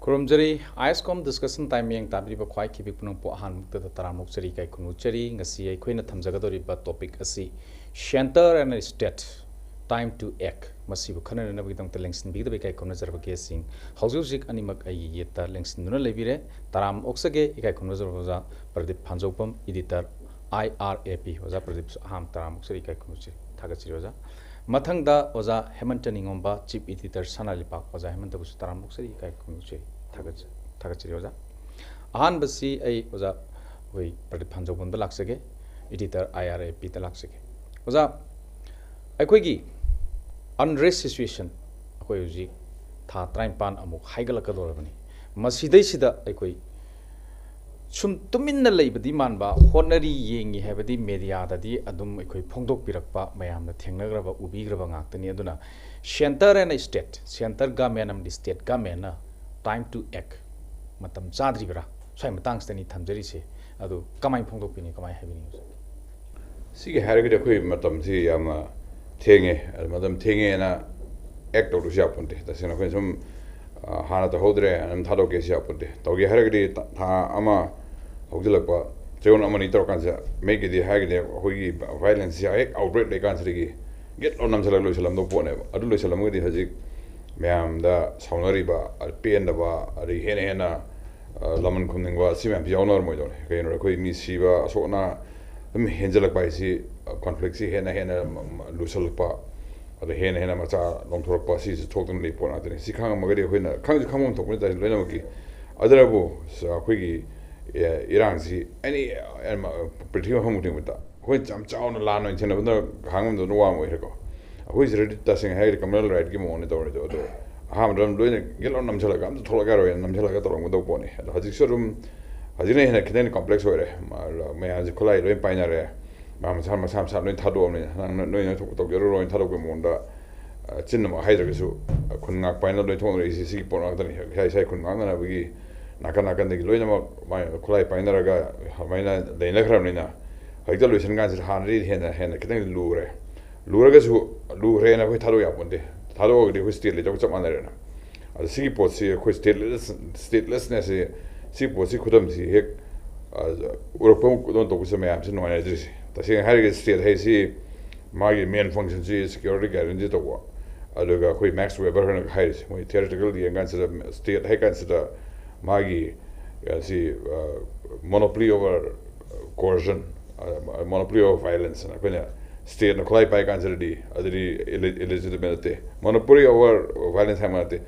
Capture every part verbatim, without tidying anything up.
ꯈꯨꯔꯨꯝꯖꯔꯤ꯫ ꯑꯥꯏ ꯑꯦꯁ ꯀꯣꯝ discussion time ꯃꯤꯠꯌꯦꯡ ꯇꯥꯕꯤꯔꯤꯕ ꯈ꯭ꯋꯥꯏ ꯈꯤꯕꯤꯛ ꯄꯨꯝꯅꯃꯛꯄꯨ ꯑꯍꯥꯟꯕꯃꯛꯇꯗ ꯇꯔꯥꯝꯅ ꯑꯣꯛꯆꯔꯤ, ꯏꯀꯥꯏ ꯈꯨꯝꯅꯖꯔꯤ꯫ ꯉꯁꯤ ꯑꯩꯈꯣꯏꯅ ꯊꯝꯖꯒꯗꯧꯔꯤꯕ ꯇꯣꯄꯤꯛ ꯑꯁꯤ Centre and State, Time to Act꯫ ꯃꯁꯤꯕꯨ ꯈꯟꯅꯅꯕꯒꯤꯗꯃꯛꯇ ꯂꯦꯡꯁꯤꯟꯕꯤꯒꯗꯕ ꯏꯀꯥꯏ ꯈꯨꯝꯅꯖꯔꯕ ꯒꯦꯁꯁꯤꯡ ꯍꯧꯖꯤꯛ ꯍꯧꯖꯤꯛ ꯑꯅꯤꯃꯛ ꯑꯩꯒꯤ ꯌꯦꯠꯇ ꯂꯦꯡꯁꯤꯟꯗꯨꯅ ꯂꯩꯕꯤꯔꯦ꯫ ꯇꯔꯥꯝꯅ ꯑꯣꯛꯆꯒꯦ, ꯏꯀꯥꯏ ꯈꯨꯝꯅꯖꯔꯕ ꯑꯣꯖꯥ Pradeep ꯐꯥꯟꯖꯧꯕꯝ, editor, I R A ꯄꯤ꯫ ꯑꯣꯖꯥ ꯄ꯭ꯔꯗꯤꯞꯁꯨ ꯑꯍꯥꯟꯕ ꯇꯔꯥꯝꯅ ꯑꯣꯛꯆꯔꯤ, ꯏꯀꯥꯏ ꯈꯨꯝꯅꯖꯔꯤ, ꯊꯥꯒꯠꯆꯔꯤ ꯑꯣꯖꯥ꯫ ꯃꯊꯪꯗ ꯑꯣꯖꯥ ꯍꯦꯃꯟꯇ ꯅꯤꯉꯣꯝꯕ, ꯆꯤꯐ ꯏꯗꯤꯇꯔ ꯁꯅꯥ ꯂꯩꯄꯥꯛ꯫ ꯑꯣꯖꯥ ꯍꯦꯃꯟꯇꯕꯨꯁꯨ ꯇꯔꯥꯝꯅ ꯑꯣꯛꯆꯔꯤ, ꯏꯀꯥꯏ ꯈꯨꯝꯅꯖꯔꯤ, ꯊꯥꯒꯠꯆ-, ꯊꯥꯒꯠꯆꯔꯤ ꯑꯣꯖꯥ꯫ ꯑꯍꯥꯟꯕꯁꯤ ꯑꯩ ꯑꯣꯖꯥ ꯑꯩꯈꯣꯏ ꯄ꯭ꯔꯗꯤꯞ ꯐꯥꯟꯖꯧꯕꯝꯗ ꯂꯥꯛꯆꯒꯦ, ꯏꯗꯤꯇꯔ ꯑꯥꯏ ꯑꯥꯔ ꯑꯦ ꯄꯤꯗ ꯂꯥꯛꯆꯒꯦ꯫ ꯑꯣꯖꯥ, ꯑꯩꯈꯣꯏꯒꯤ ꯑꯟꯔꯦꯁ ꯁꯤꯆꯨꯋꯦꯁꯟ ꯑꯩꯈꯣꯏ ꯍꯧꯖꯤꯛ ꯊꯥ ꯇꯔꯥꯅꯤꯄꯥꯟ ꯑꯃꯨꯛ ꯍꯥꯏꯒꯠꯂꯛꯀꯗꯧꯔꯕꯅꯤ꯫ ꯃꯁꯤꯗꯩꯁꯤꯗ ꯑꯩꯈꯣꯏ ꯁꯨꯝ ꯇꯨꯃꯤꯟꯅ ꯂꯩꯕꯗꯤ ꯃꯥꯟꯕ, ꯍꯣꯠꯅꯔꯤ, ꯌꯦꯡꯉꯤ ꯍꯥꯏꯕꯗꯤ ꯃꯦꯗꯤꯌꯥꯗꯗꯤ ꯑꯗꯨꯝ ꯑꯩꯈꯣꯏ ꯐꯣꯡꯗꯣꯛꯄꯤꯔꯛꯄ, ꯃꯌꯥꯝꯅ ꯊꯦꯡꯅꯈ꯭ꯔꯕ, ꯎꯕꯤꯈ꯭ꯔꯕ ꯉꯥꯛꯇꯅꯤ꯫ ꯑꯗꯨꯅ Centre and State, centre government ꯑꯃꯗꯤ ꯁ꯭ꯇꯦꯠ ꯒꯃꯦꯟꯅ time to act, ꯃꯇꯝ ꯆꯥꯗ꯭ꯔꯤꯕ꯭ꯔꯥ? ꯁ꯭ꯋꯥꯏ ꯃꯇꯥꯡꯁꯤꯗꯅꯤ ꯊꯝꯖꯔꯤꯁꯦ꯫ ꯑꯗꯨ ꯀꯃꯥꯏꯅ ꯐꯣꯡꯗꯣꯛꯄꯤꯅꯤ, ꯀꯃꯥꯏꯅ ꯍꯥꯏꯕꯤꯅꯤꯡꯉꯤ? ꯁꯤꯒꯤ ꯍꯥꯏꯔꯒꯗꯤ ꯑꯩꯈꯣꯏ ꯃꯇꯝꯁꯤ ꯌꯥꯝꯅ ꯊꯦꯡꯉꯦ꯫ ꯑꯗꯨ ꯃꯇꯝ ꯊꯦꯡꯉꯦꯅ ꯑꯦꯛ ꯇꯧꯗ꯭ꯔꯁꯨ ꯌꯥꯄꯣꯟꯇꯦ꯫ ꯇꯁꯦꯡꯅ ꯑꯩꯈꯣꯏꯅ ꯁꯨꯝ, ꯑ, ꯍꯥꯟꯅ ꯇꯧꯍꯧꯗ꯭ꯔꯦ, ꯑꯗꯨꯝ ꯊꯥꯗꯣꯛꯀꯦꯁꯨ ꯌꯥꯄꯣꯟꯇꯦ꯫ ꯇꯧꯒꯦ ꯍꯥꯏꯔꯒꯗꯤ ꯊꯥ ꯑꯃ ꯍꯧꯖꯤꯜꯂꯛꯄ, ꯆꯌꯣꯜ ꯑꯃꯅꯤ ꯇꯧꯔꯀꯥꯟꯁꯤꯗ ꯃꯦꯛꯀꯤꯗꯤ ꯍꯥꯏꯔꯒꯗꯤ ꯑꯩꯈꯣꯏꯒꯤ ꯚꯥꯏꯑꯣꯂꯦꯟꯁꯁꯤ ꯍꯦꯛ ꯑꯥꯎꯠꯕ꯭ꯔꯦꯛ ꯂꯩꯀꯥꯟꯁꯤꯗꯒꯤ ꯒꯦꯠ ꯂꯣ ꯅꯝꯁꯤꯜꯂꯒ ꯂꯣꯏꯁꯤꯜꯂꯝꯗꯧꯕ ꯄꯣꯠꯅꯦꯕ꯫ ꯑꯗꯨ ꯂꯣꯏꯁꯤꯜꯂꯝꯃꯒꯗꯤ ꯍꯧꯖꯤꯛ ꯃꯌꯥꯝꯗ ꯁꯥꯎꯅꯔꯤꯕ, ꯄꯦꯟꯗꯕ, ꯑꯗꯩ ꯍꯦꯟꯅ ꯍꯦꯟꯅ, ꯑ, ꯂꯃꯟ ꯈꯨꯝꯅꯤꯡꯕ, ꯁꯤ ꯃꯌꯥꯝꯁꯤ ꯌꯥꯎꯅꯔꯝꯃꯣꯏꯗꯧꯅꯤ꯫ ꯀꯩꯒꯤꯅꯣꯗ ꯑꯩꯈꯣꯏ ꯃꯤ ꯁꯤꯕ, ꯑꯁꯣꯛ ꯑꯅꯥ ꯑꯗꯨꯝ ꯍꯦꯟꯖꯜꯂꯛꯄ ꯍꯥꯏꯁꯤ, ꯑ, ꯀꯣꯟꯐ꯭ꯂꯤꯛꯁꯤ ꯍꯦꯟꯅ ꯍꯦꯟꯅ ꯂꯨꯁꯜꯂꯛꯄ, ꯑꯗ ꯍꯦꯟꯅ ꯍꯦꯟꯅ ꯃꯆꯥ ꯂꯣꯡꯊꯣꯔꯛꯄ, ꯁꯤꯁꯨ ꯊꯣꯛꯇꯨꯅ ꯂꯩ ꯄꯣꯠ ꯉꯥꯛꯇꯅꯤ꯫ ꯁꯤ ꯈꯪꯉꯝꯃꯒꯗꯤ ꯑꯩꯈꯣꯏꯅ ꯈꯪꯁꯨ ꯈꯪꯐꯝ ꯊꯣꯛꯄ ꯅꯠꯇꯦ ꯂꯣꯏꯅꯃꯛꯀꯤ꯫ ꯑꯗꯨꯅꯕꯨ ꯑꯩꯈꯣꯏꯒꯤ, ꯑꯦ, ꯏꯔꯥꯡꯁꯤ ꯑꯦꯅꯤ, ꯄ꯭ꯔꯤꯊꯤꯕꯤ ꯃꯐꯝ ꯈꯨꯗꯤꯡꯃꯛꯇ ꯑꯩꯈꯣꯏꯅ ꯌꯥꯝ ꯆꯥꯎꯅ ꯂꯥꯟ ꯑꯣꯏꯅ ꯊꯦꯡꯅꯕꯗ ꯍꯥꯡꯉꯝꯗꯕꯅ ꯋꯥ ꯑꯃ ꯑꯣꯏꯔꯦꯀꯣ꯫ ꯑꯩꯈꯣꯏ ꯁꯤꯗꯗꯤ ꯇꯁꯦꯡꯅ ꯍꯥꯏꯔꯗꯤ ꯀꯃꯟ ꯔꯥꯏꯠꯀꯤ ꯃꯑꯣꯡꯅꯦ ꯇꯧꯔꯤꯗꯣ꯫ ꯑꯗꯣ ꯑꯍꯥꯟꯕꯗ ꯑꯗꯨꯝ ꯂꯣꯏꯅ ꯒꯦꯠ ꯂꯣꯟ ꯅꯝꯁꯤꯜꯂꯒ ꯑꯝꯇ ꯊꯣꯛꯂꯛꯑꯔꯣꯏꯅ ꯅꯝꯁꯤꯜꯂꯒ ꯇꯧꯔꯝꯒꯗꯧꯕ ꯄꯣꯠꯅꯤ꯫ ꯑꯗꯣ ꯍꯧꯖꯤꯛꯁꯨ ꯑꯗꯨꯝ, ꯍꯧꯖꯤꯛꯅ ꯍꯦꯟꯅ ꯈꯤꯇꯪ ꯀꯝꯄ꯭ꯂꯦꯛꯁ ꯑꯣꯏꯔꯦ꯫ ꯃ-, ꯃꯌꯥꯝꯁꯦ ꯈꯨꯠꯂꯥꯏ ꯂꯣꯏ ꯄꯥꯏꯅꯔꯦ꯫ ꯃꯥ ꯃꯁꯥ, ꯃꯁꯥ ꯃꯁꯥ ꯂꯣꯏ ꯊꯥꯗꯣꯛꯑꯕꯅꯤꯅ, "ꯅꯪ, ꯅꯣꯏ, ꯅꯣꯏ ꯊꯣꯛꯄ ꯇꯧꯖꯔꯨꯔꯣꯅ" ꯊꯥꯗꯣꯛꯄꯒꯤ ꯃꯑꯣꯡꯗ, ꯑ, ꯆꯤꯟꯅꯃꯛ ꯍꯥꯏꯗ꯭ꯔꯒꯁꯨ, ꯑ, ꯈꯨꯟ ꯉꯥꯛ ꯄꯥꯏꯅ ꯂꯣꯏ ꯊꯣꯛꯅꯔꯛꯏꯁꯤ ꯁꯤꯒꯤ ꯄꯣꯠ ꯉꯥꯛꯇꯅꯤ꯫ ꯏꯁꯥ ꯏꯁꯥꯒꯤ ꯈꯨꯟ ꯉꯥꯛꯅꯅꯕꯒꯤ ꯅꯥꯀꯟ ꯅꯥꯀꯟꯗꯒꯤ ꯂꯣꯏꯅꯃꯛ ꯃꯥꯏ ꯈꯨꯠꯂꯥꯏ ꯄꯥꯏꯅꯔꯒ ꯑꯗꯨꯃꯥꯏꯅ ꯂꯩꯅꯈ꯭ꯔꯕꯅꯤꯅ, ꯍꯧꯖꯤꯛꯇ ꯂꯣꯏꯁꯤꯟ ꯀꯥꯟꯁꯤꯗ ꯍꯥꯟꯅꯗꯤ ꯍꯦꯟꯅ, ꯍꯦꯟꯅ ꯈꯤꯇꯪ ꯂꯨꯔꯦ꯫ ꯂꯨꯔꯒꯁꯨ, ꯂꯨꯈ꯭ꯔꯦꯅ ꯑꯩꯈꯣꯏ ꯊꯥꯗꯣꯛ ꯌꯥꯄꯣꯟꯇꯦ꯫ ꯊꯥꯗꯣꯛꯑꯒꯗꯤ ꯑꯩꯈꯣꯏ ꯁ꯭ꯇꯦꯠ ꯂꯩꯇꯕꯒ ꯆꯞ ꯃꯥꯟꯅꯔꯦꯅ꯫ ꯑꯗꯣ ꯁꯤꯒꯤ ꯄꯣꯠꯁꯤ ꯑꯩꯈꯣꯏ ꯁ꯭ꯇꯦꯠꯂꯦꯁ ꯁ꯭ꯇꯦꯠꯂꯦꯁꯅꯦꯁꯁꯤ, ꯁꯤ ꯄꯣꯠꯁꯤ ꯈꯨꯗꯝꯁꯤ ꯍꯦꯛ ꯎꯔꯛꯄ ꯀꯩꯅꯣ ꯇꯧꯕꯁꯦ ꯃꯌꯥꯝꯁꯤ ꯅꯨꯡꯉꯥꯏꯅꯗ꯭ꯔꯤꯁꯦ꯫ ꯇꯁꯦꯡꯅ ꯍꯥꯏꯔꯒꯗꯤ ꯁ꯭ꯇꯦꯠ ꯍꯥꯏꯁꯤ ꯃꯥꯒꯤ ꯃꯦꯟ ꯐꯪꯁꯟꯁꯤ ꯁꯦꯀ꯭ꯌꯨꯔꯤꯇꯤ ꯒꯥꯔꯦꯟꯇꯤ ꯇꯧꯕ꯫ ꯑꯗꯨꯒ ꯑꯩꯈꯣꯏ ꯃꯦꯛꯁ ꯋꯦꯕꯔꯅ ꯍꯥꯏꯔꯤꯁꯦ, ꯃꯣꯏ ꯊꯤꯑꯣꯔꯤꯇꯤꯀꯦꯜ ꯌꯦꯡꯀꯥꯟꯁꯤꯗ ꯁ꯭ꯇꯦꯠ ꯍꯥꯏ ꯀꯥꯟꯁꯤꯗ ꯃꯥꯒꯤ ꯁꯤ monopoly over coercion, monopoly over violence ꯍꯥꯏꯅ ꯑꯩꯈꯣꯏꯅ ꯁ꯭ꯇꯦꯠꯅ ꯈꯨꯠꯂꯥꯏ ꯄꯥꯏ ꯀꯥꯟꯁꯤꯗꯗꯤ ꯑꯗꯨꯗꯤ ꯏꯂꯤꯖꯤꯇꯤꯃꯦꯠ ꯅꯠꯇꯦ꯫ Monopoly over violence ꯍꯥꯏꯕ ꯅꯠꯇꯦ,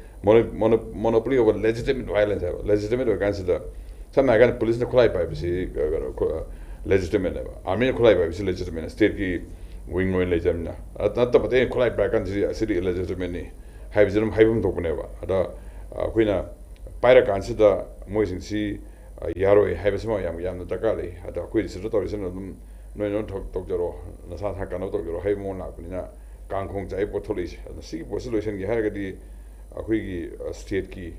monopoly over legitimate violence ꯍꯥꯏꯕ꯫ ꯂꯦꯖꯤꯇꯤꯃꯦꯠ ꯑꯣꯏꯔꯀꯥꯟꯁꯤꯗ ꯁꯝꯅ ꯍꯥꯏꯔꯀꯥꯟꯗ ꯄꯨꯂꯤꯁꯅ ꯈꯨꯠꯂꯥꯏ ꯄꯥꯏꯕꯁꯤ ꯂꯦꯖꯤꯇꯤꯃꯦꯠꯅꯦꯕ, ꯑꯥꯔꯃꯤꯅ ꯈꯨꯠꯂꯥꯏ ꯄꯥꯏꯕꯁꯤ ꯂꯦꯖꯤꯇꯤꯃꯦꯠꯅꯦ, ꯁ꯭ꯇꯦꯠꯀꯤ ꯋꯤꯡ ꯑꯣꯏꯅ ꯂꯩꯖꯕꯅꯤꯅ꯫ ꯅꯠꯇꯕꯗ ꯑꯩꯅ ꯈꯨꯠꯂꯥꯏ ꯄꯥꯏꯔꯀꯥꯟꯁꯤꯗꯤ ꯑꯁꯤꯗꯤ ꯏꯂꯦꯖꯤꯇꯤꯃꯦꯠꯅꯤ ꯍꯥꯏꯕꯁꯤ ꯑꯗꯨꯝ ꯍꯥꯏꯐꯝ ꯊꯣꯛꯄꯅꯦꯕ꯫ ꯑꯗ ꯑꯩꯈꯣꯏꯅ ꯄꯥꯏꯔꯀꯥꯟꯁꯤꯗ ꯃꯣꯏꯁꯤꯡꯁꯤ ꯌꯥꯔꯣꯏ ꯍꯥꯏꯕꯁꯤꯃ ꯌꯥꯝ ꯌꯥꯝꯅ ꯗꯔꯀꯥꯔ ꯂꯩ꯫ ꯑꯗ ꯑꯩꯈꯣꯏ ꯁꯤꯗ ꯇꯧꯔꯤꯁꯤꯅ ꯑꯗꯨꯝ ꯅꯣꯏ ꯅꯣꯏ ꯊꯕꯛ ꯇꯧꯖꯔꯣ, ꯅꯁꯥ ꯅꯁꯥ ꯀꯥꯟꯅꯕ ꯇꯧꯖꯔꯣ ꯍꯥꯏꯕ ꯃꯑꯣꯡ ꯂꯥꯛꯄꯅꯤꯅ ꯀꯥꯡ ꯈꯣꯡ ꯆꯥꯏ ꯄꯣꯠ ꯊꯣꯛꯂꯛꯏꯁꯦ꯫ ꯑꯗꯨꯅ ꯁꯤꯒꯤ ꯄꯣꯠꯁꯤ ꯂꯣꯏꯁꯤꯟꯒꯦ ꯍꯥꯏꯔꯒꯗꯤ ꯑꯩꯈꯣꯏꯒꯤ ꯁ꯭ꯇꯦꯠꯀꯤ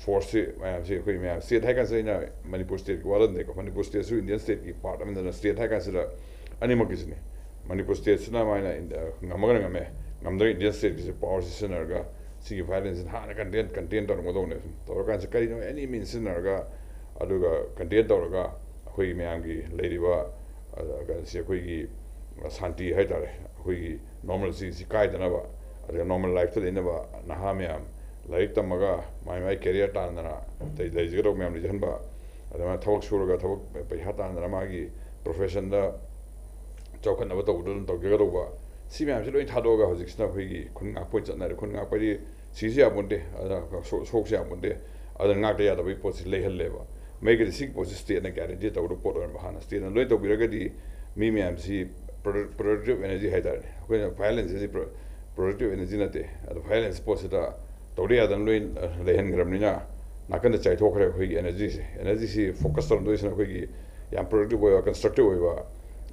ꯐꯣꯔꯁꯁꯤ ꯃꯌꯥꯝꯁꯤ, ꯑꯩꯈꯣꯏ ꯃꯌꯥꯝ ꯁ꯭ꯇꯦꯠ ꯍꯥꯏ ꯀꯥꯟꯁꯤꯗ ꯑꯩꯅ ꯃꯅꯤꯄꯨꯔ ꯁ꯭ꯇꯦꯠꯀꯤ ꯋꯥ ꯅꯠꯇꯦꯀꯣ, ꯃꯅꯤꯄꯨꯔ ꯁ꯭ꯇꯦꯠꯁꯨ ꯏꯟꯗꯤꯌꯟ ꯁ꯭ꯇꯦꯠꯀꯤ ꯄꯥꯔꯠ ꯑꯃꯗꯅ ꯁ꯭ꯇꯦꯠ ꯍꯥꯏ ꯀꯥꯟꯁꯤꯗ ꯑꯅꯤꯃꯛꯀꯤꯁꯤꯅꯤ꯫ ꯃꯅꯤꯄꯨꯔ ꯁ꯭ꯇꯦꯠꯁꯤꯅ ꯃꯥꯏꯅ ꯏꯟ-, ꯑ, ꯉꯝꯃꯒꯅ ꯉꯝꯃꯦ, ꯉꯝꯗ꯭ꯔꯒ ꯏꯟꯗꯤꯌꯟ ꯁ꯭ꯇꯦꯠꯀꯤꯁꯤ ꯄꯋꯥꯔꯁꯤ ꯁꯤꯖꯤꯟꯅꯔꯒ ꯁꯤꯒꯤ ꯚꯥꯏꯑꯣꯂꯦꯟꯁꯁꯤꯅ ꯍꯥꯟꯅ ꯀꯟꯇꯦꯟ ꯀꯟꯇꯦꯟ ꯇꯧꯔꯝꯒꯗꯧꯕꯅꯦ꯫ ꯇꯧꯔꯀꯥꯟꯁꯤ ꯀꯔꯤꯅꯣ ꯑꯦꯅꯤ ꯃꯤꯟꯁ ꯁꯤꯖꯤꯟꯅꯔꯒ ꯑꯗꯨꯒ ꯀꯟꯇꯦꯟ ꯇꯧꯔꯒ ꯑꯩꯈꯣꯏꯒꯤ ꯃꯌꯥꯝꯒꯤ ꯂꯩꯔꯤꯕ, ꯑ, ꯀꯩꯅꯣꯁꯤ ꯑꯩꯈꯣꯏꯒꯤ ꯁꯥꯟꯇꯤ ꯍꯥꯏ ꯇꯥꯔꯦ, ꯑꯩꯈꯣꯏꯒꯤ ꯅꯣꯔꯃꯦꯜꯁꯤꯁꯤ ꯀꯥꯏꯗꯅꯕ, ꯑꯗꯨꯒ ꯅꯣꯔꯃꯦꯜ ꯂꯥꯏꯐꯇ ꯂꯩꯅꯕ ꯅꯍꯥ ꯃꯌꯥꯝ ꯂꯥꯏꯔꯤꯛ ꯇꯝꯃꯒ ꯃꯥꯏ ꯃꯥꯏ ꯀꯦꯔꯤꯌꯔ ꯇꯥꯟꯗꯅ ꯂꯩ-, ꯂꯩꯖꯒꯗꯧꯕ ꯃꯌꯥꯝ ꯂꯩꯖꯍꯟꯕ, ꯑꯗꯨꯃꯥꯏꯅ ꯊꯕꯛ ꯁꯨꯔꯒ ꯊꯕꯛ ꯄꯩꯁꯥ ꯇꯥꯟꯗꯅ ꯃꯥꯒꯤ ꯄ꯭ꯔꯣꯐꯦꯁꯟꯗ ꯆꯥꯎꯈꯠꯅꯕ ꯇꯧꯕꯗ ꯑꯗꯨꯝ ꯇꯧꯖꯒꯗꯧꯕ꯫ ꯁꯤ ꯃꯌꯥꯝꯁꯤ ꯂꯣꯏ ꯊꯥꯗꯣꯛꯑꯒ ꯍꯧꯖꯤꯛꯁꯤꯅ ꯑꯩꯈꯣꯏꯒꯤ ꯈꯨꯟ ꯉꯥꯛꯄ ꯑꯣꯏꯅ ꯆꯠꯅꯔꯦ꯫ ꯈꯨꯟ ꯉꯥꯛꯄ ꯍꯥꯏꯗꯤ ꯁꯤꯁꯨ ꯌꯥꯄꯣꯟꯇꯦ, ꯑꯗꯨꯅ ꯁꯣ-, ꯁꯣꯛꯁꯨ ꯌꯥꯄꯣꯟꯇꯦ, ꯑꯗꯨꯅ ꯉꯥꯛꯇ ꯌꯥꯗꯕꯒꯤ ꯄꯣꯠꯁꯤ ꯂꯩꯍꯜꯂꯦꯕ꯫ ꯃꯩꯒꯤꯗꯤ ꯁꯤꯒꯤ ꯄꯣꯠꯁꯤ ꯁ꯭ꯇꯦꯠꯅ ꯒꯦꯔꯦꯟꯇꯤ ꯇꯧꯒꯗꯕ ꯄꯣꯠ ꯑꯣꯏꯔꯝꯕ, ꯍꯥꯟꯅ ꯁ꯭ꯇꯦꯠꯅ ꯂꯣꯏ ꯇꯧꯕꯤꯔꯒꯗꯤ ꯃꯤ ꯃꯌꯥꯝꯁꯤ ꯄ꯭ꯔꯣꯗꯛ-, ꯄ꯭ꯔꯣꯗꯛꯇꯤꯞ ꯑꯦꯅꯔꯖꯤ ꯍꯥꯏ ꯇꯥꯔꯦ꯫ ꯑꯩꯈꯣꯏꯅ ꯚꯥꯏꯑꯣꯂꯦꯟꯁ ꯑꯁꯤ ꯄ꯭ꯔꯣ-, ꯄ꯭ꯔꯣꯗꯛꯇꯤꯞ ꯑꯦꯅꯔꯖꯤ ꯅꯠꯇꯦ꯫ ꯑꯗꯣ ꯚꯥꯏꯑꯣꯂꯦꯟꯁ ꯄꯣꯠꯁꯤꯗ ꯇꯧꯗ ꯌꯥꯗꯅ ꯂꯣꯏ ꯂꯩꯍꯟꯈ꯭ꯔꯕꯅꯤꯅ ꯅꯥꯀꯟꯗ ꯆꯥꯏꯊꯣꯛꯈ꯭ꯔꯦ ꯑꯩꯈꯣꯏꯒꯤ ꯑꯦꯅꯔꯖꯤꯁꯦ꯫ ꯑꯦꯅꯔꯖꯤꯁꯤ ꯐꯣꯀꯁ ꯇꯧꯔꯝꯗꯣꯏꯁꯤꯅ ꯑꯩꯈꯣꯏꯒꯤ ꯌꯥꯝ ꯄ꯭ꯔꯣꯗꯛꯇꯤꯞ ꯑꯣꯏꯕ, ꯀꯟꯁꯇ꯭ꯔꯛꯇꯤꯞ ꯑꯣꯏꯕ,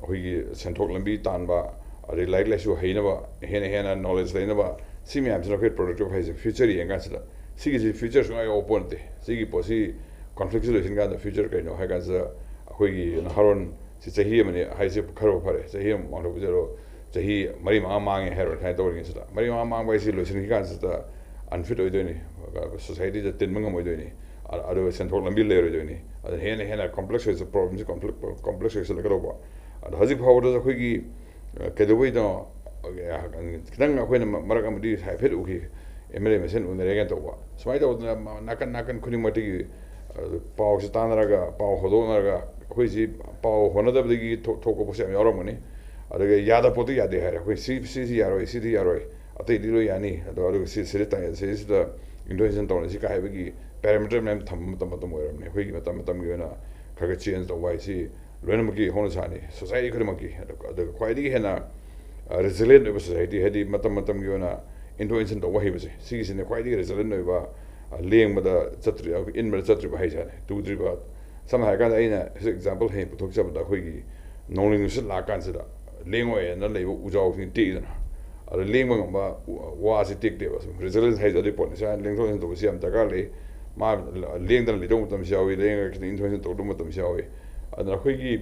ꯑꯩꯈꯣꯏꯒꯤ ꯁꯦꯟꯊꯣꯛ ꯂꯝꯕꯤ ꯇꯥꯟꯕ, ꯑꯗꯩ ꯂꯥꯏꯔꯤꯛ ꯂꯥꯏꯁꯨ ꯍꯩꯅꯕ, ꯍꯦꯟꯅ ꯍꯦꯟꯅ ꯅꯣꯂꯦꯖ ꯂꯩꯅꯕ, ꯁꯤ ꯃꯌꯥꯝꯁꯤꯅ ꯑꯩꯈꯣꯏ ꯄ꯭ꯔꯣꯗꯛꯇꯤꯞ ꯍꯥꯏꯁꯦ ꯐ꯭ꯌꯨꯆꯔ ꯌꯦꯡꯀꯥꯟꯁꯤꯗ꯫ ꯁꯤꯒꯤꯁꯤ ꯐ꯭ꯌꯨꯆꯔ ꯁꯨꯡꯌꯥ ꯌꯥꯎꯕ ꯄꯣꯠ ꯅꯠꯇꯦ꯫ ꯁꯤꯒꯤ ꯄꯣꯠꯁꯤ ꯀꯣꯟꯐ꯭ꯂꯤꯛꯁꯤ ꯂꯣꯏꯁꯤꯟ ꯀꯥꯟꯗ ꯐ꯭ꯌꯨꯆꯔ ꯀꯩꯅꯣ ꯍꯥꯏ ꯀꯥꯟꯁꯤꯗ ꯑꯩꯈꯣꯏꯒꯤ ꯅꯍꯥꯔꯣꯟꯁꯤ ꯆꯍꯤ ꯑꯃꯅꯤ ꯍꯥꯏꯁꯦ ꯈꯔ ꯐꯔꯦ, ꯆꯍꯤ ꯑꯃ ꯃꯥꯡꯊꯣꯛꯄ ꯆꯠꯂꯣ, ꯆꯍꯤ ꯃꯔꯤ ꯃꯉꯥ ꯃꯥꯡꯉꯦ ꯍꯥꯏꯔꯣ ꯁꯨꯃꯥꯏꯅ ꯇꯧꯔꯤꯉꯩꯁꯤꯗ, ꯃꯔꯤ ꯃꯉꯥ ꯃꯥꯡꯕ ꯍꯥꯏꯁꯤ ꯂꯣꯏꯁꯤꯟꯈꯤ ꯀꯥꯟꯁꯤꯗ unfit ꯑꯣꯏꯗꯣꯏꯅꯤ, society ꯗ ꯇꯤꯟꯕ ꯉꯝꯃꯣꯏꯗꯣꯏꯅꯤ, ꯑ-, ꯑꯗꯨꯒ ꯁꯦꯟꯊꯣꯛ ꯂꯝꯕꯤ ꯂꯩꯔꯣꯏꯗꯣꯏꯅꯤ꯫ ꯑꯗꯨꯅ ꯍꯦꯟꯅ ꯍꯦꯟꯅ complex ꯑꯣꯏꯁ-, problem ꯁꯤ complex, complex ꯑꯣꯏꯁꯜꯂꯛꯀꯗꯧꯕ꯫ ꯑꯗꯣ ꯍꯧꯖꯤꯛ ꯐꯥꯎꯕꯗꯁꯨ ꯑꯩꯈꯣꯏꯒꯤ, ꯑ, ꯀꯩꯗꯧꯕꯩꯅꯣ, ꯑ, ꯈꯤꯇꯪ ꯑꯩꯈꯣꯏꯅ ꯃ-, ꯃꯔꯛ ꯑꯃꯗꯤ ꯍꯥꯏꯐꯦꯠ ꯎꯈꯤ, M L A ꯃꯁꯦꯟ ꯎꯅꯔꯦ ꯀꯥꯏꯅ ꯇꯧꯕ꯫ ꯁꯨꯃꯥꯏꯅ ꯇꯧꯗꯅ ꯃ-, ꯅꯥꯀꯟ ꯅꯥꯀꯟ ꯈꯨꯗꯤꯡꯃꯛꯇꯒꯤ, ꯑ, ꯄꯥꯎꯁꯤ ꯇꯥꯟꯅꯔꯒ, ꯄꯥꯎ ꯍꯣꯗꯣꯛꯅꯔꯒ, ꯑꯩꯈꯣꯏꯁꯤ ꯄꯥꯎ ꯍꯣꯠꯅꯗꯕꯗꯒꯤ ꯊꯣꯛ-, ꯊꯣꯛꯄ ꯄꯣꯠꯁꯨ ꯌꯥꯝ ꯌꯥꯎꯔꯝꯒꯅꯤ꯫ ꯑꯗꯨꯒ ꯌꯥꯗꯕ ꯄꯣꯠꯇꯤ ꯌꯥꯗꯦ ꯍꯥꯏꯔꯦ, ꯑꯩꯈꯣꯏ ꯁꯤ, ꯁꯤꯁꯤ ꯌꯥꯔꯣꯏ, ꯁꯤꯗꯤ ꯌꯥꯔꯣꯏ, ꯑꯇꯩꯗꯤ ꯂꯣꯏ ꯌꯥꯅꯤ꯫ ꯑꯗꯣ ꯑꯗꯨꯒ ꯁꯤ, ꯁꯤꯗ ꯇꯥꯏ-, ꯁꯤꯁꯤꯗ ꯏꯟꯇꯔꯚꯦꯟꯁꯟ ꯇꯧꯅꯁꯤ ꯀꯥꯏ ꯍꯥꯏꯕꯒꯤ ꯄꯦꯔꯥꯃꯤꯇꯔ ꯃꯌꯥꯝ ꯊꯝꯕ ꯃꯇꯝ, ꯃꯇꯝ ꯑꯣꯏꯔꯕꯅꯤ꯫ ꯑꯩꯈꯣꯏꯒꯤ ꯃꯇꯝ ꯃꯇꯝꯒꯤ ꯑꯣꯏꯅ ꯈꯔ ꯈꯔ ꯆꯦꯟꯖ ꯇꯧꯕ ꯍꯥꯏꯁꯤ ꯂꯣꯏꯅꯃꯛꯀꯤ ꯍꯧꯅꯁꯥꯅꯤ, ꯁꯣꯁꯥꯏꯇꯤ ꯈꯨꯗꯤꯡꯃꯛꯀꯤ꯫ ꯑꯗꯨ-, ꯑꯗꯨꯒ ꯈ꯭ꯋꯥꯏꯗꯒꯤ ꯍꯦꯟꯅ, ꯑ, ꯔꯤꯖꯤꯂꯤꯌꯦꯟ ꯑꯣꯏꯕ ꯁꯣꯁꯥꯏꯇꯤ, ꯍꯥꯏꯗꯤ ꯃꯇꯝ ꯃꯇꯝꯒꯤ ꯑꯣꯏꯅ ꯏꯟꯇꯔꯚꯦꯟꯁꯟ ꯇꯧꯕ ꯍꯩꯕꯁꯦ, ꯁꯤꯒꯤꯁꯤꯅꯦ ꯈ꯭ꯋꯥꯏꯗꯒꯤ ꯔꯤꯖꯤꯂꯤꯌꯦꯟ ꯑꯣꯏꯕ, ꯑ, ꯂꯦꯡꯕꯗ ꯆꯠꯇ꯭ꯔꯤ-, ꯏꯟꯕꯗ ꯆꯠꯇ꯭ꯔꯤꯕ ꯍꯩꯁꯥꯅꯦ, ꯇꯨꯗ꯭ꯔꯤꯕ꯫ ꯁꯝꯅ ꯍꯥꯏꯔꯀꯥꯟꯗ ꯑꯩꯅ ꯍꯧꯖꯤꯛ ꯑꯦꯛꯖꯥꯝꯄꯜ ꯍꯌꯦꯡ ꯄꯨꯊꯣꯛꯆꯕꯗ, ꯑꯩꯈꯣꯏꯒꯤ ꯅꯣꯡꯂꯩ ꯅꯨꯡꯁꯤꯠ ꯂꯥꯛꯀꯥꯟꯁꯤꯗ ꯂꯦꯡꯉꯣꯏꯅ ꯂꯩꯕ ꯎꯖꯥꯎꯁꯤꯡ ꯇꯦꯛꯏꯗꯅ, ꯑꯗ ꯂꯦꯡꯕ ꯉꯝꯕ ꯎ-, ꯋꯥꯁꯤ ꯇꯦꯛꯇꯦꯕ꯫ ꯁꯨꯝ ꯔꯤꯖꯤꯂꯤꯌꯦꯟꯁ ꯍꯥꯏꯁꯦ ꯑꯗꯨꯒꯤ ꯄꯣꯠꯅꯤ꯫ ꯁꯨꯃꯥꯏꯅ ꯂꯦꯡꯊꯣꯛ ꯂꯦꯡꯁꯤꯟ ꯇꯧꯕꯁꯤ ꯌꯥꯝ ꯗꯔꯀꯥꯔ ꯂꯩ꯫ ꯃꯥ ꯂꯦꯡꯗꯅ ꯂꯩꯗꯧꯕ ꯃꯇꯝꯁꯨ ꯌꯥꯎꯏ, ꯂꯦꯡꯉꯒ ꯈꯤꯇꯪ ꯏꯟꯊꯣꯛ ꯏꯟꯁꯤꯟ ꯇꯧꯗꯧꯕ ꯃꯇꯝꯁꯨ ꯌꯥꯎꯏ꯫ ꯑꯗꯨꯅ ꯑꯩꯈꯣꯏꯒꯤ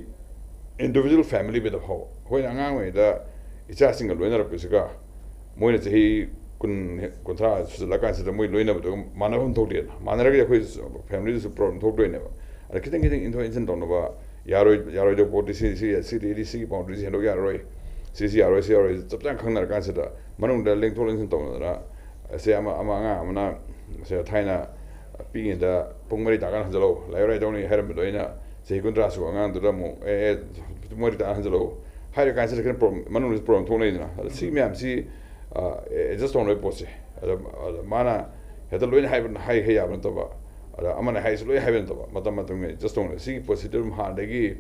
ꯏꯟꯗꯤꯕꯤꯖꯨꯋꯦꯜ ꯐꯦꯃꯤꯂꯤꯗ ꯐꯥꯎꯕ, ꯑꯩꯈꯣꯏꯅ ꯑꯉꯥꯡ ꯑꯣꯏꯔꯤꯉꯩꯗ ꯏꯆꯥꯁꯤꯡꯒ ꯂꯣꯏꯅꯔꯛꯄꯁꯤꯒ ꯃꯣꯏꯅ ꯆꯍꯤ ꯀꯨꯟ, ꯀꯨꯟꯊ꯭ꯔꯥ ꯁꯨꯖꯜꯂꯀꯥꯟꯁꯤꯗ ꯃꯣꯏ ꯂꯣꯏꯅꯕꯗꯣ ꯃꯥꯟꯅꯐꯝ ꯊꯣꯛꯇꯦꯗꯅ꯫ ꯃꯥꯟꯅꯔꯒꯗꯤ ꯑꯩꯈꯣꯏ ꯐꯦꯃꯤꯂꯤꯗꯁꯨ ꯄ꯭ꯔꯣꯕ꯭ꯂꯦꯝ ꯊꯣꯛꯇꯣꯏꯅꯦꯕ꯫ ꯑꯗ ꯈꯤꯇꯪ ꯈꯤꯇꯪ ꯏꯟꯊꯣꯛ ꯏꯟꯁꯤꯟ ꯇꯧꯅꯕ, ꯌꯥꯔꯣꯏ-, ꯌꯥꯔꯣꯏꯗꯕ ꯄꯣꯠꯇꯤ ꯁꯤ, ꯁꯤ, ꯁꯤꯗꯩꯗꯤ ꯁꯤꯒꯤ ꯕꯥꯎꯟꯗꯔꯤꯁꯤ ꯍꯦꯟꯗꯣꯛ ꯌꯥꯔꯔꯣꯏ, ꯁꯤꯁꯤ ꯌꯥꯔꯣꯏ, ꯁꯤ ꯌꯥꯔꯣꯏ, ꯆꯞ ꯆꯥꯅ ꯈꯪꯅꯔꯀꯥꯟꯁꯤꯗ ꯃꯅꯨꯡꯗ ꯂꯦꯡꯊꯣꯛ ꯂꯦꯡꯁꯤꯟ ꯇꯧꯅꯗꯅ, ꯑꯁꯦ ꯑꯃ, ꯑꯃ ꯑꯉꯥꯡ ꯑꯃꯅ ꯁꯦ ꯊꯥꯏꯅ ꯄꯤꯛꯏꯉꯩꯗ "ꯄꯨꯡ ꯃꯔꯤ ꯇꯥꯀꯥꯟ ꯍꯟꯖꯜꯂꯛꯎ, ꯂꯥꯏꯔꯤꯛ ꯋꯥꯔꯤ ꯇꯧꯅꯤ" ꯍꯥꯏꯔꯝꯕꯗꯣ, ꯑꯩꯅ ꯆꯍꯤ ꯀꯨꯟꯊ꯭ꯔꯥ ꯁꯨꯕ ꯑꯉꯥꯡꯗꯨꯗ ꯑꯃꯨꯛ, "ꯑꯦ, ꯑꯦ, ꯄꯨꯡ ꯃꯔꯤ ꯇꯥꯀꯥꯟ ꯍꯟꯖꯜꯂꯛꯎ" ꯍꯥꯏꯔ ꯀꯥꯟꯁꯤꯗ ꯈꯤꯇꯪ ꯄ꯭ꯔꯣꯕ꯭ꯂꯦꯝ, ꯃꯅꯨꯡꯗ ꯄ꯭ꯔꯣꯕ꯭ꯂꯦꯝ ꯊꯣꯛꯅꯩꯗꯅ꯫ ꯑꯗ ꯁꯤ ꯃꯌꯥꯝꯁꯤ, ꯑ, ꯑꯦꯗꯖꯁ ꯇꯧꯅꯕꯒꯤ ꯄꯣꯠꯁꯦ꯫ ꯑꯗ, ꯑꯗ ꯃꯥꯅ ꯍꯦꯛꯇ ꯂꯣꯏꯅ ꯍꯥꯏꯕ, ꯍꯥꯏ, ꯍꯥꯏ ꯌꯥꯕ ꯅꯠꯇꯕ, ꯑꯗ ꯑꯃꯅ ꯍꯥꯏꯁꯤ ꯂꯣꯏ ꯍꯥꯏꯕ ꯅꯠꯇꯕ, ꯃꯇꯝ ꯃꯇꯝꯒꯤ ꯑꯦꯗꯖꯁ ꯇꯧꯅ꯫ ꯁꯤꯒꯤ ꯄꯣꯠꯁꯤꯗ ꯑꯗꯨꯝ ꯍꯥꯟꯅꯗꯒꯤ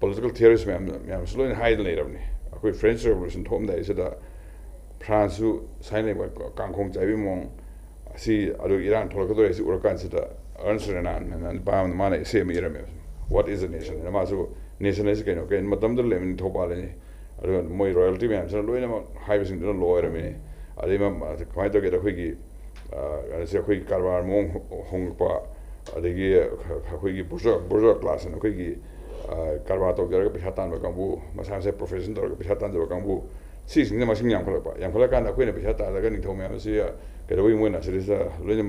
ꯄꯣꯂꯤꯇꯤꯀꯦꯜ ꯊꯤꯌꯣꯔꯤꯁ ꯃꯌꯥꯝ, ꯃꯌꯥꯝꯁꯨ ꯂꯣꯏꯅ ꯍꯥꯏꯗꯅ ꯂꯩꯔꯕꯅꯤ꯫ ꯑꯩꯈꯣꯏ ꯐ꯭ꯔꯦꯟꯁ ꯔꯦꯚꯣꯂꯨꯁꯟ ꯊꯣꯛꯑꯝꯗꯥꯏꯁꯤꯗ ꯐ꯭ꯔꯥꯟꯁꯁꯨ ꯁꯥꯏꯅ ꯂꯩꯕ ꯀꯥꯡꯈꯣꯡ ꯆꯥꯏꯕꯒꯤ ꯃꯑꯣꯡ, ꯑꯁꯤ, ꯑꯗꯨ ꯏꯔꯥꯡ ꯊꯣꯛꯂꯛꯀꯗꯧꯔꯦ ꯍꯥꯏꯁꯤ ꯎꯔꯀꯥꯟꯁꯤꯗ, ꯑꯔꯟꯁ ꯔꯦꯅꯥꯟ ꯍꯥꯏꯅ ꯅꯨꯄꯥ ꯑꯃꯅ, ꯃꯥꯅ essay ꯑꯃ ꯏꯔꯝꯃꯦꯕ, "What is a nation?" ꯍꯥꯏꯅ꯫ ꯃꯥꯁꯨ "Nation ꯍꯥꯏꯁꯤ ꯀꯩꯅꯣ, ꯀꯩꯅꯣ?" ꯃꯇꯝꯗꯨꯗ ꯂꯩꯔꯝꯃꯤ ꯅꯤꯡꯊꯧ ꯄꯥꯜꯂꯤꯅꯤ꯫ ꯑꯗꯨꯒ ꯃꯣꯏ ꯔꯣꯌꯦꯜꯇꯤ ꯃꯌꯥꯝꯁꯤꯅ ꯂꯣꯏꯅꯃꯛ ꯍꯥꯏꯕꯁꯤꯡꯗꯨꯅ ꯂꯣ ꯑꯣꯏꯔꯝꯃꯤꯅꯤ꯫ ꯑꯗꯩ ꯃ-, ꯃ-, ꯀꯃꯥꯏꯅ ꯇꯧꯒꯦꯗ, ꯑꯩꯈꯣꯏꯒꯤ, ꯑ, ꯁꯤ ꯑꯩꯈꯣꯏꯒꯤ ꯀꯔꯕꯥꯔ ꯃꯑꯣꯡ ꯍꯣ-, ꯍꯣꯡꯉꯛꯄ, ꯑꯗꯒꯤ ꯑꯩꯈꯣꯏꯒꯤ ꯕꯨꯔꯖ꯭ꯋꯥ, ꯕꯨꯔꯖ꯭ꯋꯥ ꯀ꯭ꯂꯥꯁ ꯍꯥꯏꯅ ꯑꯩꯈꯣꯏꯒꯤ, ꯑ, ꯀꯔꯕꯥꯔ ꯇꯧꯖꯔꯒ ꯄꯩꯁꯥ ꯇꯥꯟꯕ ꯀꯥꯡꯕꯨ, ꯃꯁꯥ ꯃꯁꯥ ꯄ꯭ꯔꯣꯐꯦꯁꯟ ꯇꯧꯔꯒ ꯄꯩꯁꯥ ꯇꯥꯟꯖꯕ ꯀꯥꯡꯕꯨ, ꯁꯤꯁꯤꯡꯁꯤꯅ ꯃꯁꯤꯡ ꯌꯥꯝꯈꯠꯂꯛꯄ, ꯌꯥꯝꯈꯠꯂꯛꯀꯥꯟꯗ ꯑꯩꯈꯣꯏꯅ ꯄꯩꯁꯥ ꯇꯥꯜꯂꯒ ꯅꯤꯡꯊꯧ ꯃꯌꯥꯝ ꯑꯁꯤ ꯀꯩꯗꯧꯕꯩ ꯃꯣꯏꯅ ꯁꯤꯗꯩꯁꯤꯗ ꯂꯣꯏꯅ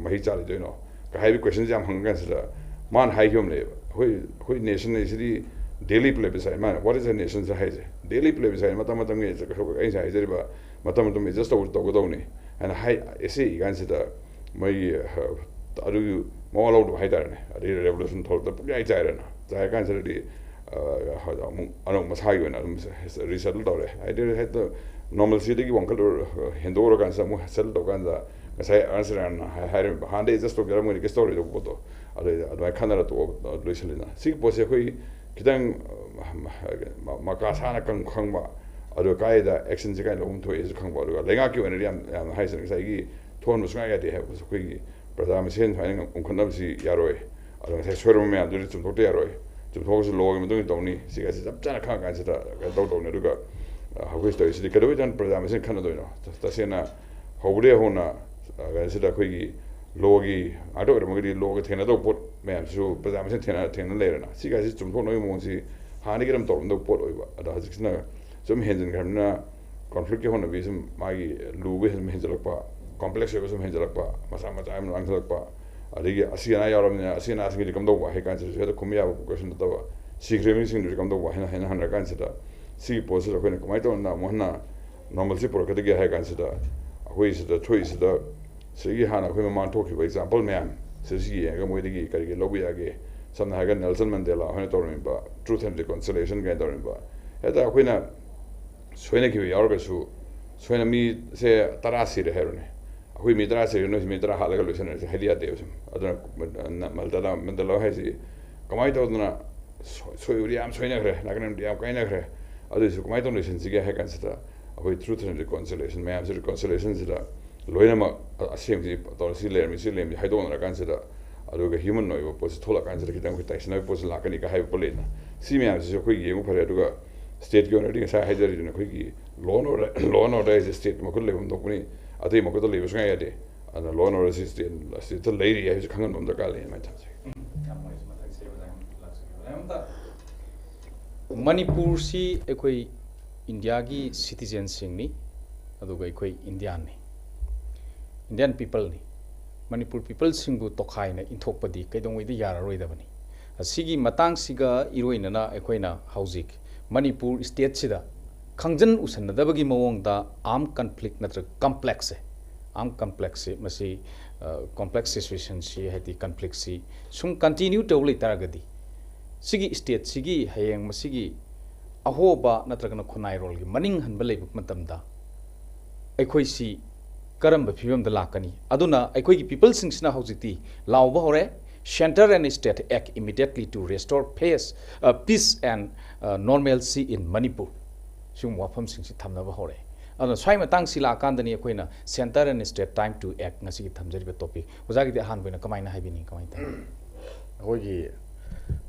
ꯃꯍꯩ ꯆꯥꯜꯂꯤꯗꯣꯏꯅꯣ ꯀ ꯍꯥꯏꯕꯒꯤ ꯀꯣꯏꯁꯟꯁꯦ ꯌꯥꯝ ꯍꯪꯉꯀꯥꯟꯁꯤꯗ, ꯃꯥꯅ ꯍꯥꯏꯈꯤꯕ ꯑꯃ ꯂꯩꯌꯦꯕ, ꯑꯩꯈꯣꯏ ꯑꯩꯈꯣꯏ ꯅꯦꯁꯟ ꯑꯁꯤꯗꯤ ꯗꯦꯂꯤ ꯄ꯭ꯂꯦꯕꯤꯁꯥꯏꯠ, ꯃꯥꯅ "What is a nation?" ꯍꯥꯏꯁꯦ, ꯗꯦꯂꯤ ꯄ꯭ꯂꯦꯕꯤꯁꯥꯏꯠ, ꯃꯇꯝ ꯃꯇꯝꯒꯤ ꯑꯩꯅ ꯍꯥꯏꯖꯔꯤꯕ ꯃꯇꯝ ꯃꯇꯝ ꯑꯦꯗꯖꯁ ꯇꯧ ꯇꯧꯒꯗꯧꯅꯤ ꯍꯥꯏꯅ ꯍꯥꯏ꯫ ꯑꯦꯁꯦ ꯏ ꯀꯥꯟꯁꯤꯗ ꯃꯣꯏꯒꯤ, ꯑ, ꯑꯗꯨꯒꯤ ꯃꯋꯥ ꯂꯧꯗꯕ ꯍꯥꯏꯇꯥꯔꯦꯅꯦ꯫ ꯑꯗꯩ ꯔꯦꯚꯣꯂꯨꯁꯟ ꯊꯣꯛꯂꯛꯇ ꯄꯨꯡꯆꯥꯏ ꯆꯥꯏꯔꯦꯅ꯫ ꯆꯥꯏꯔ ꯀꯥꯟꯁꯤꯗꯗꯤ, ꯑ, ꯑꯃꯨꯛ ꯑꯅꯧꯕ ꯃꯁꯥꯒꯤ ꯑꯣꯏꯅ ꯑꯗꯨꯝ ꯔꯤꯁꯦꯇꯜ ꯇꯧꯔꯦ꯫ ꯍꯥꯏꯗꯤ ꯍꯦꯛꯇ ꯅꯣꯔꯃꯦꯜꯁꯤꯗꯒꯤ ꯋꯥꯡꯈꯠꯂꯨꯔ, ꯍꯦꯟꯗꯣꯛꯎꯔꯀꯥꯟꯁꯤꯗ ꯑꯃꯨꯛ ꯁꯦꯇꯜ ꯇꯧꯀꯥꯟꯗ ꯉꯁꯥꯏ ꯑꯥꯔꯟꯁ ꯔꯦꯟꯅ ꯍꯥꯏ-, ꯍꯥꯏꯔꯝꯃꯤꯕ, ꯍꯥꯟꯅꯗꯩ ꯑꯦꯗꯖꯁ ꯇꯧꯖꯔꯝꯃꯣꯏꯅ ꯀꯩꯁꯨ ꯇꯧꯔꯣꯏꯗꯧꯕ ꯄꯣꯠꯇꯣ꯫ ꯑꯗꯩ ꯑꯗꯨꯃꯥꯏꯅ ꯈꯟꯅꯔ ꯇꯣꯛꯑ ꯂꯣꯏꯁꯤꯜꯂꯤꯅ꯫ ꯁꯤꯒꯤ ꯄꯣꯠꯁꯦ ꯑꯩꯈꯣꯏ ꯈꯤꯇꯪ, ꯑ, ꯃ-, ꯃ-, ꯃꯀꯥ ꯁꯥꯅ ꯀꯪ-, ꯈꯪꯕ, ꯑꯗꯨꯒ ꯀꯥꯏꯗ ꯑꯦꯛꯁꯟꯁꯦ ꯀꯥꯏ ꯂꯧꯐꯝ ꯊꯣꯛꯏꯁꯨ ꯈꯪꯕ, ꯑꯗꯨꯒ ꯂꯩꯉꯥꯛꯀꯤ ꯑꯣꯏꯅꯗꯤ ꯌꯥꯝ, ꯌꯥꯝꯅ ꯍꯥꯏꯁꯤꯅ ꯉꯁꯥꯏꯒꯤ ꯊꯣꯛꯍꯟꯕ ꯁꯨꯡꯌꯥ ꯌꯥꯗꯦ ꯍꯥꯏꯕꯁꯦ ꯑꯩꯈꯣꯏꯒꯤ ꯄ꯭ꯔꯖꯥ ꯃꯁꯦꯟ ꯁꯨꯃꯥꯏꯅ ꯎꯪꯈꯠꯅꯕꯁꯤ ꯌꯥꯔꯣꯏ꯫ ꯑꯗꯣ ꯉꯁꯥꯏ ꯁꯣꯏꯔꯝꯕ ꯃꯌꯥꯝꯗꯨꯗꯤ ꯆꯨꯝꯊꯣꯛꯇ ꯌꯥꯔꯣꯏ꯫ ꯆꯨꯝꯊꯣꯛꯑꯁꯨ ꯂꯣꯒꯤ ꯃꯇꯨꯡ ꯏꯟꯅ ꯇꯧꯅꯤ꯫ ꯁꯤꯒꯁꯤ ꯆꯞ ꯆꯥꯅ ꯈꯪꯉ ꯀꯥꯟꯁꯤꯗ ꯀꯩꯅꯣ ꯇꯧꯗꯧꯅꯤ꯫ ꯑꯗꯨꯒ, ꯑ, ꯍꯧꯖꯤꯛ ꯇꯧꯔꯤꯁꯤꯗꯤ ꯀꯩꯗꯧꯕꯩ ꯆꯥꯅ ꯄ꯭ꯔꯖꯥ ꯃꯁꯦꯟ ꯈꯠꯅꯗꯣꯏꯅꯣ? ꯇ-, ꯇꯁꯦꯡꯅ ꯍꯧꯕꯗꯒꯤ ꯍꯧꯅ, ꯑ, ꯀꯩꯅꯣꯁꯤꯗ ꯑꯩꯈꯣꯏꯒꯤ ꯂꯣꯒꯤ ꯉꯥꯛꯇ ꯑꯣꯏꯔꯝꯃꯒꯗꯤ ꯂꯣꯒ ꯊꯦꯡꯅꯗꯧꯕ ꯄꯣꯠ ꯃꯌꯥꯝꯁꯤꯁꯨ ꯄ꯭ꯔꯖꯥ ꯃꯁꯦꯟ ꯊꯦꯡꯅ, ꯊꯦꯡꯅ ꯂꯩꯔꯦꯅ꯫ ꯁꯤꯒꯁꯤ ꯆꯨꯝꯊꯣꯛꯅꯕꯒꯤ ꯃꯑꯣꯡꯁꯤ ꯍꯥꯟꯅꯗꯒꯤ ꯑꯗꯨꯝ ꯇꯧꯔꯝꯗꯧꯕ ꯄꯣꯠ ꯑꯣꯏꯕ꯫ ꯑꯗꯣ ꯍꯧꯖꯤꯛꯁꯤꯅ ꯁꯨꯝ ꯍꯦꯟꯖꯤꯟꯈ꯭ꯔꯕꯅꯤꯅ ꯀꯣꯟꯐ꯭ꯂꯤꯛꯀꯤ ꯍꯧꯅꯕꯤ ꯁꯨꯝ ꯃꯥꯒꯤ ꯂꯨꯕ ꯁꯨꯝ ꯍꯦꯟꯖꯜꯂꯛꯄ, ꯀꯣꯝꯄ꯭ꯂꯦꯛꯁ ꯑꯣꯏꯕ ꯁꯨꯝ ꯍꯦꯟꯖꯜꯂꯛꯄ, ꯃꯆꯥ ꯃꯆꯥ ꯌꯥꯝ ꯂꯥꯡꯁꯤꯜꯂꯛꯄ, ꯑꯗꯒꯤ ꯑꯁꯤ ꯑꯅꯥ ꯌꯥꯎꯔꯕꯅꯤꯅ ꯑꯁꯤ ꯑꯅꯥꯁꯤꯡꯒꯤꯗꯤ ꯀꯝꯗꯧꯕ ꯍꯥꯏ ꯀꯥꯟꯁꯤꯗꯁꯨ ꯍꯦꯛꯇ ꯈꯨꯝ ꯌꯥꯕ ꯀꯣꯏꯁꯟ ꯅꯠꯇꯕ, ꯁꯤꯈ꯭ꯔꯕ ꯃꯤꯁꯤꯡꯗꯨꯗꯤ ꯀꯝꯗꯧꯕ ꯍꯥꯏꯅ, ꯍꯥꯏꯅ ꯍꯪꯅꯔ ꯀꯥꯟꯁꯤꯗ ꯁꯤꯒꯤ ꯄꯣꯠꯁꯤꯗ ꯑꯩꯈꯣꯏꯅ ꯀꯃꯥꯏꯅ ꯇꯧꯅ ꯑꯃꯨꯛ ꯍꯟꯅ ꯅꯣꯔꯃꯦꯜꯁꯤ ꯄꯨꯔꯛꯀꯗꯒꯦ ꯍꯥꯏ ꯀꯥꯟꯁꯤꯗ ꯑꯩꯈꯣꯏ ꯁꯤꯗ ꯊꯣꯛꯏꯁꯤꯗ ꯁꯤꯒꯤ ꯍꯥꯟꯅ ꯑꯩꯈꯣꯏ ꯃꯃꯥꯡ ꯊꯣꯛꯈꯤꯕ ꯑꯦꯛꯖꯥꯝꯄꯜ ꯃꯌꯥꯝ ꯁꯤꯗ ꯁꯤ ꯌꯦꯡꯉꯒ ꯃꯣꯏꯗꯒꯤ ꯀꯔꯤ ꯀꯔꯤ ꯂꯧꯕ ꯌꯥꯒꯦ? ꯁꯝꯅ ꯍꯥꯏꯔꯒ ꯅꯦꯜꯁꯟ ꯃꯟꯗꯦꯂꯥ ꯍꯣꯏꯅ ꯇꯧꯔꯝꯃꯤꯕ Truth and Reconciliation ꯀꯥꯏꯅ ꯇꯧꯔꯝꯃꯤꯕ, ꯍꯦꯛꯇ ꯑꯩꯈꯣꯏꯅ ꯁꯣꯏꯅꯈꯤꯕ ꯌꯥꯎꯔꯒꯁꯨ, ꯁꯣꯏꯅ ꯃꯤꯁꯦ ꯇꯔꯥ ꯁꯤꯔꯦ ꯍꯥꯏꯔꯣꯅꯦ, ꯑꯩꯈꯣꯏ ꯃꯤ ꯇꯔꯥ ꯁꯤꯔꯦ, ꯅꯣꯏꯁꯨ ꯃꯤ ꯇꯔꯥ ꯍꯥꯠꯂꯒ ꯂꯣꯏꯁꯤꯟꯅꯔꯁꯦ ꯍꯥꯏꯗꯤ ꯌꯥꯗꯦꯕ꯫ ꯁꯨꯝ ꯑꯗꯨꯅ ꯃꯟꯗꯦꯂꯥ, ꯃꯟꯗꯦꯂꯥ ꯍꯥꯏꯁꯤ ꯀꯃꯥꯏꯅ ꯇꯧꯗꯅ ꯁꯣꯏ-, ꯁꯣꯏꯕꯗꯤ ꯌꯥꯝ ꯁꯣꯏꯅꯈ꯭ꯔꯦ, ꯅꯥꯀꯟ ꯑꯃꯗꯤ ꯌꯥꯝ ꯀꯥꯏꯅꯈ꯭ꯔꯦ, ꯑꯗꯨꯏꯁꯨ ꯀꯃꯥꯏꯅ ꯇꯧꯅ ꯂꯣꯏꯁꯤꯟꯁꯤꯒꯦ ꯍꯥꯏ ꯀꯥꯟꯁꯤꯗ ꯑꯩꯈꯣꯏ Truth and Reconciliation ꯃꯌꯥꯝꯁꯤ, ꯔꯤꯀꯣꯟꯁꯤꯂꯦꯁꯟꯁꯤꯗ ꯂꯣꯏꯅꯃꯛ ꯑ-, ꯑꯁꯦꯡꯕꯁꯤ ꯇꯧꯔ ꯁꯤ ꯂꯩꯔꯝꯃꯤ, ꯁꯤ ꯂꯩꯔꯝꯃꯤ ꯍꯥꯏꯗꯣꯛꯅꯔꯀꯥꯟꯁꯤꯗ, ꯑꯗꯨꯒ ꯍ꯭ꯌꯨꯃꯟ ꯑꯣꯏꯕ ꯄꯣꯠꯁꯤ ꯊꯣꯛꯂꯛꯀꯥꯟꯁꯤꯗ ꯈꯤꯇꯪ ꯑꯩꯈꯣꯏ ꯇꯥꯏꯁꯤꯟꯅꯕꯒꯤ ꯄꯣꯠꯁꯤ ꯂꯥꯛꯀꯅꯤ ꯀ ꯍꯥꯏꯕ ꯄꯣꯠ ꯂꯩꯗꯅ꯫ ꯁꯤ ꯃꯌꯥꯝꯁꯤꯁꯨ ꯑꯩꯈꯣꯏ ꯌꯦꯡꯕ ꯐꯔꯦ꯫ ꯑꯗꯨꯒ ꯁ꯭ꯇꯦꯠꯀꯤ ꯑꯣꯏꯅꯗꯤ ꯉꯁꯥꯏ ꯍꯥꯏꯖꯔꯤꯗꯨꯅ ꯑꯩꯈꯣꯏꯒꯤ law and order, law and order ꯍꯥꯏꯁꯦ ꯁ꯭ꯇꯦꯠꯀꯤ ꯃꯈꯨꯠ ꯂꯩꯐꯝ ꯊꯣꯛꯄꯅꯤ, ꯑꯇꯩ ꯃꯈꯨꯠꯇ ꯂꯩꯕ ꯁꯨꯡꯌꯥ ꯌꯥꯗꯦ꯫ ꯑꯗꯨꯅ law and order ꯁꯤ ꯁ꯭ꯇꯦꯠ, ꯁ꯭ꯇꯦꯠꯇ ꯂꯩꯔꯤ ꯍꯥꯏꯕꯁꯤ ꯈꯪꯍꯟꯕ ꯑꯃ ꯗꯔꯀꯥꯔ ꯂꯩ ꯍꯥꯏꯅ ꯊꯝꯖꯒꯦ꯫ ꯎꯝ, ꯌꯥꯝ ꯅꯨꯡꯉꯥꯏꯖꯩ꯫ ꯃꯊꯪꯁꯦ ꯑꯣꯖꯥ ꯂꯥꯛꯆꯒꯦ꯫ ꯑꯣꯖꯥ, ꯑꯝꯇ ꯃꯅꯤꯄꯨꯔꯁꯤ ꯑꯩꯈꯣꯏ ꯏꯟꯗꯤꯌꯥꯒꯤ ꯁꯤꯇꯤꯖꯦꯟꯁꯤꯡꯅꯤ, ꯑꯗꯨꯒ ꯑꯩꯈꯣꯏ ꯏꯟꯗꯤꯌꯥꯟꯅꯤ, ꯏꯟꯗꯤꯌꯥꯟ ꯄꯤꯄꯜꯅꯤ꯫ ꯃꯅꯤꯄꯨꯔ ꯄꯤꯄꯜꯁꯤꯡꯕꯨ ꯇꯣꯈꯥꯏꯅ ꯏꯟꯊꯣꯛꯄꯗꯤ ꯀꯩꯗꯧꯉꯩꯗ ꯌꯥꯔꯔꯣꯏꯗꯕꯅꯤ꯫ ꯑꯁꯤꯒꯤ ꯃꯇꯥꯡꯁꯤꯒ ꯏꯔꯣꯏꯅꯅ ꯑꯩꯈꯣꯏꯅ ꯍꯧꯖꯤꯛ ꯃꯅꯤꯄꯨꯔ ꯁ꯭ꯇꯦꯠꯁꯤꯗ ꯈꯪꯖꯟ ꯎꯁꯟꯅꯗꯕꯒꯤ ꯃꯑꯣꯡꯗ ꯑꯥꯔꯝ ꯀꯟꯐ꯭ꯂꯤꯛ ꯅꯠꯇ꯭ꯔꯒ ꯀꯝꯄ꯭ꯂꯦꯛꯁꯁꯦ, ꯑꯥꯔꯝ ꯀꯝꯄ꯭ꯂꯦꯛꯁꯁꯦ, ꯃꯁꯤ ꯀꯝꯄ꯭ꯂꯦꯛꯁ ꯁꯤꯆꯨꯋꯦꯁꯟꯁꯤ, ꯍꯥꯏꯗꯤ ꯀꯟꯐ꯭ꯂꯤꯛꯁꯤ ꯁꯨꯝ ꯀꯟꯇꯤꯅ꯭ꯌꯨ ꯇꯧ ꯂꯩꯇꯥꯔꯒꯗꯤ, ꯁꯤꯒꯤ ꯁ꯭ꯇꯦꯠꯁꯤꯒꯤ ꯍꯌꯦꯡ ꯃꯁꯤꯒꯤ ꯑꯍꯣꯕ ꯅꯠꯇ꯭ꯔꯒꯅ ꯈꯨꯟꯅꯥꯏꯔꯣꯜꯒꯤ ꯃꯅꯤꯡ ꯍꯟꯕ ꯂꯩꯕ ꯃꯇꯝꯗ ꯑꯩꯈꯣꯏꯁꯤ ꯀꯔꯝꯕ ꯐꯤꯕꯝꯗ ꯂꯥꯛꯀꯅꯤ? ꯑꯗꯨꯅ ꯑꯩꯈꯣꯏꯒꯤ ꯄꯤꯄꯜꯁꯤꯡꯁꯤꯅ ꯍꯧꯖꯤꯛꯇꯤ ꯂꯥꯎꯕ ꯍꯧꯔꯦ, "Center and state act immediately to restore peace, uh, peace and, uh, normalcy in Manipur"꯫ ꯁꯤꯒꯨꯝꯕ ꯋꯥꯐꯝꯁꯤꯡꯁꯤ ꯊꯝꯅꯕ ꯍꯧꯔꯛꯑꯦ꯫ ꯑꯗꯨꯅ ꯁ꯭ꯋꯥꯏ ꯃꯇꯥꯡꯁꯤ ꯂꯥꯛꯑꯀꯥꯟꯗꯅꯤ ꯑꯩꯈꯣꯏꯅ "Center and state time to act" ꯉꯁꯤꯒꯤ ꯊꯝꯖꯔꯤꯕ ꯇꯣꯄꯤꯛ꯫ ꯑꯣꯖꯥꯒꯤꯗꯤ ꯑꯍꯥꯟꯕ ꯑꯣꯏꯅ ꯀꯃꯥꯏꯅ ꯍꯥꯏꯕꯤꯅꯤꯡꯉꯤ, ꯀꯃꯥꯏꯅ ꯇꯧꯏ? ꯑꯩꯈꯣꯏꯒꯤ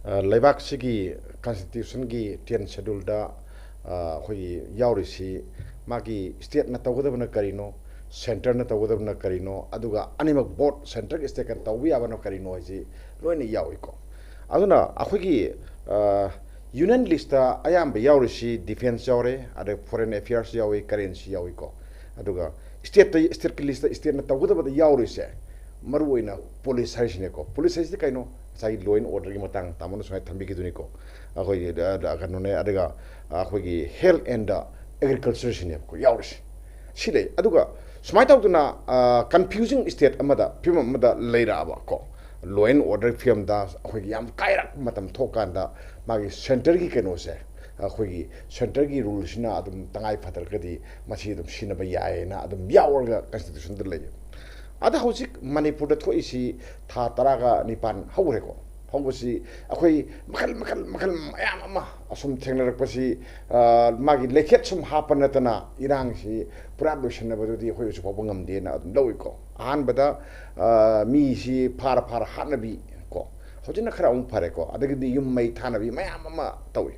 ꯑ, ꯂꯩꯕꯥꯛꯁꯤꯒꯤ ꯀꯟꯁꯇꯤꯇ꯭ꯌꯨꯁꯟꯒꯤ ꯇꯦꯟ ꯁꯦꯗꯨꯜꯗ, ꯑ, ꯑꯩꯈꯣꯏꯒꯤ ꯌꯥꯎꯔꯤꯁꯤ ꯃꯥꯒꯤ ꯁ꯭ꯇꯦꯠꯅ ꯇꯧꯒꯗꯕꯅ ꯀꯔꯤꯅꯣ, ꯁꯦꯟꯇꯔꯅ ꯇꯧꯒꯗꯕꯅ ꯀꯔꯤꯅꯣ, ꯑꯗꯨꯒ ꯑꯅꯤꯃꯛ ꯕꯣꯠ ꯁꯦꯟꯇꯔꯒꯤ ꯁ꯭ꯇꯦꯠꯀ ꯇꯧꯕ ꯌꯥꯕꯅ ꯀꯔꯤꯅꯣ ꯍꯥꯏꯁꯤ ꯂꯣꯏꯅ ꯌꯥꯎꯏꯀꯣ꯫ ꯑꯗꯨꯅ ꯑꯩꯈꯣꯏꯒꯤ, ꯑ, ꯌꯨꯅꯤꯌꯟ ꯂꯤꯁꯇ ꯑꯌꯥꯝꯕ ꯌꯥꯎꯔꯤꯁꯤ ꯗꯤꯐꯦꯟꯁ ꯌꯥꯎꯔꯦ, ꯑꯗꯩ ꯐꯣꯔꯦꯟ ꯑꯦꯐꯤꯌꯔꯁ ꯌꯥꯎꯏ, ꯀꯔꯦꯟꯁꯤ ꯌꯥꯎꯏꯀꯣ꯫ ꯑꯗꯨꯒ ꯁ꯭ꯇꯦꯠꯇ, ꯁ꯭ꯇꯦꯠꯀꯤ ꯂꯤꯁꯇ ꯁ꯭ꯇꯦꯠꯅ ꯇꯧꯒꯗꯕꯗ ꯌꯥꯎꯔꯤꯁꯦ ꯃꯔꯨꯑꯣꯏꯅ ꯄꯨꯂꯤꯁ ꯍꯥꯏꯁꯤꯅꯦꯀꯣ꯫ ꯄꯨꯂꯤꯁ ꯍꯥꯏꯁꯤꯗꯤ ꯀꯩꯅꯣ? ꯉꯁꯥꯏꯒꯤ law and orderꯒꯤ ꯃꯇꯥꯡ ꯇꯥꯃꯣꯅ ꯁꯨꯃꯥꯏꯅ ꯊꯝꯕꯤꯈꯤꯗꯨꯅꯤꯀꯣ꯫ ꯑꯩꯈꯣꯏꯒꯤ, ꯑ, ꯀꯩꯅꯣꯅꯦ, ꯑꯗꯨꯒ ꯑꯩꯈꯣꯏꯒꯤ health and agricultureꯁꯤꯅꯦꯕꯀꯣ ꯌꯥꯎꯔꯤꯁꯦ꯫ ꯁꯤ ꯂꯩ꯫ ꯑꯗꯨꯒ ꯁꯨꯃꯥꯏꯅ ꯇꯧꯗꯅ, ꯑ, confusing state ꯑꯃꯗ, ꯐꯤꯕꯝ ꯑꯃꯗ ꯂꯩꯔꯛꯑꯕ ꯀꯣ, law and order ꯐꯤꯕꯝꯗ ꯑꯩꯈꯣꯏꯒꯤ ꯌꯥꯝ ꯀꯥꯏꯔꯛꯄ ꯃꯇꯝ ꯊꯣꯛꯀꯥꯟꯗ ꯃꯥꯒꯤ ꯁꯦꯟꯇꯔꯒꯤ ꯀꯩꯅꯣꯁꯦ, ꯑꯩꯈꯣꯏꯒꯤ ꯁꯦꯟꯇꯔꯒꯤ ꯔꯨꯜꯁꯤꯅ ꯑꯗꯨꯝ ꯇꯉꯥꯏ ꯐꯗ꯭ꯔꯒꯗꯤ ꯃꯁꯤ ꯑꯗꯨꯝ ꯁꯤꯖꯤꯟꯅꯕ ꯌꯥꯏꯌꯦꯅ ꯑꯗꯨꯝ ꯌꯥꯎꯔꯒ ꯀꯟꯁꯇꯤꯇ꯭ꯌꯨꯁꯟꯗ ꯂꯩꯌꯦ꯫ ꯑꯗ ꯍꯧꯖꯤꯛ ꯃꯅꯤꯄꯨꯔꯗ ꯊꯣꯛꯏꯁꯤ ꯊꯥ ꯇꯔꯥꯒ ꯅꯤꯄꯥꯟ ꯍꯧꯈ꯭ꯔꯦꯀꯣ꯫ ꯍꯧꯕꯁꯤ ꯑꯩꯈꯣꯏ ꯃꯈꯜ, ꯃꯈꯜ, ꯃꯈꯜ ꯃꯌꯥꯝ ꯑꯃ ꯑꯁꯨꯝ ꯊꯦꯡꯅꯔꯛꯄꯁꯤ, ꯑ, ꯃꯥꯒꯤ ꯂꯩꯈꯦꯠ ꯁꯨꯝ ꯍꯥꯞꯄ ꯅꯠꯇꯅ ꯏꯔꯥꯡꯁꯤ ꯄꯨꯔꯥ ꯂꯣꯏꯁꯤꯟꯅꯕꯗꯨꯗꯤ ꯑꯩꯈꯣꯏ ꯍꯧꯖꯤꯛ ꯐꯥꯎꯕ ꯉꯝꯗꯦꯅ ꯑꯗꯨꯝ ꯂꯧꯏꯀꯣ꯫ ꯑꯍꯥꯟꯕꯗ, ꯑ, ꯃꯤꯁꯤ ꯐꯥꯔ ꯐꯥꯔ ꯍꯥꯠꯅꯕꯤ ꯀꯣ꯫ ꯍꯧꯖꯤꯛꯅ ꯈꯔ ꯑꯃꯨꯛ ꯐꯔꯦꯀꯣ꯫ ꯑꯗꯒꯤꯗꯤ ꯌꯨꯝ ꯃꯩ ꯊꯥꯅꯕꯤ ꯃꯌꯥꯝ ꯑꯃ ꯇꯧꯏ꯫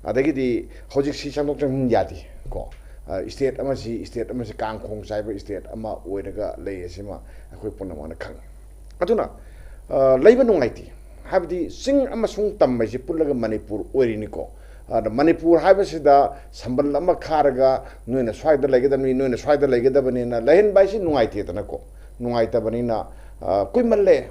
ꯑꯗꯒꯤꯗꯤ ꯍꯧꯖꯤꯛꯁꯤ ꯆꯪꯊꯣꯛ ꯆꯪꯁꯤꯟ ꯌꯥꯗꯦ ꯀꯣ꯫ ꯑ, ꯁ꯭ꯇꯦꯠ ꯑꯃꯁꯤ ꯁ꯭ꯇꯦꯠ ꯑꯃꯁꯤ ꯀꯥꯡ ꯈꯣꯡ ꯆꯥꯏꯕ ꯁ꯭ꯇꯦꯠ ꯑꯃ ꯑꯣꯏꯔꯒ ꯂꯩ ꯑꯁꯤꯃ ꯑꯩꯈꯣꯏ ꯄꯨꯝꯅꯃꯛꯅ ꯈꯪꯉꯤ꯫ ꯑꯗꯨꯅ, ꯑ, ꯂꯩꯕ ꯅꯨꯡꯉꯥꯏꯇꯦ꯫ ꯍꯥꯏꯕꯗꯤ ꯆꯤꯡ ꯑꯃꯁꯨꯡ ꯇꯝ ꯍꯥꯏꯁꯤ ꯄꯨꯜꯂꯒ ꯃꯅꯤꯄꯨꯔ ꯑꯣꯏꯔꯤꯅꯤꯀꯣ꯫ ꯑꯗ ꯃꯅꯤꯄꯨꯔ ꯍꯥꯏꯕꯁꯤꯗ ꯁꯝꯕꯜ ꯑꯃ ꯈꯥꯔꯒ ꯅꯣꯏꯅ ꯁ꯭ꯋꯥꯏꯗ ꯂꯩꯒꯗꯕꯅꯤ, ꯅꯣꯏꯅ ꯁ꯭ꯋꯥꯏꯗ ꯂꯩꯒꯗꯕꯅꯤꯅ ꯂꯩꯍꯟꯕ ꯍꯥꯏꯁꯤ ꯅꯨꯡꯉꯥꯏꯇꯦꯗꯅꯀꯣ꯫ ꯅꯨꯡꯉꯥꯏꯇꯕꯅꯤꯅ, ꯑ, ꯀꯨꯏꯃꯜꯂꯦ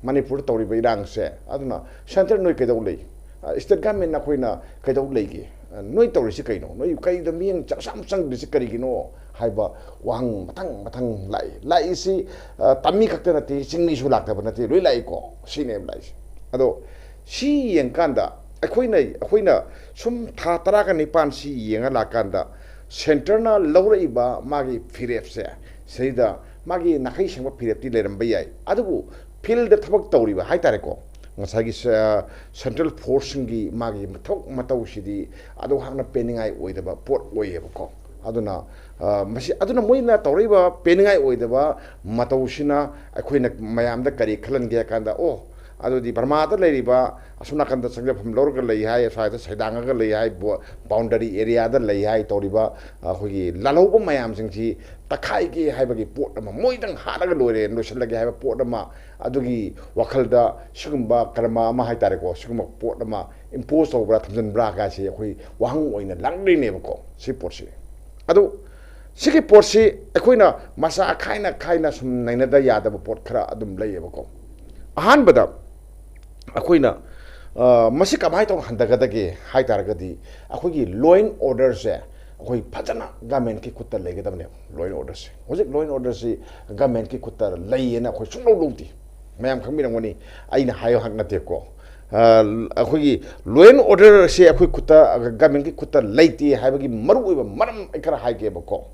ꯃꯅꯤꯄꯨꯔꯗ ꯇꯧꯔꯤꯕ ꯏꯔꯥꯡꯁꯦ꯫ ꯑꯗꯨꯅ centre ꯅꯣꯏ ꯀꯩꯗꯧ ꯂꯩ? ꯑ, state government ꯑꯩꯈꯣꯏꯅ ꯀꯩꯗꯧ ꯂꯩꯒꯦ? ꯑ, ꯅꯣꯏ ꯇꯧꯔꯤꯁꯤ ꯀꯩꯅꯣ? ꯅꯣꯏ ꯀꯩꯗ ꯃꯤꯠꯌꯦꯡ ꯆꯪꯁꯨ ꯆꯪꯗ꯭ꯔꯤꯁꯤ ꯀꯔꯤꯒꯤꯅꯣ ꯍꯥꯏꯕ ꯋꯥꯍꯪ ꯃꯊꯪ ꯃꯊꯪ ꯂꯥꯛꯏ꯫ ꯂꯥꯛꯏꯁꯤ, ꯑ, ꯇꯝꯃꯤ ꯈꯛꯇ ꯅꯠꯇꯦ, ꯆꯤꯡꯃꯤꯁꯨ ꯂꯥꯛꯇꯕ ꯅꯠꯇꯦ, ꯂꯣꯏ ꯂꯥꯛꯏꯀꯣ꯫ ꯁꯤꯅꯦꯕ ꯂꯥꯛꯏꯁꯤ꯫ ꯑꯗꯣ ꯁꯤ ꯌꯦꯡꯀꯥꯟꯗ ꯑꯩꯈꯣꯏꯅ, ꯑꯩꯈꯣꯏꯅ ꯁꯨꯝ ꯊꯥ ꯇꯔꯥꯒ ꯅꯤꯄꯥꯟ ꯁꯤ ꯌꯦꯡꯉ ꯂꯥꯛꯀꯥꯟꯗ centreꯅ ꯂꯧꯔꯛꯏꯕ ꯃꯥꯒꯤ ꯐꯤꯔꯦꯞꯁꯦ, ꯁꯤꯗ ꯃꯥꯒꯤ ꯅꯥꯈꯩ ꯁꯦꯡꯕ ꯐꯤꯔꯦꯞꯇꯤ ꯂꯩꯔꯝꯕ ꯌꯥꯏ, ꯑꯗꯨꯕꯨ fieldꯗ ꯊꯕꯛ ꯇꯧꯔꯤꯕ ꯍꯥꯏꯇꯥꯔꯦꯀꯣ, ꯉꯁꯥꯏꯒꯤ ꯁ-, central forceꯁꯤꯡꯒꯤ ꯃꯥꯒꯤ ꯊꯕꯛ ꯃꯇꯧꯁꯤꯗꯤ ꯑꯗꯨ ꯍꯥꯛꯅ ꯄꯦꯟꯅꯤꯡꯉꯥꯏ ꯑꯣꯏꯗꯕ ꯄꯣꯠ ꯑꯣꯏꯌꯦꯕꯀꯣ꯫ ꯑꯗꯨꯅ, ꯑ, ꯃꯁꯤ, ꯑꯗꯨꯅ ꯃꯣꯏꯅ ꯇꯧꯔꯛꯏꯕ ꯄꯦꯟꯅꯤꯡꯉꯥꯏ ꯑꯣꯏꯗꯕ ꯃꯇꯧꯁꯤꯅ ꯑꯩꯈꯣꯏꯅ ꯃꯌꯥꯝꯗ ꯀꯔꯤ ꯈꯜꯍꯟꯒꯦ ꯍꯥꯏ ꯀꯥꯟꯗ, ꯑꯣ, ꯑꯗꯨꯗꯤ ꯕꯔꯃꯥꯗ ꯂꯩꯔꯤꯕ ꯑꯁꯣꯝ ꯅꯥꯀꯟꯗ ꯆꯪꯖꯐꯝ ꯂꯧꯔꯒ ꯂꯩ ꯍꯥꯏ, ꯁ꯭ꯋꯥꯏꯗ ꯁꯩꯗꯥꯡꯉꯒ ꯂꯩ ꯍꯥꯏ, ꯕꯣ-, boundary areaꯗ ꯂꯩ ꯍꯥꯏ ꯇꯧꯔꯤꯕ ꯑꯩꯈꯣꯏꯒꯤ ꯂꯥꯜꯍꯧꯕ ꯃꯌꯥꯝꯁꯤꯡꯁꯤ ꯇꯛꯈꯥꯏꯒꯦ ꯍꯥꯏꯕꯒꯤ ꯄꯣꯠ ꯑꯃ, ꯃꯣꯏꯗꯪ ꯍꯥꯠꯂꯒ ꯂꯣꯏꯔꯦ, ꯂꯣꯏꯁꯤꯜꯂꯒꯦ ꯍꯥꯏꯕ ꯄꯣꯠ ꯑꯃ, ꯑꯗꯨꯒꯤ ꯋꯥꯈꯜꯗ ꯁꯤꯒꯨꯝꯕ ꯀꯔꯃ ꯑꯃ ꯍꯥꯏ ꯇꯥꯔꯦꯀꯣ, ꯁꯤꯒꯨꯝꯕ ꯄꯣꯠ ꯑꯃ impose ꯇꯧꯕ꯭ꯔꯥ, ꯊꯝꯖꯤꯟꯕ꯭ꯔꯥ ꯀꯥꯏꯁꯦ ꯑꯩꯈꯣꯏ ꯋꯥꯍꯪ ꯑꯣꯏꯅ ꯂꯥꯡꯗꯣꯏꯅꯦꯕꯀꯣ, ꯁꯤ ꯄꯣꯠꯁꯤ꯫ ꯑꯗꯨ ꯁꯤꯒꯤ ꯄꯣꯠꯁꯤ ꯑꯩꯈꯣꯏꯅ ꯃꯆꯥ ꯈꯥꯏꯅ ꯈꯥꯏꯅ ꯁꯨꯝ ꯅꯩꯅꯗ ꯌꯥꯗꯕ ꯄꯣꯠ ꯈꯔ ꯑꯗꯨꯝ ꯂꯩꯌꯦꯕꯀꯣ꯫ ꯑꯍꯥꯟꯕꯗ ꯑꯩꯈꯣꯏꯅ, ꯑ, ꯃꯁꯤ ꯀꯃꯥꯏꯅ ꯇꯧꯔ ꯍꯟꯊꯒꯗꯒꯦ ꯍꯥꯏ ꯇꯥꯔꯒꯗꯤ, ꯑꯩꯈꯣꯏꯒꯤ law and orderꯁꯦ ꯑꯩꯈꯣꯏ ꯐꯖꯅ governmentꯀꯤ ꯈꯨꯠꯇ ꯂꯩꯒꯗꯕꯅꯦꯕ꯫ Law and orderꯁꯦ, ꯍꯧꯖꯤꯛ law and orderꯁꯤ governmentꯀꯤ ꯈꯨꯠꯇ ꯂꯩꯌꯦꯅ ꯑꯩꯈꯣꯏ ꯁꯨꯡꯂꯧ ꯂꯧꯗꯦ꯫ ꯃꯌꯥꯝ ꯈꯪꯕꯤꯔꯝꯒꯅꯤ, ꯑꯩꯅ ꯍꯥꯏꯌꯣ ꯍꯥꯏꯕ ꯅꯠꯇꯦꯀꯣ꯫ ꯑ, ꯑꯩꯈꯣꯏꯒꯤ law and orderꯁꯦ ꯑꯩꯈꯣꯏ ꯈꯨꯠꯇ, governmentꯀꯤ ꯈꯨꯠꯇ ꯂꯩꯇꯦ ꯍꯥꯏꯕꯒꯤ ꯃꯔꯨꯑꯣꯏꯕ ꯃꯔꯝ ꯑꯩ ꯈꯔ ꯍꯥꯏꯒꯦꯕꯀꯣ꯫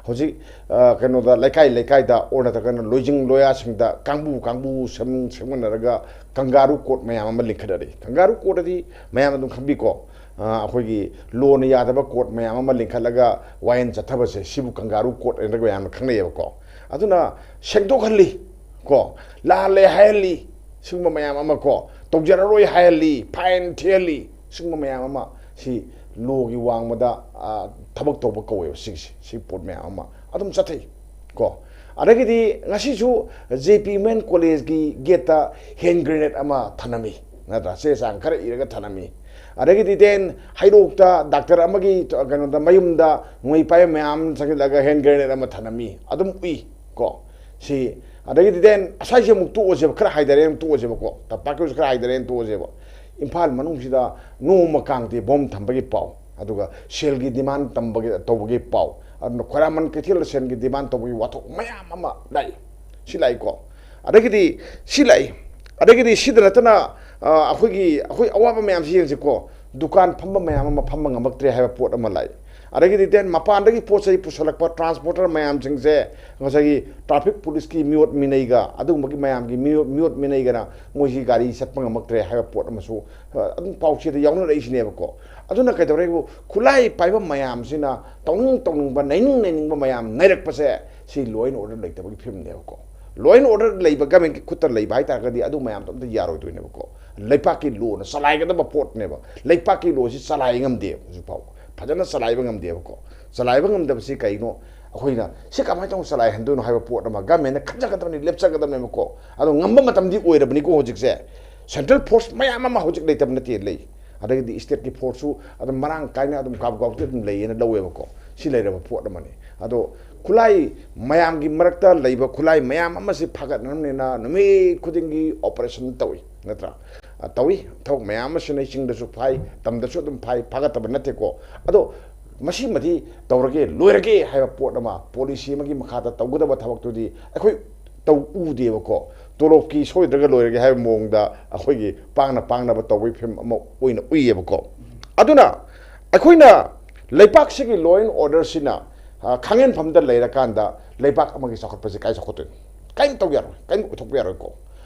ꯍꯧꯖꯤꯛ, ꯑ, ꯀꯩꯅꯣꯗ, ꯂꯩꯀꯥꯏ ꯂꯩꯀꯥꯏꯗ ꯑꯣꯔ ꯅꯠꯇ꯭ꯔꯒꯅ ꯂꯣꯏꯖꯤꯡ ꯂꯣꯌꯥꯁꯤꯡꯗ ꯀꯥꯡꯕꯨ ꯀꯥꯡꯕꯨ ꯁꯦꯝ-, ꯁꯦꯝꯒꯠꯅꯔꯒ ꯀꯪꯒꯥꯔꯨ court ꯃꯌꯥꯝ ꯑꯃ ꯂꯤꯡꯈꯠꯅꯔꯤ꯫ ꯀꯪꯒꯥꯔꯨ court ꯑꯗꯤ ꯃꯌꯥꯝ ꯑꯗꯨꯝ ꯈꯪꯕꯤꯀꯣ꯫ ꯑ, ꯑꯩꯈꯣꯏꯒꯤ lawꯅ ꯌꯥꯗꯕ court ꯃꯌꯥꯝ ꯑꯃ ꯂꯤꯡꯈꯠꯂꯒ ꯋꯥꯌꯦꯜ ꯆꯠꯊꯕꯁꯦ, ꯁꯤꯕꯨ ꯀꯪꯒꯥꯔꯨ court ꯍꯥꯏꯅ ꯃꯌꯥꯝꯅ ꯈꯪꯅꯩꯌꯦꯕꯀꯣ꯫ ꯑꯗꯨꯅ ꯁꯦꯡꯗꯣꯛꯍꯜꯂꯤ ꯀꯣ, ꯂꯥꯜꯂꯦ ꯍꯥꯏꯍꯜꯂꯤ, ꯁꯤꯒꯨꯝꯕ ꯃꯌꯥꯝ ꯑꯃ ꯀꯣ, ꯇꯧꯖꯔꯔꯣꯏ ꯍꯥꯏꯍꯜꯂꯤ, fine ꯊꯤꯍꯜꯂꯤ, ꯁꯤꯒꯨꯝꯕ ꯃꯌꯥꯝ ꯑꯃ, ꯁꯤ lawꯒꯤ ꯋꯥꯡꯃꯗ, ꯑ, ꯊꯕꯛ ꯇꯧꯕ ꯀꯧꯋꯦꯕ꯫ ꯁꯤꯒꯤꯁꯦ, ꯁꯤ ꯄꯣꯠ ꯃꯌꯥꯝ ꯑꯃ ꯑꯗꯨꯝ ꯆꯠꯊꯩ ꯀꯣ꯫ ꯑꯗꯒꯤꯗꯤ ꯉꯁꯤꯁꯨ J P Women Collegeꯀꯤ gateꯇ hand grenade ꯑꯃ ꯊꯅꯝꯃꯤ, ꯅꯠꯇ꯭ꯔꯥ? ꯆꯦ ꯆꯥꯡ ꯈꯔ ꯏꯔꯒ ꯊꯅꯝꯃꯤ꯫ ꯑꯗꯒꯤꯗꯤ then ꯍꯩꯔꯣꯛꯇ ꯗꯥꯛꯇꯔ ꯑꯃꯒꯤ ꯀꯩꯅꯣꯗ ꯃꯌꯨꯝꯗ ꯅꯣꯡꯃꯩ ꯄꯥꯏꯕ ꯃꯌꯥꯝ ꯆꯪꯁꯤꯜꯂꯒ ꯍꯦꯟ ꯒ꯭ꯔꯦꯅꯦꯗ ꯑꯃ ꯊꯅꯝꯃꯤ, ꯑꯗꯨꯝ ꯎꯏ ꯀꯣ꯫ ꯁꯤ ꯑꯗꯒꯤꯗꯤ then ꯑꯁꯥꯏꯁꯦ ꯑꯃꯨꯛ ꯇꯣꯛꯑꯁꯦꯕ, ꯈꯔ ꯍꯥꯏꯊꯔꯦꯅ ꯇꯣꯛꯑꯁꯦꯕꯀꯣ, ꯇꯝꯄꯥꯛꯀꯤꯁꯨ ꯈꯔ ꯍꯥꯏꯊꯔꯦꯅ ꯇꯣꯛꯑꯁꯦꯕ꯫ ꯏꯝꯐꯥꯜ ꯃꯅꯨꯡꯁꯤꯗ ꯅꯣꯡꯃ ꯀꯥꯡꯗꯦ ꯕꯣꯝ ꯊꯝꯕꯒꯤ ꯄꯥꯎ, ꯑꯗꯨꯒ ꯁꯦꯜꯒꯤ ꯗꯤꯃꯥꯟ ꯇꯝꯕꯒꯤ ꯇꯧꯕꯒꯤ ꯄꯥꯎ, ꯑꯗꯨꯅ ꯈ꯭ꯋꯥꯏꯔꯥꯛꯃꯟ ꯀꯩꯊꯦꯜꯗ ꯁꯦꯜꯒꯤ ꯗꯤꯃꯥꯟ ꯇꯧꯕꯒꯤ ꯋꯥꯊꯣꯛ ꯃꯌꯥꯝ ꯑꯃ ꯂꯥꯛꯏ꯫ ꯁꯤ ꯂꯥꯛꯏꯀꯣ꯫ ꯑꯗꯒꯤꯗꯤ ꯁꯤ ꯂꯥꯛꯏ꯫ ꯑꯗꯒꯤꯗꯤ ꯁꯤꯗ ꯅꯠꯇꯅ ꯑ, ꯑꯩꯈꯣꯏꯒꯤ ꯑꯩꯈꯣꯏ ꯑꯋꯥꯕ ꯃꯌꯥꯝꯁꯤ ꯌꯦꯡꯁꯤꯀꯣ꯫ ꯗꯨꯀꯥꯟ ꯐꯝꯕ ꯃꯌꯥꯝ ꯑꯃ ꯐꯝꯕ ꯉꯝꯃꯛꯇ꯭ꯔꯦ ꯍꯥꯏꯕ ꯄꯣꯠ ꯑꯃ ꯂꯥꯛꯏ꯫ ꯑꯗꯒꯤꯗꯤ then ꯃꯄꯥꯟꯗꯒꯤ ꯄꯣꯠ ꯆꯩ ꯄꯨꯁꯜꯂꯛꯄ ꯇ꯭ꯔꯥꯟꯁꯄꯣꯔꯇꯔ ꯃꯌꯥꯝꯁꯤꯡꯁꯦ ꯉꯁꯥꯏꯒꯤ ꯇ꯭ꯔꯥꯐꯤꯛ ꯄꯨꯂꯤꯁꯀꯤ ꯃꯤꯑꯣꯠ ꯃꯤꯅꯩꯒ ꯑꯗꯨꯒꯨꯝꯕꯒꯤ ꯃꯌꯥꯝꯒꯤ ꯃꯤꯑꯣꯠ ꯃꯤꯑꯣꯠ ꯃꯤꯅꯩꯒꯅ ꯃꯣꯏꯁꯤ ꯒꯥꯔꯤ ꯆꯠꯄ ꯉꯝꯃꯛꯇ꯭ꯔꯦ ꯍꯥꯏꯕ ꯄꯣꯠ ꯑꯃꯁꯨ ꯑ, ꯑꯗꯨꯝ ꯄꯥꯎꯆꯦꯗ ꯌꯥꯎꯅꯔꯛꯏꯁꯤꯅꯦꯕꯀꯣ꯫ ꯑꯗꯨꯅ ꯀꯩꯗꯧꯔꯦꯕꯨ, ꯈꯨꯠꯂꯥꯏ ꯄꯥꯏꯕ ꯃꯌꯥꯝꯁꯤꯅ ꯇꯧꯅꯤꯡ ꯇꯧꯅꯤꯡꯕ, ꯅꯩꯅꯤꯡ ꯅꯩꯅꯤꯡꯕ ꯃꯌꯥꯝ ꯅꯩꯔꯛꯄꯁꯦ ꯁꯤ law and order ꯂꯩꯇꯕꯒꯤ ꯐꯤꯕꯝꯅꯦꯕꯀꯣ꯫ Law and order ꯂꯩꯕ, governmentꯀꯤ ꯈꯨꯠꯇ ꯂꯩꯕ ꯍꯥꯏꯇꯥꯔꯒꯗꯤ ꯑꯗꯨ ꯃꯌꯥꯝꯗꯣ ꯑꯝꯇ ꯌꯥꯔꯣꯏꯗꯣꯏꯅꯦꯕꯀꯣ꯫ ꯂꯩꯄꯥꯛꯀꯤ lawꯅ ꯆꯂꯥꯏꯒꯗꯕ ꯄꯣꯠꯅꯦꯕ꯫ ꯂꯩꯄꯥꯛꯀꯤ lawꯁꯤ ꯆꯂꯥꯏ ꯉꯝꯗꯦꯕ ꯍꯧꯖꯤꯛ ꯐꯥꯎꯕ꯫ ꯐꯖꯅ ꯆꯂꯥꯏꯕ ꯉꯝꯗꯦꯕꯀꯣ꯫ ꯆꯂꯥꯏꯕ ꯉꯝꯗꯕꯁꯤ ꯀꯩꯅꯣ? ꯑꯩꯈꯣꯏꯅ ꯁꯤ ꯀꯃꯥꯏꯅ ꯇꯧꯅ ꯆꯂꯥꯏꯍꯟꯗꯣꯏꯅꯣ ꯍꯥꯏꯕ ꯄꯣꯠ ꯑꯃ governmentꯅ ꯈꯟꯖꯒꯗꯕꯅꯤ, ꯂꯦꯞꯆꯒꯗꯕꯅꯦꯕꯀꯣ꯫ ꯑꯗꯣ ꯉꯝꯕ ꯃꯇꯝꯗꯤ ꯑꯣꯏꯔꯕꯅꯤꯀꯣ ꯍꯧꯖꯤꯛꯁꯦ꯫ Central force ꯃꯌꯥꯝ ꯑꯃ ꯍꯧꯖꯤꯛ ꯂꯩꯇꯕ ꯅꯠꯇꯦ, ꯂꯩ꯫ ꯑꯗꯒꯤꯗꯤ stateꯀꯤ forceꯁꯨ ꯑꯗꯨꯝ ꯃꯔꯥꯡ ꯀꯥꯏꯅ ꯑꯗꯨꯝ ꯒꯥꯞ ꯒꯥꯞꯇꯤ ꯑꯗꯨꯝ ꯂꯩꯌꯦꯅ ꯂꯧꯋꯦꯕꯀꯣ꯫ ꯁꯤ ꯂꯩꯔꯕ ꯄꯣꯠ ꯑꯃꯅꯤ꯫ ꯑꯗꯣ ꯈꯨꯠꯂꯥꯏ ꯃꯌꯥꯝꯒꯤ ꯃꯔꯛꯇ ꯂꯩꯕ ꯈꯨꯠꯂꯥꯏ ꯃꯌꯥꯝ ꯑꯃꯁꯤ ꯐꯥꯒꯠꯅꯕꯅꯤꯅ ꯅꯨꯃꯤꯠ ꯈꯨꯗꯤꯡꯒꯤ operation ꯇꯧꯏ, ꯅꯠꯇ꯭ꯔꯥ? ꯑ, ꯇꯧꯏ꯫ ꯊꯕꯛ ꯃꯌꯥꯝ ꯑꯃ ꯁꯤꯟꯅꯩ, ꯆꯤꯡꯗꯁꯨ ꯐꯥꯏ, ꯇꯝꯗꯁꯨ ꯑꯗꯨꯝ ꯐꯥꯏ, ꯐꯥꯒꯠꯇꯕ ꯅꯠꯇꯦꯀꯣ꯫ ꯑꯗꯣ ꯃꯁꯤꯃꯗꯤ ꯇꯧꯔꯒꯦ, ꯂꯣꯏꯔꯒꯦ ꯍꯥꯏꯕ ꯄꯣꯠ ꯑꯃ, policy ꯑꯃꯒꯤ ꯃꯈꯥꯗ ꯇꯧꯒꯗꯕ ꯊꯕꯛꯇꯨꯗꯤ ꯑꯩꯈꯣꯏ ꯇꯧ ꯎꯗꯦꯕꯀꯣ꯫ ꯇꯣꯂꯣꯞꯀꯤ ꯁꯣꯏꯗ꯭ꯔꯒ ꯂꯣꯏꯔꯒꯦ ꯍꯥꯏꯕ ꯃꯑꯣꯡꯗ ꯑꯩꯈꯣꯏꯒꯤ ꯄꯥꯡꯅ ꯄꯥꯡꯅꯕ ꯇꯧꯕꯒꯤ ꯐꯤꯕꯝ ꯑꯃ ꯑꯣꯏꯅ ꯎꯏꯌꯦꯕꯀꯣ꯫ ꯑꯗꯨꯅ ꯑꯩꯈꯣꯏꯅ ꯂꯩꯄꯥꯛꯁꯤꯒꯤ law and orderꯁꯤꯅ, ꯑ, ꯈꯥꯡꯍꯦꯟꯐꯝꯗ ꯂꯩꯔꯀꯥꯟꯗ ꯂꯩꯄꯥꯛ ꯑꯃꯒꯤ ꯆꯥꯎꯈꯠꯄꯁꯦ ꯀꯥꯏ ꯆꯥꯎꯈꯠꯇꯣꯏꯅꯣ? ꯀꯔꯤꯝ ꯇꯧꯕ ꯌꯥꯔꯣꯏ, ꯀꯔꯤꯝ ꯑꯣꯏꯊꯣꯛꯄ ꯌꯥꯔꯣꯏꯀꯣ꯫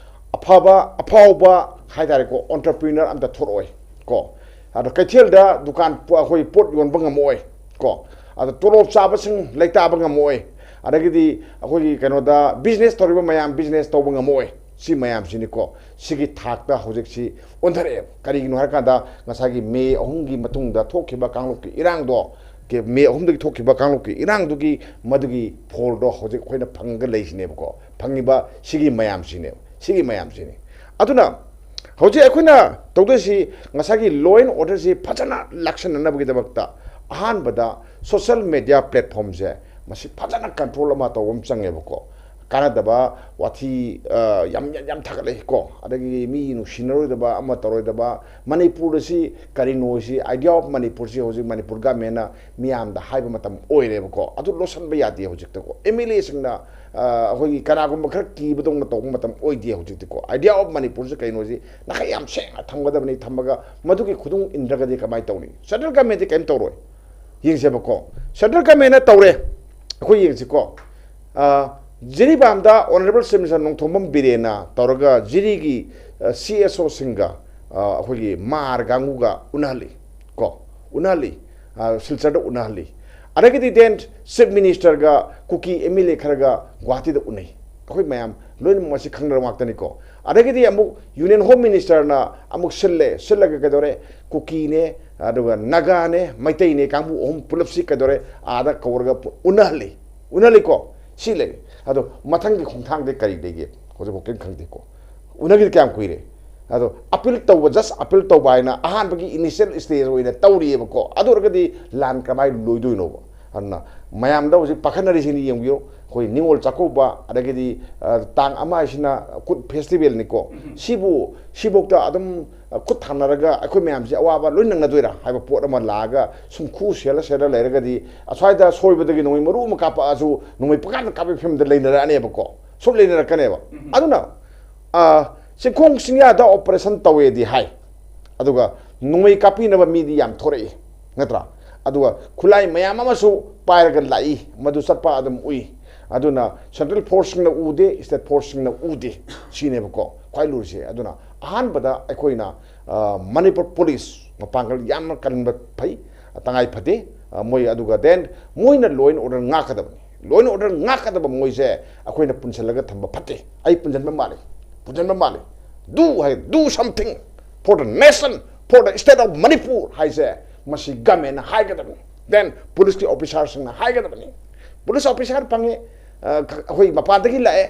ꯑꯐꯕ, ꯑꯐꯥꯎꯕ ꯍꯥꯏꯇꯥꯔꯦꯀꯣ, entrepreneur ꯑꯝꯇ ꯊꯣꯛꯂꯛꯑꯣꯏ ꯀꯣ꯫ ꯑꯗꯣ ꯀꯩꯊꯦꯜꯗ ꯗꯨꯀꯥꯟ ꯄꯣ-, ꯑꯩꯈꯣꯏ ꯄꯣꯠ ꯌꯣꯟꯕ ꯉꯝꯃꯛꯑꯣꯏ ꯀꯣ꯫ ꯑꯗꯣ ꯇꯣꯂꯣꯞ ꯆꯥꯕꯁꯤꯡ ꯂꯩꯇꯥꯕ ꯉꯝꯃꯛꯑꯣꯏ꯫ ꯑꯗꯒꯤꯗꯤ ꯑꯩꯈꯣꯏꯒꯤ ꯀꯩꯅꯣꯗ business ꯇꯧꯔꯤꯕ ꯃꯌꯥꯝ business ꯇꯧꯕ ꯉꯝꯃꯛꯑꯣꯏ꯫ ꯁꯤ ꯃꯌꯥꯝꯁꯤꯅꯤꯀꯣ꯫ ꯁꯤꯒꯤ ꯊꯥꯛꯇ ꯍꯧꯖꯤꯛꯁꯤ ꯑꯣꯟꯊꯔꯛꯑꯦ꯫ ꯀꯔꯤꯒꯤꯅꯣ ꯍꯥꯏꯔꯀꯥꯟꯗ ꯉꯁꯥꯏꯒꯤ May ꯑꯍꯨꯝꯒꯤ ꯃꯇꯨꯡꯗ ꯊꯣꯛꯈꯤꯕ ꯀꯥꯡꯂꯨꯞꯀꯤ ꯏꯔꯥꯡꯗꯣ, ꯀꯦ-, May ꯑꯍꯨꯝꯗꯒꯤ ꯊꯣꯛꯈꯤꯕ ꯀꯥꯡꯂꯨꯞꯀꯤ ꯏꯔꯥꯡꯗꯨꯒꯤ ꯃꯗꯨꯒꯤ ꯐꯣꯜꯗꯣ ꯍꯧꯖꯤꯛ ꯑꯩꯈꯣꯏꯅ ꯐꯪꯉꯒ ꯂꯩꯁꯤꯅꯦꯕꯀꯣ꯫ ꯐꯪꯉꯤꯕ ꯁꯤꯒꯤ ꯃꯌꯥꯝꯁꯤꯅꯦꯕ, ꯁꯤꯒꯤ ꯃꯌꯥꯝꯁꯤꯅꯤ꯫ ꯑꯗꯨꯅ ꯍꯧꯖꯤꯛ ꯑꯩꯈꯣꯏꯅ ꯇꯧꯗꯣꯏꯁꯤ, ꯉꯁꯥꯏꯒꯤ law and orderꯁꯤ ꯐꯖꯅ ꯂꯥꯛꯁꯟꯅꯅꯕꯒꯤꯗꯃꯛꯇ ꯑꯍꯥꯟꯕꯗ social media platformꯁꯦ ꯃꯁꯤ ꯐꯖꯅ control ꯑꯃ ꯇꯧꯕ ꯑꯃ ꯆꯪꯉꯦꯕꯀꯣ꯫ ꯀꯥꯟꯅꯗꯕ ꯋꯥꯊꯤ, ꯑ, ꯌꯥꯝ, ꯌꯥꯝ, ꯌꯥꯝ ꯊꯥꯒꯠꯂꯛꯏ ꯀꯣ꯫ ꯑꯗꯒꯤ ꯃꯤ ꯅꯨꯡꯁꯤꯅꯔꯣꯏꯗꯕ, ꯑꯃ ꯇꯧꯔꯣꯏꯗꯕ, ꯃꯅꯤꯄꯨꯔꯗ ꯁꯤ ꯀꯔꯤꯅꯣ ꯁꯤ, idea of ꯃꯅꯤꯄꯨꯔꯁꯤ ꯍꯧꯖꯤꯛ ꯃꯅꯤꯄꯨꯔ governmentꯅ ꯃꯤꯌꯥꯝꯗ ꯍꯥꯏꯕ ꯃꯇꯝ ꯑꯣꯏꯔꯦꯕꯀꯣ꯫ ꯑꯗꯨ ꯂꯣꯠꯁꯟꯕ ꯌꯥꯗꯦ ꯍꯧꯖꯤꯛꯇꯀꯣ꯫ MLAꯁꯤꯡꯅ, ꯑ, ꯑꯩꯈꯣꯏꯒꯤ ꯀꯅꯥꯒꯨꯝꯕ ꯈꯔ ꯀꯤꯕꯗꯧꯅ ꯇꯧꯕ ꯃꯇꯝ ꯑꯣꯏꯗꯦ ꯍꯧꯖꯤꯛꯇꯤꯀꯣ꯫ Idea of ꯃꯅꯤꯄꯨꯔꯁꯤ ꯀꯩꯅꯣꯁꯤ ꯅꯈꯩ ꯌꯥꯝ ꯁꯦꯡꯅ ꯊꯝꯒꯗꯕꯅꯤ꯫ ꯊꯝꯃꯒ ꯃꯗꯨꯒꯤ ꯈꯨꯗꯨꯡ ꯏꯟꯗ꯭ꯔꯒꯗꯤ ꯀꯃꯥꯏꯅ ꯇꯧꯅꯤ? Central governmentꯗꯤ ꯀꯔꯤꯝ ꯇꯧꯔꯣꯏ꯫ ꯌꯦꯡꯁꯦꯕꯀꯣ꯫ Central governmentꯅ ꯇꯧꯔꯦ꯫ ꯑꯩꯈꯣꯏ ꯌꯦꯡꯁꯤꯀꯣ꯫ ꯑ, ꯖꯤꯔꯤꯕꯥꯝꯗ Honourable Chief Minister ꯅꯣꯡꯊꯣꯝꯕꯝ ꯕꯤꯔꯦꯟꯅ ꯇꯧꯔꯒ ꯖꯤꯔꯤꯒꯤ, ꯑ, CSOꯁꯤꯡꯒ, ꯑ, ꯑꯩꯈꯣꯏꯒꯤ ꯃꯥꯔ ꯀꯥꯡꯕꯨꯒ ꯎꯅꯍꯜꯂꯤ ꯀꯣ꯫ ꯎꯅꯍꯜꯂꯤ꯫ ꯑ, ꯁꯤꯜꯆꯔꯗ ꯎꯅꯍꯜꯂꯤ꯫ ꯑꯗꯒꯤꯗꯤ then Chief Ministerꯒ ꯀꯨꯀꯤ MLA ꯈꯔꯒ ꯒꯨꯋꯥꯍꯥꯇꯤꯗ ꯎꯅꯩ꯫ ꯑꯩꯈꯣꯏ ꯃꯌꯥꯝ ꯂꯣꯏꯅꯃꯛ ꯃꯁꯤ ꯈꯪꯅꯔꯕ ꯉꯥꯛꯇꯅꯤꯀꯣ꯫ ꯑꯗꯒꯤꯗꯤ ꯑꯃꯨꯛ Union Home Ministerꯅ ꯑꯃꯨꯛ ꯁꯤꯜꯂꯦ꯫ ꯁꯤꯜꯂꯒ ꯀꯩꯗꯧꯔꯦ? ꯀꯨꯀꯤꯅꯦ, ꯑꯗꯨꯒ ꯅꯥꯒꯥꯅꯦ, ꯃꯩꯇꯩꯅꯦ ꯀꯥꯡꯕꯨ ꯑꯍꯨꯝ ꯄꯨꯂꯞꯁꯤ ꯀꯩꯗꯧꯔꯦ? ꯑꯥꯗ ꯀꯧꯔꯒ ꯄꯨ-, ꯎꯅꯍꯜꯂꯤ꯫ ꯎꯅꯍꯜꯂꯤꯀꯣ? ꯁꯤ ꯂꯩꯔꯦ꯫ ꯑꯗꯣ ꯃꯊꯪꯒꯤ ꯈꯣꯡꯊꯥꯡꯗꯤ ꯀꯔꯤ ꯂꯩꯒꯦ? ꯍꯧꯖꯤꯛꯐꯥꯎ ꯀꯔꯤꯝ ꯈꯪꯗꯦꯀꯣ꯫ ꯎꯅꯈꯤꯗ ꯀꯌꯥꯝ ꯀꯨꯏꯔꯦ? ꯑꯗꯣ appeal ꯇꯧꯕ, just appeal ꯇꯧꯕ ꯍꯥꯏꯅ ꯑꯍꯥꯟꯕꯒꯤ initial stage ꯑꯣꯏꯅ ꯇꯧꯔꯤꯑꯕꯀꯣ꯫ ꯑꯗꯨ ꯑꯣꯏꯔꯒꯗꯤ ꯂꯥꯟ ꯀꯃꯥꯏꯅ ꯂꯣꯏꯗꯣꯏꯅꯣꯕ? ꯑꯗꯨꯅ ꯃꯌꯥꯝꯗ ꯍꯧꯖꯤꯛ ꯄꯥꯈꯠꯅꯔꯤꯁꯤꯅꯤ, ꯌꯦꯡꯕꯤꯌꯨ꯫ ꯑꯩꯈꯣꯏ ꯅꯤꯉꯣꯜ ꯆꯥꯛꯀꯧꯕ, ꯑꯗꯒꯤꯗꯤ, ꯑ, ꯇꯥꯡ ꯑꯃ ꯍꯥꯏꯁꯤꯅ ꯀꯨꯠ festivalꯅꯤꯀꯣ꯫ ꯁꯤꯕꯨ, ꯁꯤꯐꯧꯗ ꯑꯗꯨꯝ, ꯑ, ꯈꯨꯠ ꯊꯥꯅꯔꯒ ꯑꯩꯈꯣꯏ ꯃꯌꯥꯝꯁꯤ ꯑꯋꯥꯕ ꯂꯣꯏ ꯅꯪꯅꯗꯣꯏꯔꯥ ꯍꯥꯏꯕ ꯄꯣꯠ ꯑꯃ ꯂꯥꯛꯑꯒ ꯁꯨꯝ ꯈꯨ ꯁꯦꯜꯂ ꯁꯦꯜꯂ ꯂꯩꯔꯒꯗꯤ ꯑꯁ꯭ꯋꯥꯏꯗ ꯁꯣꯏꯕꯗꯒꯤ ꯅꯣꯡꯃꯩ ꯃꯔꯨ ꯑꯃ ꯀꯥꯞꯄꯛꯑꯁꯨ ꯅꯣꯡꯃꯩ ꯄꯪꯀꯥꯞꯇ ꯀꯥꯞꯄꯒꯤ ꯐꯤꯕꯝꯗ ꯂꯩꯅꯔꯛꯑꯅꯦꯕꯀꯣ꯫ ꯁꯨꯝ ꯂꯩꯅꯔꯛꯀꯅꯦꯕ꯫ ꯑꯗꯨꯅ, ꯑ, ꯆꯤꯡꯈꯣꯡ ꯆꯤꯡꯌꯥꯗ operation ꯇꯧꯋꯦꯗꯤ ꯍꯥꯏ, ꯑꯗꯨꯒ ꯅꯣꯡꯃꯩ ꯀꯥꯞꯄꯤꯅꯕ ꯃꯤꯗꯤ ꯌꯥꯝ ꯊꯣꯔꯛꯏ, ꯅꯠꯇ꯭ꯔꯥ? ꯑꯗꯨꯒ ꯈꯨꯠꯂꯥꯏ ꯃꯌꯥꯝ ꯑꯃꯁꯨ ꯄꯥꯏꯔꯒ ꯂꯥꯛꯏ, ꯃꯗꯨ ꯆꯠꯄ ꯑꯗꯨꯝ ꯎꯏ꯫ ꯑꯗꯨꯅ central forceꯁꯤꯡꯅ ꯎꯗꯦ, state forceꯁꯤꯡꯅ ꯎꯗꯦ, ꯁꯤꯅꯦꯕꯀꯣ ꯈ꯭ꯋꯥꯏ ꯂꯨꯔꯤꯁꯦ꯫ ꯑꯗꯨꯅ ꯑꯍꯥꯟꯕꯗ ꯑꯩꯈꯣꯏꯅ, ꯑ, ꯃꯅꯤꯄꯨꯔ police ꯃꯄꯥꯡꯒꯜ ꯌꯥꯝꯅ ꯀꯟꯕ ꯐꯩ, ꯇꯉꯥꯏ ꯐꯗꯦ, ꯑ, ꯃꯣꯏ꯫ ꯑꯗꯨꯒ then ꯃꯣꯏꯅ law and order ꯉꯥꯛꯀꯗꯕꯅꯤ꯫ Law and order ꯉꯥꯛꯀꯗꯕ ꯃꯣꯏꯁꯦ ꯑꯩꯈꯣꯏꯅ ꯄꯨꯟꯁꯤꯜꯂꯒ ꯊꯝꯕ ꯐꯠꯇꯦ꯫ ꯑꯩ ꯄꯨꯟꯁꯤꯟꯕ ꯃꯥꯜꯂꯤ, ꯄꯨꯟꯁꯤꯟꯕ ꯃꯥꯜꯂꯤ꯫ Do high, do something for the nation, for the state of Manipur ꯍꯥꯏꯁꯦ ꯃꯁꯤ governmentꯅ ꯍꯥꯏꯒꯗꯕꯅꯤ꯫ Then policeꯀꯤ officerꯁꯤꯡꯅ ꯍꯥꯏꯒꯗꯕꯅꯤ꯫ Police officer ꯐꯪꯉꯤ, ꯑ, ꯑꯩꯈꯣꯏ ꯃꯄꯥꯟꯗꯒꯤ ꯂꯥꯛꯑꯦ,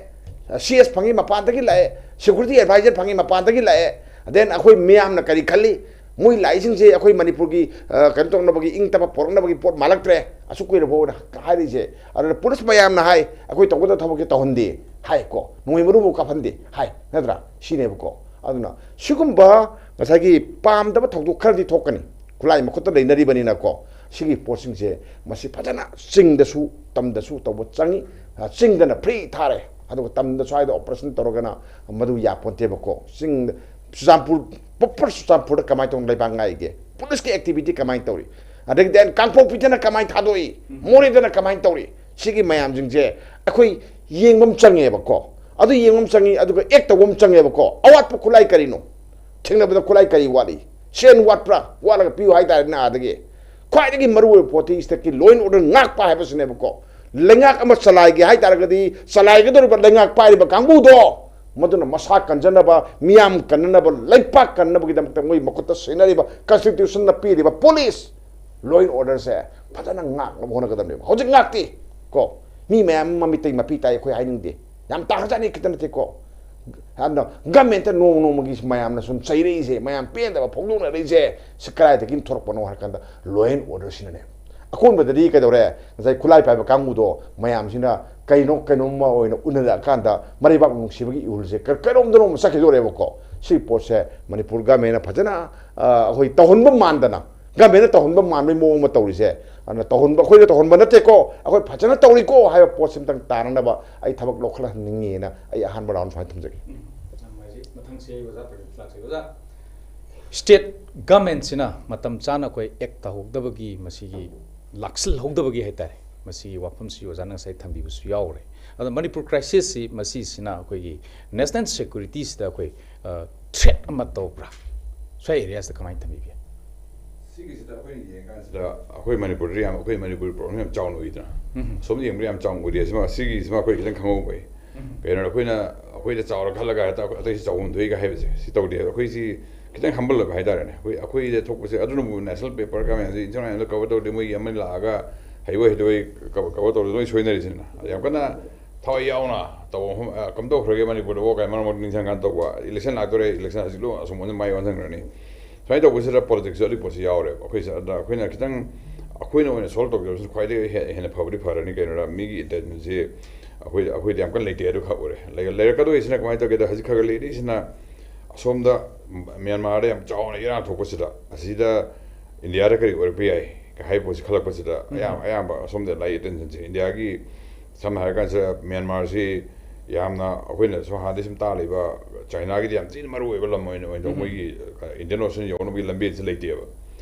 CS ꯐꯪꯉꯤ ꯃꯄꯥꯟꯗꯒꯤ ꯂꯥꯛꯑꯦ, security adviser ꯐꯪꯉꯤ ꯃꯄꯥꯟꯗꯒꯤ ꯂꯥꯛꯑꯦ, Then ꯑꯩꯈꯣꯏ ꯃꯤꯌꯥꯝꯅ ꯀꯔꯤ ꯈꯜꯂꯤ? ꯃꯣꯏ ꯂꯥꯛꯏꯁꯤꯡꯁꯦ ꯑꯩꯈꯣꯏ ꯃꯅꯤꯄꯨꯔꯒꯤ, ꯑ, ꯀꯩꯅꯣ ꯇꯧꯅꯕꯒꯤ, ꯏꯪ ꯇꯞꯄ ꯄꯣꯔꯛꯅꯕꯒꯤ ꯄꯣꯠ ꯃꯥꯜꯂꯛꯇ꯭ꯔꯦ, ꯑꯁꯨꯛ ꯀꯨꯏꯔꯕ ꯐꯥꯎꯕ ꯍꯥꯏꯔꯤꯁꯦ꯫ ꯑꯗꯨꯅ ꯄꯨꯂꯤꯁ ꯃꯌꯥꯝꯅ ꯍꯥꯏ, "ꯑꯩꯈꯣꯏ ꯇꯧꯒꯗꯕ ꯊꯕꯛꯁꯦ ꯇꯧꯍꯟꯗꯦ" ꯍꯥꯏ ꯀꯣ, "ꯅꯣꯡꯃꯩ ꯃꯔꯨꯕꯨ ꯀꯥꯞꯍꯟꯗꯦ" ꯍꯥꯏ, ꯅꯠꯇ꯭ꯔꯥ? ꯁꯤꯅꯦꯕꯀꯣ꯫ ꯑꯗꯨꯅ ꯁꯤꯒꯨꯝꯕ ꯉꯁꯥꯏꯒꯤ ꯄꯥꯝꯗꯕ ꯊꯧꯗꯣꯛ ꯈꯔꯗꯤ ꯊꯣꯛꯀꯅꯤ, ꯈꯨꯠꯂꯥꯏ ꯃꯈꯨꯠꯇ ꯂꯩꯅꯔꯤꯕꯅꯤꯅꯀꯣ꯫ ꯁꯤꯒꯤ ꯄꯣꯠꯁꯤꯡꯁꯦ ꯃꯁꯤ ꯐꯖꯅ ꯆꯤꯡꯗꯁꯨ ꯇꯝꯗꯁꯨ ꯇꯧꯕ ꯆꯪꯉꯤ꯫ ꯑ, ꯆꯤꯡꯗꯅ ꯐ꯭ꯔꯤ ꯊꯥꯔꯦ, ꯑꯗꯨꯒ ꯇꯝꯗ ꯁ꯭ꯋꯥꯏꯗ ꯑꯣꯄꯔꯦꯁꯟ ꯇꯧꯔꯒꯅ ꯃꯗꯨ ꯌꯥꯄꯣꯟꯇꯦꯕꯀꯣ꯫ ꯆꯤꯡꯗ, ꯆꯨꯔꯆꯥꯟꯄꯨꯔ, ꯄ꯭ꯔꯣꯄꯔ ꯆꯨꯔꯆꯥꯟꯄꯨꯔꯗ ꯀꯃꯥꯏꯅ ꯇꯧꯅ ꯂꯩꯕꯥꯛ ꯉꯥꯛꯏꯒꯦ? ꯄꯨꯂꯤꯁꯀꯤ ꯑꯦꯛꯇꯤꯚꯤꯇꯤ ꯀꯃꯥꯏꯅ ꯇꯧꯔꯤ? ꯑꯗꯒꯤ then ꯀꯥꯡꯄꯣꯛꯄꯤꯗꯅ ꯀꯃꯥꯏꯅ ꯊꯥꯗꯣꯛꯏ? ꯃꯣꯔꯦꯗꯅ ꯀꯃꯥꯏꯅ ꯇꯧꯔꯤ? ꯁꯤꯒꯤ ꯃꯌꯥꯝꯁꯤꯡꯁꯦ ꯑꯩꯈꯣꯏ ꯌꯦꯡꯕ ꯑꯃ ꯆꯪꯉꯦꯕꯀꯣ꯫ ꯑꯗꯨ ꯌꯦꯡꯕ ꯑꯃ ꯆꯪꯉꯤ, ꯑꯗꯨꯒ ꯑꯦꯛ ꯇꯧꯕ ꯑꯃ ꯆꯪꯉꯦꯕꯀꯣ꯫ ꯑꯋꯥꯠꯄ ꯈꯨꯠꯂꯥꯏ ꯀꯔꯤꯅꯣ? ꯊꯦꯡꯅꯕꯗ ꯈꯨꯠꯂꯥꯏ ꯀꯔꯤ ꯋꯥꯠꯂꯤ? ꯁꯦꯟ ꯋꯥꯠꯄ꯭ꯔꯥ? ꯋꯥꯠꯂꯒ ꯄꯤꯌꯨ ꯍꯥꯏꯇꯥꯔꯦꯅꯦ ꯑꯥꯗꯒꯤ꯫ ꯈ꯭ꯋꯥꯏꯗꯒꯤ ꯃꯔꯨꯑꯣꯏꯕ ꯄꯣꯠꯇꯤ ꯁ꯭ꯇꯦꯠꯀꯤ law and order ꯉꯥꯛꯄ ꯍꯥꯏꯕꯁꯤꯅꯦꯕꯀꯣ꯫ ꯂꯩꯉꯥꯛ ꯑꯃ ꯆꯂꯥꯏꯒꯦ ꯍꯥꯏꯇꯥꯔꯒꯗꯤ ꯆꯂꯥꯏꯒꯗꯧꯔꯤꯕ ꯂꯩꯉꯥꯛ ꯄꯥꯏꯔꯤꯕ ꯀꯥꯡꯕꯨꯗꯣ, ꯃꯗꯨꯅ ꯃꯁꯥ ꯀꯟꯖꯅꯕ, ꯃꯤꯌꯥꯝ ꯀꯟꯅꯅꯕ, ꯂꯩꯄꯥꯛ ꯀꯟꯅꯕꯒꯤꯗꯃꯛꯇ ꯃꯣꯏ ꯃꯈꯨꯠꯇ ꯁꯤꯟꯅꯔꯤꯕ, ꯀꯟꯁꯇꯤꯇ꯭ꯌꯨꯁꯟꯅ ꯄꯤꯔꯤꯕ ꯄꯨꯂꯤꯁ, law and order ꯁꯦ ꯐꯖꯅ ꯉꯥꯛꯅꯕ ꯍꯣꯠꯅꯒꯗꯕꯅꯦꯕ꯫ ꯍꯧꯖꯤꯛ ꯉꯥꯛꯇꯦ ꯀꯣ, ꯃꯤ ꯃꯌꯥꯝ ꯑꯃ ꯃꯃꯤꯠꯇꯩ ꯃꯄꯤ ꯇꯥꯏ, ꯑꯩꯈꯣꯏ ꯍꯥꯏꯅꯤꯡꯗꯦ꯫ ꯌꯥꯝ ꯇꯥꯈ꯭ꯔꯖꯥꯠꯅꯤ, ꯈꯤꯇ ꯅꯠꯇꯦꯀꯣ꯫ ꯑꯗꯨꯅ ꯒꯃꯦꯟꯇ ꯅꯣꯡꯃ ꯅꯣꯡꯃꯒꯤ ꯃꯌꯥꯝꯅ ꯁꯨꯝ ꯆꯩꯔꯛꯏꯁꯦ, ꯃꯌꯥꯝ ꯄꯦꯟꯗꯕ ꯐꯣꯡꯗꯣꯛꯅꯔꯛꯏꯁꯦ, ꯁꯤ ꯀꯗꯥꯏꯗꯒꯤ ꯊꯣꯔꯛꯄꯅꯣ ꯍꯥꯏꯔ ꯀꯥꯟꯗ law and order ꯁꯤꯅꯅꯦ꯫ ꯑꯀꯣꯟꯕꯗꯗꯤ ꯀꯩꯗꯧꯔꯦ? ꯉꯁꯥꯏ ꯈꯨꯠꯂꯥꯏ ꯄꯥꯏꯕ ꯀꯥꯡꯕꯨꯗꯣ ꯃꯌꯥꯝꯁꯤꯅ ꯀꯩꯅꯣ ꯀꯩꯅꯣꯝꯃ ꯑꯣꯏꯅ ꯎꯅꯔꯛꯑꯀꯥꯟꯗ ꯃꯔꯩꯕꯥꯛ ꯅꯨꯡꯁꯤꯕꯒꯤ ꯏꯍꯨꯜꯁꯦ ꯀ-, ꯀꯩꯅꯣꯝꯗꯅꯣꯝ ꯆꯠꯈꯤꯗꯣꯔꯦꯕꯀꯣ꯫ ꯁꯤ ꯄꯣꯠꯁꯦ ꯃꯅꯤꯄꯨꯔ ꯒꯃꯦꯟꯅ ꯐꯖꯅ, ꯑ, ꯑꯩꯈꯣꯏ ꯇꯧꯍꯟꯕ ꯃꯥꯟꯗꯅ, ꯒꯃꯦꯟꯅ ꯇꯧꯍꯟꯕ ꯃꯥꯟꯕꯒꯤ ꯃꯑꯣꯡ ꯑꯃ ꯇꯧꯔꯤꯁꯦ, ꯑꯗꯨꯅ ꯇꯧꯍꯟꯕ, ꯑꯩꯈꯣꯏꯅ ꯇꯧꯍꯟꯕ ꯅꯠꯇꯦꯀꯣ, ꯑꯩꯈꯣꯏ ꯐꯖꯅ ꯇꯧꯔꯤꯀꯣ ꯍꯥꯏꯕ ꯄꯣꯠꯁꯤꯃꯇꯪ ꯇꯥꯅꯅꯕ ꯑꯩ ꯊꯕꯛ ꯂꯧꯈꯠꯍꯟꯅꯤꯡꯉꯦꯅ ꯑꯩ ꯑꯍꯥꯟꯕ ꯔꯥꯎꯟ ꯁꯨꯃꯥꯏꯅ ꯊꯝꯖꯒꯦ꯫ ꯎꯝ, ꯌꯥꯝ ꯅꯨꯡꯉꯥꯏꯖꯩ꯫ ꯃꯊꯪꯁꯤ ꯑꯩ ꯑꯣꯖꯥ ꯄ꯭ꯔꯗꯤꯞ ꯂꯥꯛꯆꯒꯦ꯫ ꯑꯣꯖꯥ, ꯁ꯭ꯇꯦꯠ ꯒꯃꯦꯟꯁꯤꯅ ꯃꯇꯝ ꯆꯥꯅ ꯑꯩꯈꯣꯏ ꯑꯦꯛ ꯇꯧꯍꯧꯗꯕꯒꯤ, ꯃꯁꯤꯒꯤ ꯂꯥꯛꯁꯤꯜꯍꯧꯗꯕꯒꯤ ꯍꯥꯏꯇꯥꯔꯦ, ꯃꯁꯤꯒꯤ ꯋꯥꯐꯝꯁꯤ ꯑꯣꯖꯥꯅ ꯉꯁꯥꯏ ꯊꯝꯕꯤꯕꯁꯨ ꯌꯥꯎꯔꯦ꯫ ꯑꯗꯣ ꯃꯅꯤꯄꯨꯔ ꯀ꯭ꯔꯥꯏꯁꯤꯁꯁꯤ ꯃꯁꯤꯁꯤꯅ ꯑꯩꯈꯣꯏꯒꯤ ꯅꯦꯁꯅꯦꯜ ꯁꯦꯀ꯭ꯌꯨꯔꯤꯇꯤꯁꯤꯗ ꯑꯩꯈꯣꯏ, ꯑ, ꯊ꯭ꯔꯦꯠ ꯑꯃ ꯇꯧꯕ꯭ꯔꯥ? ꯁ꯭ꯋꯥꯏ ꯑꯦꯔꯤꯌꯥꯁꯤꯗ ꯀꯃꯥꯏꯅ ꯊꯝꯕꯤꯒꯦ? ꯁꯤꯒꯤꯁꯤꯗ ꯑꯩꯈꯣꯏꯅ ꯌꯦꯡꯀꯥꯟꯁꯤꯗ ꯑꯩꯈꯣꯏ ꯃꯅꯤꯄꯨꯔꯗ ꯌꯥꯝ, ꯑꯩꯈꯣꯏ ꯃꯅꯤꯄꯨꯔ ꯄ꯭ꯔꯣꯕ꯭ꯂꯦꯝ ꯌꯥꯝ ꯆꯥꯎꯅ ꯎꯏꯗꯅ꯫ ꯎꯝ꯫ ꯁꯣꯝꯗ ꯌꯦꯡꯕꯗ ꯌꯥꯝ ꯆꯥꯎꯅ ꯎꯗꯦ꯫ ꯁꯤꯃ, ꯁꯤꯒꯤꯁꯤꯃ ꯑꯩꯈꯣꯏ ꯈꯤꯇꯪ ꯈꯪꯍꯧꯕ ꯐꯩ꯫ ꯎꯝ꯫ ꯀꯩꯅꯣ, ꯑꯩꯈꯣꯏꯅ, ꯑꯩꯈꯣꯏꯗ ꯆꯥꯎꯔ ꯈꯜꯂꯒ ꯍꯦꯛꯇ ꯑꯇꯩꯁꯤ ꯆꯥꯎꯐꯝ ꯊꯣꯛꯏꯒ ꯍꯥꯏꯕꯁꯦ ꯁꯤ ꯇꯧꯗꯦ꯫ ꯑꯩꯈꯣꯏꯁꯤ ꯈꯤꯇꯪ ꯍꯝꯕꯜ ꯑꯣꯏꯕ ꯍꯥꯏꯇꯥꯔꯦꯅꯦ꯫ ꯑꯩꯈꯣꯏ, ꯑꯩꯈꯣꯏꯗ ꯊꯣꯛꯄꯁꯦ ꯑꯗꯨꯅꯕꯨ ꯅꯦꯁꯅꯦꯜ ꯄꯦꯄꯔ ꯀꯃꯦꯟꯁꯦ ꯏꯟꯇꯔꯅꯦꯁꯅꯦꯜ ꯀꯕꯔ ꯇꯧꯗꯦ꯫ ꯃꯣꯏꯒꯤ ꯑꯃ ꯂꯥꯛꯑꯒ ꯍꯩꯕꯣꯏ ꯍꯩꯇꯕꯣꯏ ꯀꯕꯔ, ꯀꯕꯔ ꯇꯧꯔ ꯂꯣꯏ ꯁꯣꯏꯅꯔꯤꯁꯤꯅ꯫ ꯑꯗ ꯌꯥꯝ ꯀꯟꯅ ꯊꯋꯥꯏ ꯌꯥꯎꯅ ꯇꯧꯕ ꯃꯐꯝ, ꯑ, ꯀꯝꯗꯧꯈ꯭ꯔꯒꯦ ꯃꯅꯤꯄꯨꯔꯗꯕꯣ ꯀꯥꯏ ꯃꯔꯛ ꯃꯔꯛꯇ ꯅꯤꯡꯁꯤꯡꯀꯥꯟꯗ ꯇꯧꯕ, ꯏꯂꯦꯛꯁꯟ ꯂꯥꯛꯇꯣꯔꯦ, ꯏꯂꯦꯛꯁꯟ ꯍꯧꯖꯤꯛ ꯂꯣꯏ ꯑꯁꯣꯝ ꯃꯥꯏ ꯑꯣꯟꯁꯤꯟꯈ꯭ꯔꯅꯤ꯫ ꯁꯨꯃꯥꯏꯅ ꯇꯧꯕꯁꯤꯗ ꯄꯣꯂꯤꯇꯤꯛꯁꯁꯨ ꯑꯗꯨꯒꯤ ꯄꯣꯠꯁꯤ ꯌꯥꯎꯔꯦꯕ ꯑꯩꯈꯣꯏꯁꯦ꯫ ꯑꯗ ꯑꯩꯈꯣꯏꯅ ꯈꯤꯇꯪ, ꯑꯩꯈꯣꯏꯅ ꯑꯣꯏꯅ ꯁꯣꯜꯕ ꯇꯧꯖꯕꯁꯤꯅ ꯈ꯭ꯋꯥꯏꯗꯒꯤ ꯍꯦ-, ꯍꯦꯟꯅ ꯐꯕꯗꯤ ꯐꯔꯅꯤ꯫ ꯀꯩꯅꯣꯗ ꯃꯤꯒꯤ ꯏꯟꯇꯦꯟꯁꯟꯁꯤ ꯑꯩꯈꯣꯏ, ꯑꯩꯈꯣꯏꯗ ꯌꯥꯝ ꯀꯟꯅ ꯂꯩꯇꯦ꯫ ꯑꯗꯨ ꯈꯛ ꯎꯔꯦ꯫ ꯂꯩ-, ꯂꯩꯔꯛꯀꯗꯣꯏꯁꯤꯅ ꯀꯃꯥꯏꯅ ꯇꯧꯒꯦꯗ, ꯍꯧꯖꯤꯛ ꯈꯔ ꯈꯔ ꯂꯩꯔꯛꯏꯁꯤꯅ ꯑꯁꯣꯝꯗ ꯃ꯭ꯌꯥꯟꯃꯥꯔꯗ ꯌꯥꯝ ꯆꯥꯎꯅ ꯏꯔꯥꯡ ꯊꯣꯛꯄꯁꯤꯗ, ꯑꯁꯤꯗ ꯏꯟꯗꯤꯌꯥꯗ ꯀꯔꯤ ꯑꯣꯏꯔꯛꯄ ꯌꯥꯏ ꯍꯥꯏꯕ ꯄꯣꯠꯁꯤ ꯈꯜꯂꯛꯄꯁꯤꯗ, ꯑꯌꯥꯝ-, ꯑꯌꯥꯝꯕ ꯑꯁꯣꯝꯗ ꯂꯥꯛꯏ ꯑꯦꯇꯦꯟꯁꯟꯁꯦ꯫ ꯏꯟꯗꯤꯌꯥꯒꯤ, ꯁꯝꯅ ꯍꯥꯏꯔꯀꯥꯟꯁꯤꯗ, ꯃ꯭ꯌꯥꯟꯃꯥꯔꯁꯤ ꯌꯥꯝꯅ ꯑꯩꯈꯣꯏꯅ ꯁꯨꯝ ꯍꯥꯟꯅꯗꯩ ꯁꯨꯝ ꯇꯥ ꯂꯩꯕ, ꯆꯥꯏꯅꯥꯒꯤꯗꯤ ꯌꯥꯝ ꯊꯤꯅ ꯃꯔꯨ ꯑꯣꯏꯕ ꯂꯝ ꯑꯣꯏꯅ, ꯑꯣꯏꯅ ꯎꯝ꯫ ꯃꯣꯏꯒꯤ, ꯑ, ꯏꯟꯗꯤꯌꯟ ꯑꯣꯁꯤꯌꯟ ꯌꯧꯅꯕꯒꯤ ꯂꯝꯕꯤꯁꯤ ꯂꯩꯇꯦꯕ꯫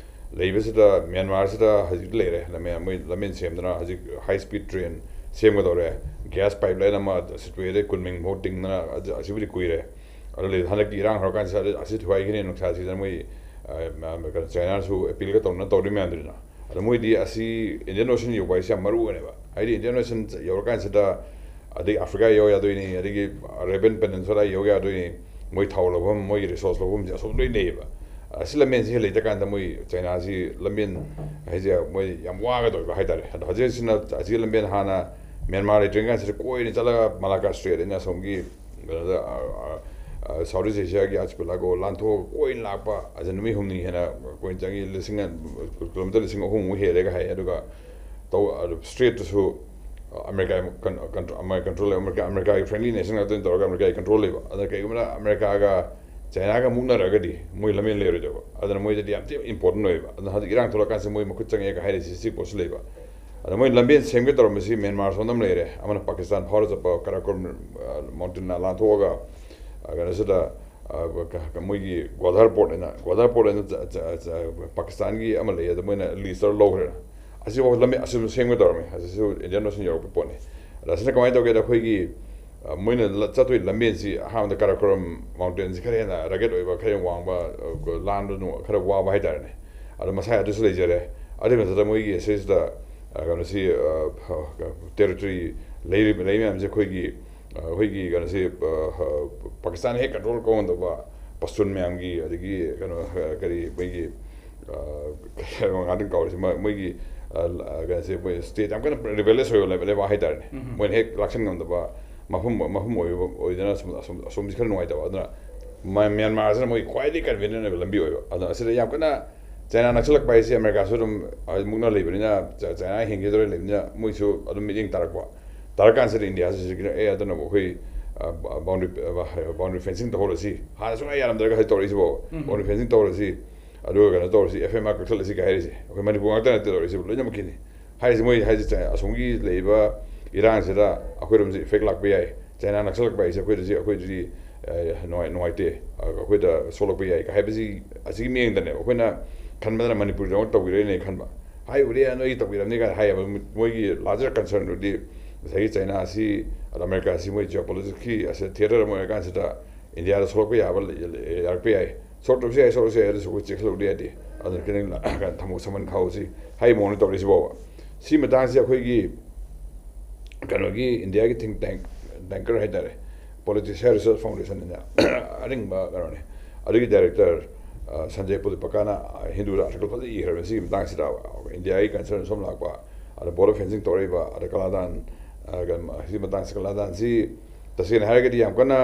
ꯂꯩꯕꯁꯤꯗ ꯃ꯭ꯌꯥꯟꯃꯥꯔꯁꯤꯗ ꯍꯧꯖꯤꯛ ꯂꯩꯔꯦ, ꯂꯝꯕꯦꯟ, ꯃꯣꯏ ꯂꯝꯕꯦꯟ ꯁꯦꯝꯗꯅ ꯍꯧꯖꯤꯛ ꯍꯥꯏ ꯁ꯭ꯄꯤꯗ ꯇ꯭ꯔꯦꯟ ꯁꯦꯝꯒꯗꯧꯔꯦ, ꯒ꯭ꯌꯥꯁ ꯄꯥꯏꯞ ꯂꯥꯏꯟ ꯑꯃ ꯁꯤꯇꯨꯋꯦꯗꯩ ꯀꯨꯟꯃꯤꯡꯐꯥꯎ ꯇꯤꯡꯗꯅ, ꯑꯗꯨ, ꯑꯁꯤꯕꯨꯗꯤ ꯀꯨꯏꯔꯦ꯫ ꯑꯗꯨ ꯂꯩ, ꯍꯟꯗꯛꯀꯤ ꯏꯔꯥꯡ ꯍꯧꯔꯀꯥꯟꯁꯤꯗ ꯑꯁꯤ ꯊꯨꯒꯥꯏꯈꯤꯅꯤ ꯅꯨꯡꯁꯥꯁꯤꯗ ꯃꯣꯏ, ꯑ, ꯃ-, ꯀꯩꯅꯣ, ꯆꯥꯏꯅꯥꯁꯨ ꯑꯄꯤꯜꯒ ꯇꯧꯅ ꯇꯧꯔꯤ ꯃꯌꯥꯝꯗꯨꯅ꯫ ꯑꯗꯣ ꯃꯣꯏꯗꯤ ꯑꯁꯤ ꯏꯟꯗꯤꯌꯟ ꯑꯣꯁꯤꯌꯟ ꯌꯧꯕ ꯍꯥꯏꯁꯦ ꯌꯥꯝ ꯃꯔꯨ ꯑꯣꯏꯅꯦꯕ꯫ ꯍꯥꯏꯗꯤ ꯏꯟꯗꯤꯌꯟ ꯑꯣꯁꯤꯌꯟ ꯌꯧꯔꯀꯥꯟꯁꯤꯗ ꯑꯗꯩ ꯑꯐ꯭ꯔꯤꯀꯥ ꯌꯧ ꯌꯥꯗꯣꯏꯅꯤ, ꯑꯗꯒꯤ ꯑꯔꯦꯕꯤꯌꯟ ꯄꯦꯅꯤꯟꯁꯨꯂꯥ ꯌꯧ ꯌꯥꯗꯣꯏꯅꯤ, ꯃꯣꯏ ꯊꯥꯎ ꯂꯧꯐꯝ, ꯃꯣꯏꯒꯤ ꯔꯤꯁꯣꯔꯁ ꯂꯧꯐꯝꯁꯦ ꯑꯁꯣꯝ ꯂꯣꯏ ꯂꯩꯌꯦꯕ꯫ ꯑꯁꯤ ꯂꯝꯕꯦꯟꯁꯤ ꯍꯦꯛ ꯂꯩꯇ꯭ꯔꯀꯥꯟꯗ ꯃꯣꯏ ꯆꯥꯏꯅꯥꯁꯤ ꯂꯝꯕꯦꯟ ꯍꯥꯏꯁꯦ ꯃꯣꯏ ꯌꯥꯝ ꯋꯥꯒꯗꯧꯔꯤꯕ ꯍꯥꯏꯇꯥꯔꯦ꯫ ꯑꯗꯣ ꯍꯧꯖꯤꯛꯁꯤꯅ ꯑꯁꯤ ꯂꯝꯕꯦꯟ ꯍꯥꯟꯅ ꯃ꯭ꯌꯥꯟꯃꯥꯔ ꯂꯩꯇ꯭ꯔꯤꯉꯩ ꯀꯥꯟꯁꯤꯗ ꯀꯣꯏꯅ ꯆꯠꯂꯒ ꯃꯂꯥꯀꯥ ꯁ꯭ꯇ꯭ꯔꯦꯠ ꯑꯩꯅ ꯑꯁꯣꯝꯒꯤ ꯀꯩꯅꯣꯗ, ꯑ, ꯑ, ꯑ, ꯁꯥꯎꯠ ꯏꯁ ꯑꯦꯁꯤꯌꯥꯒꯤ ꯑꯥꯔꯆꯤꯄꯦꯂꯥꯒꯣ ꯂꯥꯟꯊꯣꯛꯑꯒ ꯀꯣꯏꯅ ꯂꯥꯛꯄ, ꯑꯗ ꯅꯨꯃꯤꯠ ꯍꯨꯝꯅꯤ ꯍꯦꯟꯅ ꯀꯣꯏꯅ ꯆꯪꯉꯤ, ꯂꯤꯁꯤꯡ, ꯀꯤꯂꯣꯃꯤꯇꯔ ꯂꯤꯁꯤꯡ ꯑꯍꯨꯝꯃꯨꯛ ꯍꯦꯜꯂꯦꯒ ꯍꯥꯏ꯫ ꯑꯗꯨꯒ ꯇꯧ-, ꯑꯗꯨ ꯁ꯭ꯇ꯭ꯔꯦꯠꯇꯨꯁꯨ ꯑꯃꯦꯔꯤꯀꯥ ꯀꯟ-, ꯀꯟ-, ꯑꯃꯦꯔꯤꯀꯥ ꯀꯟꯇ꯭ꯔꯣꯜ ꯂꯩ, ꯑꯃꯦꯔꯤꯀꯥ, ꯑꯃꯦꯔꯤꯀꯥꯒꯤ ꯐ꯭ꯔꯦꯟꯂꯤ ꯅꯦꯁꯟ ꯉꯥꯛꯇ ꯑꯣꯏꯅ ꯇꯧꯔꯒ ꯑꯃꯦꯔꯤꯀꯥꯒꯤ ꯀꯟꯇ꯭ꯔꯣꯜ ꯂꯩꯕ꯫ ꯑꯗꯨꯅ ꯀꯩꯒꯨꯝꯕꯗ ꯑꯃꯦꯔꯤꯀꯥꯒ ꯆꯥꯏꯅꯥꯒ ꯃꯨꯛꯅꯔꯒꯗꯤ ꯃꯣꯏ ꯂꯝꯕꯦꯟ ꯂꯩꯔꯣꯏꯗꯕ꯫ ꯑꯗꯨꯅ ꯃꯣꯏꯗꯗꯤ ꯌꯥꯝ ꯊꯤꯅ ꯏꯝꯄꯣꯔꯇꯦꯟ ꯑꯣꯏꯌꯦꯕ꯫ ꯑꯗꯨꯅ ꯍꯧꯖꯤꯛ ꯏꯔꯥꯡ ꯊꯣꯛꯂꯛꯀꯥꯟꯁꯤꯗ ꯃꯣꯏ ꯃꯈꯨꯠ ꯆꯪꯉꯦꯒ ꯍꯥꯏꯔꯤꯁꯤ ꯁꯤ ꯄꯣꯠꯁꯤ ꯂꯩꯕ꯫ ꯑꯗ ꯃꯣꯏ ꯂꯝꯕꯦꯟ ꯁꯦꯝꯒꯦ ꯇꯧꯔꯝꯕꯁꯤ ꯃ꯭ꯌꯥꯟꯃꯥꯔ ꯁꯣꯝꯗ ꯑꯃ ꯂꯩꯔꯦ, ꯑꯃꯅ ꯄꯥꯀꯤꯁꯇꯥꯟ ꯐꯥꯎꯔ ꯆꯠꯄ ꯀꯔꯥꯀꯣꯔꯝ, ꯑ, ꯃꯥꯎꯟꯇꯦꯟꯅ ꯂꯥꯟꯊꯣꯛꯑꯒ, ꯑ, ꯀꯩꯅꯣꯁꯤꯗ, ꯑ, ꯀ-, ꯀ-, ꯃꯣꯏꯒꯤ ꯒ꯭ꯋꯥꯗꯥꯔ ꯄꯣꯔꯠ ꯍꯥꯏꯅ, ꯒ꯭ꯋꯥꯗꯥꯔ ꯄꯣꯔꯠ ꯍꯥꯏꯅ ꯆ-, ꯆ-, ꯆ-, ꯄꯥꯀꯤꯁꯇꯥꯟꯒꯤ ꯑꯃ ꯂꯩ, ꯑꯗ ꯃꯣꯏꯅ ꯂꯤꯁ ꯇꯧꯔ ꯂꯧꯈ꯭ꯔꯦ꯫ ꯑꯁꯤꯐꯥꯎ ꯂꯝꯕꯤ ꯑꯁꯤꯁꯨ ꯁꯦꯝꯒꯦ ꯇꯧꯔꯝꯃꯤ, ꯑꯁꯤꯁꯨ ꯏꯟꯗꯤꯌꯟ ꯑꯣꯁꯤꯌꯟ ꯌꯧꯔꯛꯄ ꯄꯣꯠꯅꯤ꯫ ꯑꯗ ꯑꯁꯤꯅ ꯀꯃꯥꯏꯅ ꯇꯧꯒꯦꯗ, ꯑꯩꯈꯣꯏꯒꯤ, ꯑ, ꯃꯣꯏꯅ ꯂ-, ꯆꯠꯇꯣꯏ ꯂꯝꯕꯦꯟꯁꯤ ꯑꯍꯥꯟꯕꯗ ꯀꯔꯥꯀꯣꯔꯝ ꯃꯥꯎꯟꯇꯦꯟꯁꯤ ꯈꯔ ꯍꯦꯟꯅ ꯔꯒꯦꯠ ꯑꯣꯏꯕ, ꯈꯔ ꯍꯦꯟꯅ ꯋꯥꯡꯕ, ꯑ, ꯂꯥꯟꯕ ꯅꯨꯡ-, ꯈꯔ ꯋꯥꯕ ꯍꯥꯏꯇꯥꯔꯦꯅꯦ꯫ ꯑꯗꯣ ꯃꯁꯥꯏ ꯑꯗꯨꯁꯨ ꯂꯩꯖꯔꯦ꯫ ꯑꯗꯨꯒꯤ ꯃꯊꯛꯇ ꯃꯣꯏꯒꯤ ꯑꯁꯤꯁꯤꯗ, ꯑ, ꯀꯩꯅꯣꯁꯤ, ꯑ, ꯇꯦꯔꯤꯇꯣꯔꯤ ꯂꯩꯔꯤꯕ, ꯂꯩ ꯃꯌꯥꯝꯁꯦ ꯑꯩꯈꯣꯏꯒꯤ, ꯑ, ꯑꯩꯈꯣꯏꯒꯤ ꯀꯩꯅꯣꯁꯤ, ꯑ, ꯑ, ꯄꯥꯀꯤꯁꯇꯥꯟ ꯍꯦꯛ ꯀꯟꯇ꯭ꯔꯣꯜ ꯇꯧꯉꯝꯗꯕ ꯄꯁꯇꯨꯟ ꯃꯌꯥꯝꯒꯤ, ꯑꯗꯒꯤ ꯀꯩꯅꯣ, ꯑ, ꯀꯔꯤ ꯃꯣꯏꯒꯤ, ꯑ, ꯀꯩ ꯍꯥꯏꯕ ꯉꯥꯛꯇꯪ ꯀꯥꯎꯔꯤꯁꯦ, ꯃ-, ꯃꯣꯏꯒꯤ, ꯑ, ꯀꯩꯅꯣꯁꯦ, ꯃꯣꯏ ꯁ꯭ꯇꯦꯠ ꯌꯥꯝ ꯀꯟꯅ ꯔꯤꯕꯦꯂꯤꯌꯁ ꯑꯣꯏꯕ ꯂꯩꯕ, ꯂꯩꯕꯥꯛ ꯍꯥꯏꯇꯥꯔꯦꯅꯦ꯫ ꯎꯝ꯫ ꯃꯣꯏꯅ ꯍꯦꯛ ꯂꯥꯛꯁꯟ ꯉꯝꯗꯕ, ꯃꯐꯝ ꯃꯐꯝ ꯑꯣꯏꯕ ꯑꯣꯏꯗꯅ ꯁꯨꯝ ꯑꯁꯣꯝ ꯑꯁꯣꯝꯁꯤ ꯈꯔ ꯅꯨꯡꯉꯥꯏꯇꯕ꯫ ꯑꯗꯨꯅ ꯃ- ꯃ꯭ꯌꯥꯟꯃꯥꯔꯁꯤꯅ ꯃꯣꯏ ꯈ꯭ꯋꯥꯏꯗꯒꯤ ꯀꯟꯚꯤꯅꯤꯌꯟ ꯑꯣꯏꯕ ꯂꯝꯕꯤ ꯑꯣꯏꯕ꯫ ꯑꯗꯨꯅ ꯑꯁꯤꯗ ꯌꯥꯝ ꯀꯟꯅ ꯆꯥꯏꯅꯥ ꯅꯛꯁꯜꯂꯛꯄ ꯍꯥꯏꯁꯦ ꯑꯃꯦꯔꯤꯀꯥꯁꯨ ꯑꯗꯨꯝ, ꯑ, ꯃꯨꯛꯅ ꯂꯩꯕꯅꯤꯅ, ꯆ- ꯆꯥꯏꯅꯥ ꯍꯦꯟꯒꯗꯧꯔ ꯂꯩꯕꯅꯤꯅ ꯃꯣꯏꯁꯨ ꯑꯗꯨꯝ ꯃꯤꯠꯌꯦꯡ ꯇꯥꯔꯛꯄ꯫ ꯇꯥꯔꯀꯥꯟꯁꯤꯗ ꯏꯟꯗꯤꯌꯥꯁꯤꯁꯨ ꯁꯤꯒꯤꯅ, "ꯑꯦ, ꯑꯗꯨꯅꯕꯨ ꯑꯩꯈꯣꯏ, ꯑ, ꯕ- ꯕꯥꯎꯟꯗꯔꯤ ꯑ, ꯕ- ꯕꯥꯎꯟꯗꯔꯤ ꯐꯦꯟꯁꯤꯡ ꯇꯧꯍꯧꯔꯁꯤ, ꯍꯥꯟꯅ ꯁꯨꯡꯌꯥ ꯌꯥꯔꯝꯗ꯭ꯔꯒ ꯍꯧꯖꯤꯛ ꯇꯧꯔꯛꯏꯁꯤꯕꯣ꯫ ꯎꯝ꯫ ꯕꯥꯎꯟꯗꯔꯤ ꯐꯦꯟꯁꯤꯡ ꯇꯧꯔꯁꯤ, ꯑꯗꯨꯒ ꯀꯩꯅꯣ ꯇꯧꯔꯁꯤ, ꯑꯦꯐ ꯑꯦꯝ ꯑꯥꯔ ꯀꯛꯊꯠꯂꯁꯤꯒ ꯍꯥꯏꯔꯤꯁꯦ ꯑꯩꯈꯣꯏ ꯃꯅꯤꯄꯨꯔ ꯉꯥꯛꯇ ꯅꯠꯇꯦ ꯇꯧꯔꯛꯏꯁꯤꯕꯨ, ꯂꯣꯏꯅꯃꯛꯀꯤꯅꯤ ꯍꯥꯏꯔꯤꯁꯦ꯫ ꯃꯣꯏ ꯍꯥꯏꯁꯦ ꯆ- ꯑꯁꯣꯝꯒꯤ ꯂꯩꯔꯤꯕ ꯏꯔꯥꯡꯁꯤꯗ ꯑꯩꯈꯣꯏꯔꯣꯝꯁꯦ ꯏꯐꯦꯛ ꯂꯥꯛꯄ ꯌꯥꯏ, ꯆꯥꯏꯅꯥ ꯅꯛꯁꯜꯂꯛꯄ ꯍꯥꯏꯁꯦ ꯑꯩꯈꯣꯏꯗꯗꯤ, ꯑꯩꯈꯣꯏꯗꯗꯤ, ꯑ, ꯅꯨꯡꯉꯥꯏ ꯅꯨꯡꯉꯥꯏꯇꯦ, ꯑ, ꯑꯩꯈꯣꯏꯗ ꯁꯣꯛꯂꯛꯄ ꯌꯥꯏ ꯍꯥꯏꯕꯁꯤ, ꯑꯁꯤꯒꯤ ꯃꯤꯠꯌꯦꯡꯗꯅꯦꯕ ꯑꯩꯈꯣꯏꯅ ꯈꯟꯕꯗꯅ ꯃꯅꯤꯄꯨꯔꯗꯃꯛ ꯇꯧꯈꯤꯔꯣꯏꯅꯦ ꯈꯟꯕ꯫ ꯍꯥꯏꯕꯨꯗꯤ ꯅꯣꯏꯒꯤ ꯇꯧꯕꯤꯔꯝꯅꯤ ꯀꯥꯏꯅ ꯍꯥꯏꯌꯦꯕ꯫ ꯃꯣꯏꯒꯤ ꯂꯥꯔꯖꯔ ꯀꯟꯁꯔꯟꯗꯨꯗꯤ ꯉꯁꯥꯏꯒꯤ ꯆꯥꯏꯅꯥꯁꯤ, ꯑꯗ ꯑꯃꯦꯔꯤꯀꯥꯁꯤ ꯃꯣꯏ ꯖꯤꯑꯣ ꯄꯣꯂꯤꯇꯤꯛꯁꯀꯤ ꯑꯁꯤꯗ ꯊꯤꯌꯦꯇꯔ ꯑꯃ ꯑꯣꯏꯔꯀꯥꯟꯁꯤꯗ ꯏꯟꯗꯤꯌꯥꯗ ꯁꯣꯛꯂꯛꯄ ꯌꯥꯕ ꯂꯩ- ꯌꯥꯔꯛꯄ ꯌꯥꯏ, ꯁꯣꯛꯂꯛꯇꯕꯁꯨ ꯌꯥꯏ, ꯁꯣꯛꯂꯛꯁꯨ ꯌꯥꯏ, ꯑꯗꯨꯁꯨ ꯑꯩꯈꯣꯏ ꯆꯦꯛꯁꯤꯜꯍꯧꯗ ꯌꯥꯗꯦ꯫ ꯑꯗꯨꯅ ꯈꯤꯇꯪ ꯊꯝꯃꯣ ꯁꯃꯟ ꯈꯥꯎꯁꯤ ꯍꯥꯏ ꯃꯑꯣꯡꯗ ꯇꯧꯔꯤꯁꯤꯕꯣꯕ꯫ ꯁꯤ ꯃꯇꯥꯡꯁꯤ ꯑꯩꯈꯣꯏꯒꯤ ꯀꯩꯅꯣꯒꯤ ꯏꯟꯗꯤꯌꯥꯒꯤ ꯊꯤꯡ ꯇꯦꯡ ꯇꯦꯡꯀꯔ ꯍꯥꯏꯇꯥꯔꯦ, ꯄꯣꯂꯤꯇꯤꯛꯁꯤꯌꯥꯟ ꯔꯤꯁꯔꯁ ꯐꯥꯎꯟꯗꯦꯁꯟ ꯍꯥꯏꯅ ꯑꯔꯤꯡꯕ ꯀꯩꯅꯣꯅꯦ, ꯑꯗꯨꯒꯤ ꯗꯥꯏꯔꯦꯛꯇꯔ, ꯑ, ꯁꯟꯖꯦ ꯄꯨꯗꯤꯄꯀꯥꯅ ꯍꯤꯟꯗꯨꯗ ꯑꯥꯔꯇꯤꯀꯜ ꯐꯖꯅ ꯏꯈ꯭ꯔꯕꯅꯤ ꯁꯤꯒꯤ ꯃꯇꯥꯡꯁꯤꯗ꯫ ꯏꯟꯗꯤꯌꯥꯒꯤ ꯀꯟꯁꯔꯟ ꯁꯣꯝ ꯂꯥꯛꯄ, ꯑꯗ ꯕꯣꯔꯗꯔ ꯐꯦꯟꯁꯤꯡ ꯇꯧꯔꯛꯏꯕ, ꯑꯗ ꯀꯂꯥꯗꯥꯟ, ꯑ, ꯀꯩꯅꯣ, ꯁꯤꯒꯤ ꯃꯇꯥꯡꯁꯤ ꯀꯂꯥꯗꯥꯟꯁꯤ ꯇꯁꯦꯡꯅ ꯍꯥꯏꯔꯒꯗꯤ ꯌꯥꯝ ꯀꯟꯅ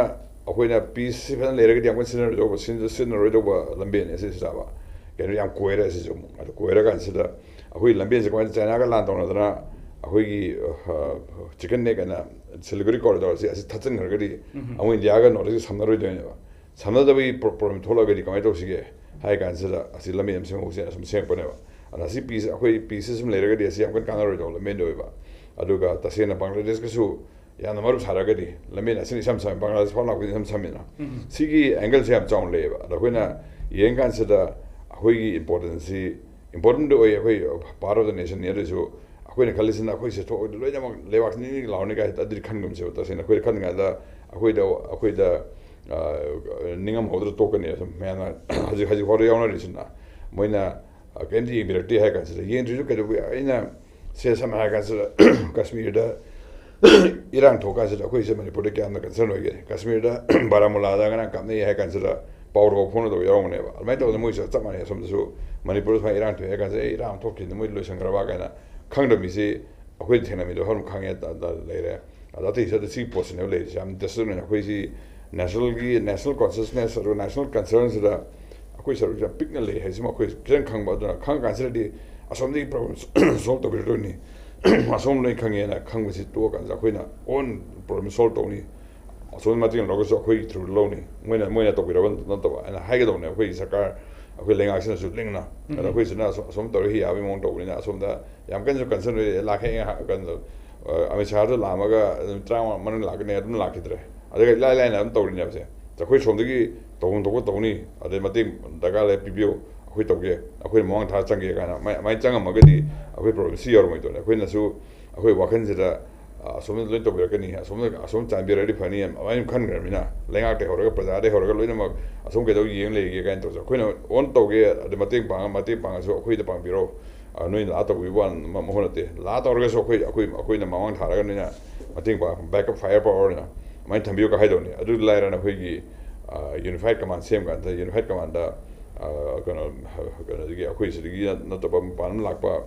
ꯑꯩꯈꯣꯏꯅ ꯄꯤꯁꯁꯤ ꯐꯖꯅ ꯂꯩꯔꯒꯗꯤ ꯌꯥꯝ ꯀꯟꯅ ꯁꯤꯖꯤꯟꯅꯔꯣꯏꯗꯧꯕ, ꯁꯤꯖꯤꯟꯅ-, ꯁꯤꯖꯤꯟꯅꯔꯣꯏꯗꯧꯕ ꯂꯝꯕꯦꯟꯅꯤ ꯑꯁꯤꯁꯤꯗꯕ꯫ ꯀꯩꯅꯣ ꯌꯥꯝ ꯀꯣꯏꯔꯦ ꯑꯁꯤꯁꯨ ꯑꯃꯨꯛ꯫ ꯑꯗꯨ ꯀꯣꯏꯔꯀꯥꯟꯁꯤꯗ ꯑꯩꯈꯣꯏ ꯂꯝꯕꯦꯟꯁꯦ ꯀꯃꯥꯏꯅ ꯆꯥꯏꯅꯥꯒ ꯂꯥꯟ ꯇꯧꯅꯗꯅ ꯑꯩꯈꯣꯏꯒꯤ, ꯑ, ꯆꯤꯀꯟ ꯅꯦꯛ ꯑꯅ ꯁꯤꯂꯤꯒꯨꯔꯤ ꯀꯣꯔꯤꯗꯣꯔꯁꯦ ꯑꯁꯤ ꯊꯠꯆꯤꯟꯈ꯭ꯔꯒꯗꯤ ꯎꯝ꯫ ꯑꯃꯨꯛ ꯏꯟꯗꯤꯌꯥꯒ ꯅꯣꯔꯠ ꯏꯁꯀ ꯁꯝꯅꯔꯣꯏꯗꯣꯏꯅꯦꯕ꯫ ꯁꯝꯅꯗꯕꯒꯤ ꯄ꯭ꯔꯣ-, ꯄ꯭ꯔꯣꯕ꯭ꯂꯦꯝ ꯊꯣꯛꯂꯛꯑꯒꯗꯤ ꯀꯃꯥꯏꯅ ꯇꯧꯁꯤꯒꯦ ꯍꯥꯏ ꯀꯥꯟꯁꯤꯗ ꯑꯁꯤ ꯂꯝꯕꯤ ꯑꯃ ꯁꯦꯝꯍꯧꯁꯦꯅ ꯁꯨꯝ ꯁꯦꯝꯃꯛꯄꯅꯦꯕ꯫ ꯑꯗ ꯑꯁꯤ ꯄꯤꯁ, ꯑꯩꯈꯣꯏ ꯄꯤꯁꯁꯤ ꯁꯨꯝ ꯂꯩꯔꯒꯗꯤ ꯑꯁꯤ ꯌꯥꯝ ꯀꯟꯅ ꯀꯥꯟꯅꯔꯣꯏꯗꯧꯕ ꯂꯝꯕꯦꯟꯗ ꯑꯣꯏꯕ꯫ ꯑꯗꯨꯒ ꯇꯁꯦꯡꯅ ꯕꯪꯒ꯭ꯂꯥꯗꯦꯁꯀꯁꯨ ꯌꯥꯝꯅ ꯃꯔꯨꯞ ꯁꯥꯔꯒꯗꯤ ꯂꯝꯕꯦꯟ ꯑꯁꯤꯅ ꯏꯁꯝ ꯁꯝꯃꯤ, ꯕꯪꯒ꯭ꯂꯥꯗꯦꯁ ꯐꯥꯎ ꯂꯥꯛꯄꯗꯤ ꯏꯁꯝ ꯁꯝꯃꯤꯅ꯫ ꯎꯝ꯫ ꯁꯤꯒꯤ ꯑꯦꯡꯒꯜꯁꯦ ꯌꯥꯝ ꯆꯥꯎꯅ ꯂꯩꯌꯦꯕ꯫ ꯑꯗꯣ ꯑꯩꯈꯣꯏꯅ ꯌꯦꯡꯀꯥꯟꯁꯤꯗ ꯑꯩꯈꯣꯏꯒꯤ ꯏꯝꯄꯣꯔꯇꯦꯟꯁꯁꯤ ꯏꯝꯄꯣꯔꯇꯦꯟꯗꯤ ꯑꯣꯏ, ꯑꯩꯈꯣꯏ ꯄꯥꯔꯠ ꯑꯣꯐ ꯗ ꯅꯦꯁꯟꯅꯤ꯫ ꯑꯗꯨ ꯑꯣꯏꯔꯁꯨ ꯑꯩꯈꯣꯏꯅ ꯈꯜꯂꯤꯁꯤꯅ ꯑꯩꯈꯣꯏ ꯁꯦ ꯊꯣꯛꯑꯗꯤ ꯂꯣꯏꯅꯃꯛ ꯂꯩꯕꯥꯛꯁꯤ ꯅꯤꯛ ꯅꯤꯛ ꯂꯥꯎꯔꯅꯤ ꯀꯥꯏ ꯑꯗꯨꯗꯤ ꯈꯟꯒꯨꯝꯁꯦꯕ꯫ ꯇꯁꯦꯡꯅ ꯑꯩꯈꯣꯏꯗ ꯈꯟꯉꯥꯏꯗ ꯑꯩꯈꯣꯏꯗ, ꯑꯩꯈꯣꯏꯗ, ꯑ, ꯅꯤꯡꯉꯝꯍꯧꯗ꯭ꯔ ꯇꯣꯛꯀꯅꯤ꯫ ꯑꯗꯨꯝ ꯃꯌꯥꯝꯅ ꯍꯧꯖꯤꯛ, ꯍꯧꯖꯤꯛ ꯐꯥꯎꯗ ꯌꯥꯎꯅꯔꯤꯁꯤꯅ ꯃꯣꯏꯅ, ꯑ, ꯀꯩꯝꯇ ꯌꯦꯡꯕꯤꯔꯛꯇꯦ ꯍꯥꯏ ꯀꯥꯟꯁꯤꯗ, ꯌꯦꯡꯗ꯭ꯔꯤꯁꯨ ꯀꯩꯗꯧꯕ ꯌꯥꯏ? ꯑꯩꯅ ꯁꯦ ꯁꯝꯅ ꯍꯥꯏꯔ ꯀꯥꯟꯁꯤꯗ ꯀꯥꯁꯃꯤꯔꯗ ꯏꯔꯥꯡ ꯊꯣꯛꯀꯥꯟꯁꯤꯗ ꯑꯩꯈꯣꯏꯁꯦ ꯃꯅꯤꯄꯨꯔꯗ ꯀꯌꯥꯝꯅ ꯀꯟꯁꯔꯟ ꯑꯣꯏꯒꯦ? ꯀꯥꯁꯃꯤꯔꯗ ꯕꯥꯔꯥꯃꯨꯂꯥꯗ ꯉꯔꯥꯡ ꯀꯥꯞꯅꯩ ꯍꯥꯏ ꯀꯥꯟꯁꯤꯗ ꯄꯥꯎ ꯐꯥꯎꯅꯗꯕ ꯌꯥꯎꯔꯝꯒꯅꯦꯕ꯫ ꯑꯗꯨꯃꯥꯏꯅ ꯇꯧꯗꯅ ꯃꯣꯏꯁꯨ ꯆꯞ ꯃꯥꯟꯅꯩ꯫ ꯑꯁꯣꯝꯗꯁꯨ ꯃꯅꯤꯄꯨꯔꯗ ꯁꯨꯃꯥꯏꯅ ꯏꯔꯥꯡ ꯊꯣꯛꯑꯦ ꯍꯥꯏ ꯀꯥꯟꯁꯤꯗ, "ꯑꯦ, ꯏꯔꯥꯡ ꯑꯃ ꯊꯣꯛꯈꯤꯕꯅꯤ, ꯃꯣꯏ ꯂꯣꯏꯁꯟꯈ꯭ꯔꯕ?" ꯀꯥꯏꯅ ꯈꯪꯗꯕ ꯃꯤꯁꯤ ꯑꯩꯈꯣꯏ ꯊꯦꯡꯅꯕꯗꯣ ꯑꯗꯨꯝ ꯈꯪꯉꯦ꯫ ꯇ-, ꯇ-, ꯂꯩꯔꯦ꯫ ꯑꯗꯣ ꯑꯇꯩꯁꯨ ꯑꯗꯨ ꯁꯤꯒꯤ ꯄꯣꯠꯁꯤꯅꯦꯕ ꯂꯩꯔꯤꯁꯦ, ꯌꯥꯝ ꯗꯤꯁꯇꯔꯕ ꯑꯣꯏꯅ꯫ ꯑꯩꯈꯣꯏꯁꯤ ꯅꯦꯁꯅꯦꯜꯒꯤ, ꯅꯦꯁꯅꯦꯜ ꯀꯣꯟꯁꯤꯌꯁꯅꯦꯁ ꯑꯗꯨꯒ ꯅꯦꯁꯅꯦꯜ ꯀꯟꯁꯔꯟꯁꯤꯗ ꯑꯩꯈꯣꯏ ꯁꯔꯨꯛꯁꯦ ꯌꯥꯝ ꯄꯤꯛꯅ ꯂꯩ ꯍꯥꯏꯁꯤꯃ ꯑꯩꯈꯣꯏ ꯈꯤꯇꯪ ꯈꯪꯕ꯫ ꯑꯗꯨꯅ ꯈꯪꯉꯀꯥꯟꯁꯤꯗꯗꯤ ꯑꯁꯣꯝꯗꯒꯤ ꯄ꯭ꯔꯣꯕ꯭ꯂꯦꯝ ꯁꯣꯜꯕ ꯇꯧꯕꯤꯔꯗꯣꯏꯅꯤ, ꯑꯁꯣꯝ ꯂꯣꯏ ꯈꯪꯉꯦꯅ ꯈꯪꯕꯁꯤ ꯇꯣꯛꯑꯀꯥꯟꯗ ꯑꯩꯈꯣꯏꯅ ꯑꯣꯟ ꯄ꯭ꯔꯣꯕ꯭ꯂꯦꯝ ꯁꯣꯜꯕ ꯇꯧꯅꯤ꯫ ꯑꯁꯣꯝꯗ ꯃꯇꯦꯡ ꯂꯧꯔꯒꯁꯨ ꯑꯩꯈꯣꯏꯒꯤ ꯊ꯭ꯔꯨꯗ ꯂꯧꯅꯤ, ꯃꯣꯏꯅ, ꯃꯣꯏꯅ ꯇꯧꯕꯤꯔꯕ ꯅꯠꯇꯕ ꯍꯥꯏꯅ ꯍꯥꯏꯒꯗꯧꯅꯦ꯫ ꯑꯩꯈꯣꯏꯒꯤ ꯁꯔꯀꯥꯔ, ꯑꯩꯈꯣꯏ ꯂꯩꯉꯥꯛꯁꯤꯅꯁꯨ ꯂꯤꯡꯅ꯫ ꯑꯗꯣ ꯎꯝ꯫ ꯑꯩꯈꯣꯏꯁꯤꯅ ꯑꯁꯣꯝ, ꯑꯁꯣꯝ ꯇꯧꯔ ꯌꯥꯕꯒꯤ ꯃꯑꯣꯡ ꯇꯧꯕꯅꯤꯅ ꯑꯁꯣꯝꯗ ꯌꯥꯝ ꯀꯟꯅꯁꯨ ꯀꯟꯁꯔꯟ ꯑꯣꯏ꯫ ꯂꯥꯛꯀꯦ ꯉꯥꯏꯍꯥꯛ ꯀꯩꯅꯣ, ꯑ, ꯑꯃꯤꯠ ꯁꯥꯍꯗꯨ ꯂꯥꯛꯑꯝꯃꯒ ꯑꯗꯨꯝ ꯇꯔꯥꯃꯉꯥ ꯃꯅꯨꯡ ꯂꯥꯛꯀꯅꯤ ꯑꯗꯨꯝ ꯂꯥꯛꯈꯤꯗ꯭ꯔꯦ꯫ ꯑꯗꯨꯒ ꯏꯂꯥꯏ ꯂꯥꯏꯅ ꯑꯗꯨꯝ ꯇꯧꯔꯤꯅꯦꯕꯁꯦ꯫ ꯑꯩꯈꯣꯏ ꯁꯣꯝꯗꯒꯤ ꯇꯧꯐꯝ ꯊꯣꯛꯄ ꯇꯧꯅꯤ, ꯑꯗꯩ ꯃꯇꯦꯡ ꯗꯔꯀꯥꯔ ꯂꯩ ꯄꯤꯕꯤꯌꯨ, ꯑꯩꯈꯣꯏ ꯇꯧꯒꯦ, ꯑꯩꯈꯣꯏꯅ ꯃꯃꯥꯡ ꯊꯥ ꯆꯪꯒꯦ ꯀꯥꯏꯅ ꯑꯃꯥꯏ-, ꯑꯃꯥꯏꯅ ꯆꯪꯉꯝꯃꯒꯗꯤ ꯑꯩꯈꯣꯏ ꯄ꯭ꯔꯣꯕ꯭ꯂꯦꯝ ꯁꯤ ꯌꯧꯔꯝꯃꯣꯏꯗꯣꯏꯅꯦ꯫ ꯑꯩꯈꯣꯏꯅꯁꯨ ꯑꯩꯈꯣꯏ ꯋꯥꯈꯜꯁꯤꯗ, ꯑ, ꯑꯁꯣꯝꯗ ꯂꯣꯏ ꯇꯧꯕꯤꯔꯛꯀꯅꯤ, ꯑꯁꯣꯝꯗ, ꯑꯁꯣꯝ ꯆꯥꯟꯕꯤꯔꯗꯤ ꯐꯅꯤ, ꯑꯗꯨꯃꯥꯏꯅ ꯈꯟꯈ꯭ꯔꯕꯅꯤꯅ ꯂꯩꯉꯥꯛꯇꯩ ꯍꯧꯔꯒ ꯄ꯭ꯔꯖꯥꯗꯩ ꯍꯧꯔꯒ ꯂꯣꯏꯅꯃꯛ ꯑꯁꯣꯝ ꯀꯩꯗꯧ ꯌꯦꯡ ꯂꯩꯒꯦ ꯀꯥꯏꯅ ꯇꯧꯁꯦ꯫ ꯑꯩꯈꯣꯏꯅ ꯑꯣꯟ ꯇꯧꯒꯦ, ꯑꯗꯩ ꯃꯇꯦꯡ ꯄꯥꯡꯉ-, ꯃꯇꯦꯡ ꯄꯥꯡꯉꯁꯨ ꯑꯩꯈꯣꯏꯗ ꯄꯥꯡꯕꯤꯔꯣ꯫ ꯑ, ꯅꯣꯏꯅ ꯂꯥꯛꯑ ꯇꯧꯕꯤꯕ ꯋꯥ ꯃ-, ꯃꯍꯨꯠ ꯅꯠꯇꯦ꯫ ꯂꯥꯛꯑ ꯇꯧꯔꯒꯁꯨ ꯑꯩꯈꯣꯏ, ꯑꯩꯈꯣꯏ, ꯑꯩꯈꯣꯏꯅ ꯃꯃꯥꯡ ꯊꯥꯔꯒ ꯅꯣꯏꯅ ꯃꯇꯦꯡ ꯄꯥꯡ, backup fire power ꯑꯣꯏꯅ ꯑꯗꯨꯃꯥꯏꯅ ꯊꯝꯕꯤꯌꯨ ꯀ ꯍꯥꯏꯗꯧꯅꯤ꯫ ꯑꯗꯨ ꯂꯥꯏꯔꯅ ꯑꯩꯈꯣꯏꯒꯤ, ꯑ, ꯌꯨꯅꯤꯐꯥꯏꯠ ꯀꯃꯥꯟ ꯁꯦꯝ ꯀꯥꯟꯗ, ꯌꯨꯅꯤꯐꯥꯏꯠ ꯀꯃꯥꯟꯗ, ꯑ, ꯀꯩꯅꯣ, ꯀꯩꯅꯣꯗꯒꯤ ꯑꯩꯈꯣꯏ ꯁꯤꯗꯒꯤ ꯅꯠꯇꯕ ꯃꯄꯥꯟ ꯂꯝ ꯂꯥꯛꯄ,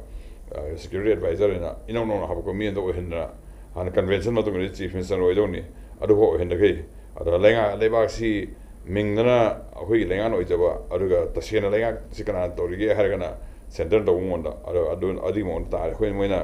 ꯑ, ꯁꯦꯀ꯭ꯌꯨꯔꯤꯇꯤ ꯑꯦꯗꯚꯥꯏꯖꯔ ꯍꯥꯏꯅ ꯏꯅꯧ ꯅꯧꯅ ꯍꯥꯞꯄꯛꯄ ꯃꯤ ꯑꯃꯗ ꯑꯣꯏꯍꯟꯗꯅ, ꯍꯥꯟꯅ ꯀꯟꯚꯦꯟꯁꯟ ꯃꯇꯨꯡꯗ ꯆꯤꯐ ꯃꯤꯅꯤꯁꯇꯔ ꯑꯣꯏꯗꯧꯅꯤ꯫ ꯑꯗꯨꯐꯥꯎ ꯑꯣꯏꯍꯟꯗꯈꯩ꯫ ꯑꯗ ꯂꯩꯉꯥꯛ, ꯂꯩꯕꯥꯛꯁꯤ ꯃꯤꯡꯗꯅ ꯑꯩꯈꯣꯏꯒꯤ ꯂꯩꯉꯥꯛꯅ ꯑꯣꯏꯖꯕ, ꯑꯗꯨꯒ ꯇꯁꯦꯡꯅ ꯂꯩꯉꯥꯛꯁꯤ ꯀꯅꯥꯅ ꯇꯧꯔꯤꯒꯦ ꯍꯥꯏꯔꯒꯅ ꯁꯦꯟꯇꯔꯅ ꯇꯧꯕ ꯃꯉꯣꯟꯗ, ꯑꯗꯣ ꯑꯗꯨ, ꯑꯗꯨꯒꯤ ꯃꯑꯣꯡꯗ ꯇꯥꯔꯦ꯫ ꯑꯩꯈꯣꯏꯅ, ꯃꯣꯏꯅ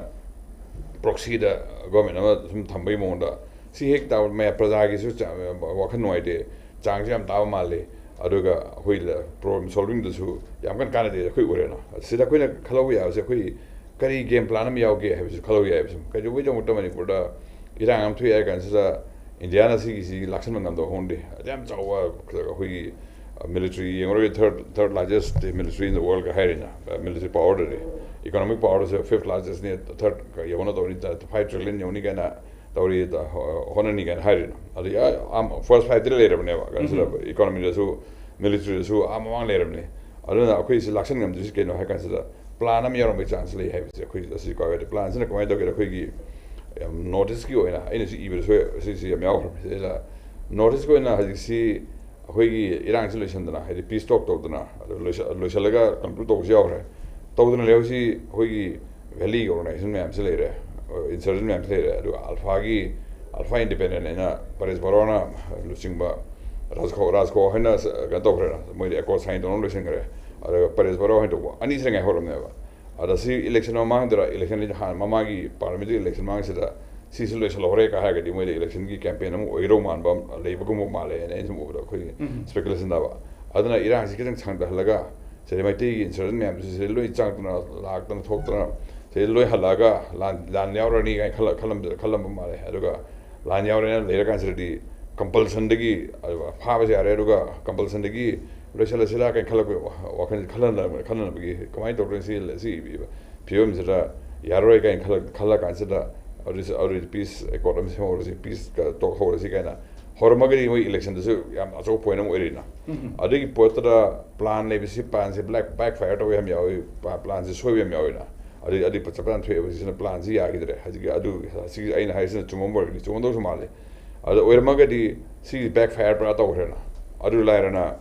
ꯄ꯭ꯔꯣꯛꯁꯤꯗ ꯒꯣꯔꯃꯦꯟ ꯑꯃ ꯁꯨꯝ ꯊꯝꯕꯒꯤ ꯃꯑꯣꯡꯗ꯫ ꯁꯤ ꯍꯦꯛ ꯇꯥꯕ ꯃꯌꯥꯝ ꯄ꯭ꯔꯖꯥꯒꯤꯁꯨ ꯆꯥ-, ꯋꯥꯈꯜ ꯅꯨꯡꯉꯥꯏꯇꯦ, ꯆꯥꯡꯁꯨ ꯌꯥꯝ ꯇꯥꯕ ꯃꯥꯜꯂꯤ꯫ ꯑꯗꯨꯒ ꯑꯩꯈꯣꯏ ꯄ꯭ꯔꯣꯕ꯭ꯂꯦꯝ ꯁꯣꯜꯚꯤꯡꯗꯁꯨ ꯌꯥꯝ ꯀꯟꯅ ꯀꯥꯟꯅꯗꯦ ꯑꯩꯈꯣꯏ ꯑꯣꯏꯔꯦꯅ꯫ ꯁꯤꯗ ꯑꯩꯈꯣꯏꯅ ꯈꯜꯍꯧꯕ ꯌꯥꯕꯁꯦ, ꯑꯩꯈꯣꯏ ꯀꯔꯤ ꯒꯦꯝ ꯄ꯭ꯂꯥꯟ ꯑꯃ ꯌꯥꯎꯒꯦ ꯍꯥꯏꯕꯁꯤ ꯈꯜꯍꯧꯕ ꯌꯥꯏꯕ꯫ ꯁꯨꯝ ꯀꯩꯗꯧꯕꯩꯗꯃꯛꯇ ꯃꯅꯤꯄꯨꯔꯗ ꯏꯔꯥꯡ ꯑꯃ ꯊꯣꯛꯑꯦ ꯍꯥꯏ ꯀꯥꯟꯁꯤꯗ ꯏꯟꯗꯤꯌꯥꯅ ꯁꯤꯒꯤꯁꯤ ꯂꯥꯛꯁꯟꯕ ꯉꯝꯗꯕ ꯍꯧꯅꯗꯦ꯫ ꯑꯗꯨ ꯌꯥꯝ ꯆꯥꯎꯕ ꯑꯩꯈꯣꯏꯒꯤ ꯃꯤꯂꯤꯇꯔꯤ ꯌꯦꯡꯉꯨꯔꯒ third, third largest military in the world ꯀ ꯍꯥꯏꯔꯤꯅ, ꯃꯤꯂꯤꯇꯔꯤ ꯄꯋꯔꯗꯗꯤ꯫ ꯏꯀꯣꯅꯣꯃꯤꯛ ꯄꯋꯔꯗꯁꯨ fifth largest ꯅꯤ, third ꯌꯧꯅ ꯇꯧꯔꯤ, five trillion ꯌꯧꯅꯤ ꯀꯥꯏꯅ ꯇꯧꯔꯤ, ꯍꯣꯠꯅꯅꯤ ꯀꯥꯏꯅ ꯍꯥꯏꯔꯤꯅ꯫ ꯑꯗꯨ first fiveꯇ ꯂꯩꯔꯕꯅꯦꯕ ꯀꯩꯅꯣꯁꯤꯗ, ꯎꯝ꯫ ꯏꯀꯣꯅꯣꯃꯤꯗꯁꯨ, ꯃꯤꯂꯤꯇꯔꯤꯗꯁꯨ ꯑꯥ ꯃꯃꯥꯡ ꯂꯩꯔꯕꯅꯤ꯫ ꯑꯗꯨꯅ ꯑꯩꯈꯣꯏꯁꯤ ꯂꯥꯛꯁꯟ ꯉꯝꯗ꯭ꯔꯤꯁꯤ ꯀꯩꯅꯣ ꯍꯥꯏ ꯀꯥꯟꯁꯤꯗ, ꯄ꯭ꯂꯥꯟ ꯑꯃ ꯌꯥꯎꯔꯝꯕꯒꯤ ꯆꯥꯟꯁ ꯂꯩ ꯍꯥꯏꯕꯁꯦ ꯑꯩꯈꯣꯏ ꯑꯁꯤ ꯀ꯭ꯋꯥꯀꯩꯊꯦꯜ꯫ ꯄ꯭ꯂꯥꯟꯁꯤꯅ ꯀꯃꯥꯏꯅ ꯇꯧꯒꯦꯗ, ꯑꯩꯈꯣꯏꯒꯤ, ꯌꯥꯝ, ꯅꯣꯔꯠ ꯏꯁꯀꯤ ꯑꯣꯏꯅ ꯑꯩꯅꯁꯨ ꯏꯕꯗꯁꯨ ꯁꯤꯁꯤ ꯌꯥꯝ ꯌꯥꯎꯈ꯭ꯔꯕꯅꯤ꯫ ꯁꯤꯗ ꯅꯣꯔꯠ ꯏꯁꯀꯤ ꯑꯣꯏꯅ ꯍꯧꯖꯤꯛꯁꯤ ꯑꯩꯈꯣꯏꯒꯤ ꯏꯔꯥꯡꯁꯤ ꯂꯣꯏꯁꯤꯟꯗꯅ, ꯍꯥꯏꯗꯤ ꯄꯤꯁ ꯇꯣꯛ ꯇꯧꯗꯅ, ꯑꯗꯨ ꯂꯣꯏꯁ-, ꯂꯣꯏꯁꯤꯜꯂꯒ ꯀꯟꯀ꯭ꯂꯨꯗ ꯇꯧꯕꯁꯨ ꯌꯥꯎꯈ꯭ꯔꯦ꯫ ꯇꯧꯗꯅ ꯂꯩꯍꯧꯁꯤ ꯑꯩꯈꯣꯏꯒꯤ ꯚꯦꯂꯤꯒꯤ ꯑꯣꯔꯒꯅꯥꯏꯖꯦꯁꯟ ꯃꯌꯥꯝꯁꯤ ꯂꯩꯔꯦ, ꯏꯟꯁꯔꯖꯦꯟ ꯃꯌꯥꯝꯁꯤ ꯂꯩꯔꯦ, ꯑꯗꯨꯒ ꯑꯜꯐꯥꯒꯤ ꯑꯜꯐꯥ ꯏꯟꯗꯤꯄꯦꯟꯗꯦꯟ ꯑꯩꯅ ꯄꯔꯦꯁ ꯕꯔꯣꯅ ꯂꯨꯆꯤꯡꯕ ꯔꯥꯖꯈꯣ ꯔꯥꯖꯈꯣ ꯍꯥꯏꯅ ꯀꯩꯅꯣ ꯇꯧꯈ꯭ꯔꯦꯅ, ꯃꯣꯏꯗꯤ ꯑꯦꯀꯣꯔꯗ ꯁꯥꯏꯟ ꯇꯧꯅ ꯂꯣꯏꯁꯤꯟꯈ꯭ꯔꯦ꯫ ꯑꯗꯨꯒ ꯄꯔꯦꯁ ꯕꯔꯣ ꯍꯥꯏꯅ ꯇꯧꯕ ꯑꯅꯤꯁꯤꯗ ꯉꯥꯏꯍꯧꯔꯕꯅꯦꯕ꯫ ꯑꯗ ꯁꯤ ꯏꯂꯦꯛꯁꯟ ꯃꯃꯥꯡꯗꯨꯗ, ꯏꯂꯦꯛꯁꯟ ꯍꯥꯟꯅ ꯃꯃꯥꯡꯒꯤ ꯄꯥꯔꯂꯤꯌꯥꯃꯦꯟꯇꯔꯤ ꯏꯂꯦꯛꯁꯟ ꯃꯃꯥꯡꯁꯤꯗ ꯁꯤꯁꯤ ꯂꯣꯏꯁꯤꯜꯍꯧꯔꯦ ꯀ ꯍꯥꯏꯔꯒꯗꯤ ꯃꯣꯏꯗ ꯏꯂꯦꯛꯁꯟꯒꯤ ꯀꯦꯝꯄꯦꯟ ꯑꯃ ꯑꯣꯏꯒꯗꯧ ꯃꯥꯟꯕ ꯑꯃ ꯂꯩꯕꯒꯨꯝꯕ ꯃꯥꯜꯂꯦ ꯍꯥꯏꯅ ꯑꯩꯅ ꯁꯨꯝ ꯎꯕꯗ ꯑꯩꯈꯣꯏꯒꯤ ꯁ꯭ꯄꯦꯀꯨꯂꯦꯁꯟ ꯇꯥꯕ꯫ ꯑꯗꯨꯅ ꯏꯔꯥꯡꯁꯤ ꯈꯤꯇꯪ ꯁꯥꯡꯊꯍꯜꯂꯒ ꯁꯤꯗ ꯃꯩꯇꯩꯒꯤ ꯏꯟꯁꯔꯖꯦꯟ ꯃꯌꯥꯝꯁꯤ ꯁꯤꯗ ꯂꯣꯏ ꯆꯪꯉꯛꯇꯅ, ꯂꯥꯛꯇꯅ ꯊꯣꯛꯇꯅ ꯁꯤꯗ ꯂꯣꯏ ꯍꯜꯂꯛꯑꯒ ꯂꯥꯟ ꯂꯥꯟ ꯌꯥꯎꯔꯅꯤ ꯀꯥꯏꯅ ꯈꯜꯂ ꯈꯜꯂꯝ ꯈꯜꯂꯝꯕ ꯃꯥꯜꯂꯦ꯫ ꯑꯗꯨꯒ ꯂꯥꯟ ꯌꯥꯎꯔꯦꯅ ꯂꯩꯔꯀꯥꯟꯁꯤꯗꯗꯤ ꯀꯝꯄꯜꯁꯟꯗꯒꯤ ꯐꯥꯕꯁꯨ ꯌꯥꯔꯦ, ꯑꯗꯨꯒ ꯀꯝꯄꯜꯁꯟꯗꯒꯤ ꯂꯣꯏꯁꯤꯜꯂꯁꯤꯔꯥ ꯀꯥꯏꯅ ꯈꯜꯂꯛꯄ ꯋꯥꯈꯜ ꯈꯜꯍꯟꯅꯕꯒꯤ ꯀꯃꯥꯏꯅ ꯇꯧꯗꯣꯏꯅꯣ ꯁꯤ ꯁꯤ ꯐꯤꯕꯝꯁꯤꯗ ꯌꯥꯔꯣꯏ ꯀꯥꯏꯅ ꯈꯜꯂ ꯈꯜꯂ ꯀꯥꯟꯁꯤꯗ ꯑꯗꯨꯗꯤ ꯄꯤꯁ ꯑꯦꯀꯣꯔꯗ ꯑꯃ ꯁꯦꯝꯍꯧꯔꯁꯤ, ꯄꯤꯁ ꯇꯣꯛꯍꯧꯔꯁꯤ ꯀꯥꯏꯅ ꯍꯧꯔꯝꯃꯒꯗꯤ ꯃꯣꯏ ꯏꯂꯦꯛꯁꯟꯗꯁꯨ ꯌꯥꯝ ꯑꯆꯧꯕ ꯄꯣꯏꯟ ꯑꯃ ꯑꯣꯏꯔꯤꯅ꯫ ꯑꯗꯨꯒꯤ ꯄꯣꯠꯇꯨꯗ ꯄ꯭ꯂꯥꯟ ꯂꯩꯕꯁꯤ, ꯄ꯭ꯂꯥꯟꯁꯤ ꯕ꯭ꯂꯦꯛ ꯕꯦꯛ ꯐꯥꯏꯌꯔ ꯇꯧꯕ ꯌꯥꯝ ꯌꯥꯎꯏ, ꯄ꯭ꯂꯥꯟꯁꯤ ꯁꯣꯏꯕ ꯌꯥꯝ ꯌꯥꯎꯏꯅ꯫ ꯑꯗꯨꯗꯤ ꯑꯗꯨꯗꯤ ꯆꯞ ꯆꯥꯅ ꯊꯣꯛꯑꯦꯕ꯫ ꯁꯤꯅ ꯄ꯭ꯂꯥꯟꯁꯤ ꯌꯥꯈꯤꯗ꯭ꯔꯦ꯫ ꯍꯧꯖꯤꯛꯀꯤ ꯑꯗꯨ ꯁꯤꯒꯤ ꯑꯩꯅ ꯍꯥꯏꯔꯤꯁꯤꯅ ꯆꯨꯝꯃꯝꯕ ꯑꯣꯏꯔꯒꯗꯤ ꯆꯨꯝꯃꯝꯗꯧꯁꯨ ꯃꯥꯜꯂꯤ꯫ ꯑꯗꯨ ꯑꯣꯏꯔꯝꯃꯒꯗꯤ ꯁꯤꯒꯤ ꯕꯦꯛ ꯐꯥꯏꯌꯔ ꯄꯨꯔꯥ ꯇꯧꯈ꯭ꯔꯦꯅ꯫ ꯑꯗꯨ ꯂꯥꯏꯔꯅ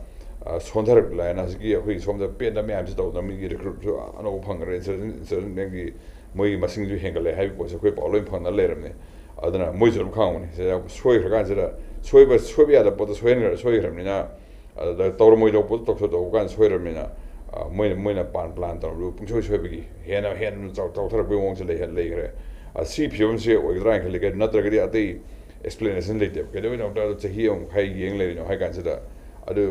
ꯁꯣꯟꯊꯔꯛ ꯂꯥꯏꯔꯅ ꯍꯧꯖꯤꯛꯀꯤ ꯑꯩꯈꯣꯏꯒꯤ ꯁꯣꯝꯗ ꯄꯦꯟꯗ ꯃꯌꯥꯝꯁꯤ ꯇꯧꯗꯅ ꯃꯤꯒꯤ ꯔꯤꯀ꯭ꯔꯨꯠꯁꯨ ꯑꯅꯧꯕ ꯐꯪꯈ꯭ꯔꯦ, ꯏꯟꯁꯔꯖꯦꯟ ꯏꯟꯁꯔꯖꯦꯟꯒꯤ ꯃꯣꯏꯒꯤ ꯃꯁꯤꯡꯁꯨ ꯍꯦꯟꯒꯠꯂꯦ ꯍꯥꯏꯕ ꯄꯣꯠꯁꯦ ꯑꯩꯈꯣꯏ ꯄꯥꯎ ꯂꯣꯏ ꯐꯪꯅ ꯂꯩꯔꯕꯅꯤ꯫ ꯑꯗꯨꯅ ꯃꯣꯏꯁꯨ ꯑꯗꯨꯝ ꯈꯪꯉꯝꯒꯅꯤ꯫ ꯁꯤꯗ ꯁꯣꯏꯈ꯭ꯔꯀꯥꯟꯁꯤꯗ ꯁꯣꯏꯕ ꯁꯣꯏꯕ ꯌꯥꯗꯕ ꯄꯣꯠꯇꯣ ꯁꯣꯏꯍꯟꯈ꯭ꯔ ꯁꯣꯏꯈ꯭ꯔꯕꯅꯤꯅ, ꯑꯗꯨꯗ ꯇꯧꯔꯝꯃꯣꯏꯗꯧꯕ ꯄꯣꯠꯇꯣ ꯇꯧꯊꯣꯛ ꯇꯧꯕ ꯀꯥꯟꯗ ꯁꯣꯏꯔꯕꯅꯤꯅ, ꯃꯣꯏꯅ ꯃꯣꯏꯅ ꯄ꯭ꯂꯥꯟ ꯄ꯭ꯂꯥꯟ ꯇꯧꯔꯝꯕꯗꯨ ꯄꯨꯡꯁꯣꯏ ꯁꯣꯏꯕꯒꯤ ꯍꯦꯟꯅ ꯍꯦꯟꯅ ꯆꯥꯎ ꯆꯥꯎꯊꯔꯛꯄꯒꯤ ꯃꯑꯣꯡꯁꯦ ꯂꯩꯍ ꯂꯩꯈ꯭ꯔꯦ꯫ ꯁꯤ ꯐꯤꯕꯝꯁꯦ ꯑꯣꯏꯒꯗ꯭ꯔꯥ ꯍꯥꯏꯅ ꯈꯜꯂꯤ꯫ ꯀꯩꯅꯣ ꯅꯠꯇ꯭ꯔꯒꯗꯤ ꯑꯇꯩ ꯑꯦꯛꯁꯄ꯭ꯂꯦꯅꯦꯁꯟ ꯂꯩꯇꯦꯕ꯫ ꯀꯩꯗꯧꯕꯩꯅꯣ ꯆꯍꯤ ꯑꯃ ꯃꯈꯥꯏ ꯌꯦꯡ ꯂꯩꯔꯤꯅꯣ ꯍꯥꯏ ꯀꯥꯟꯁꯤꯗ, ꯑꯗꯨ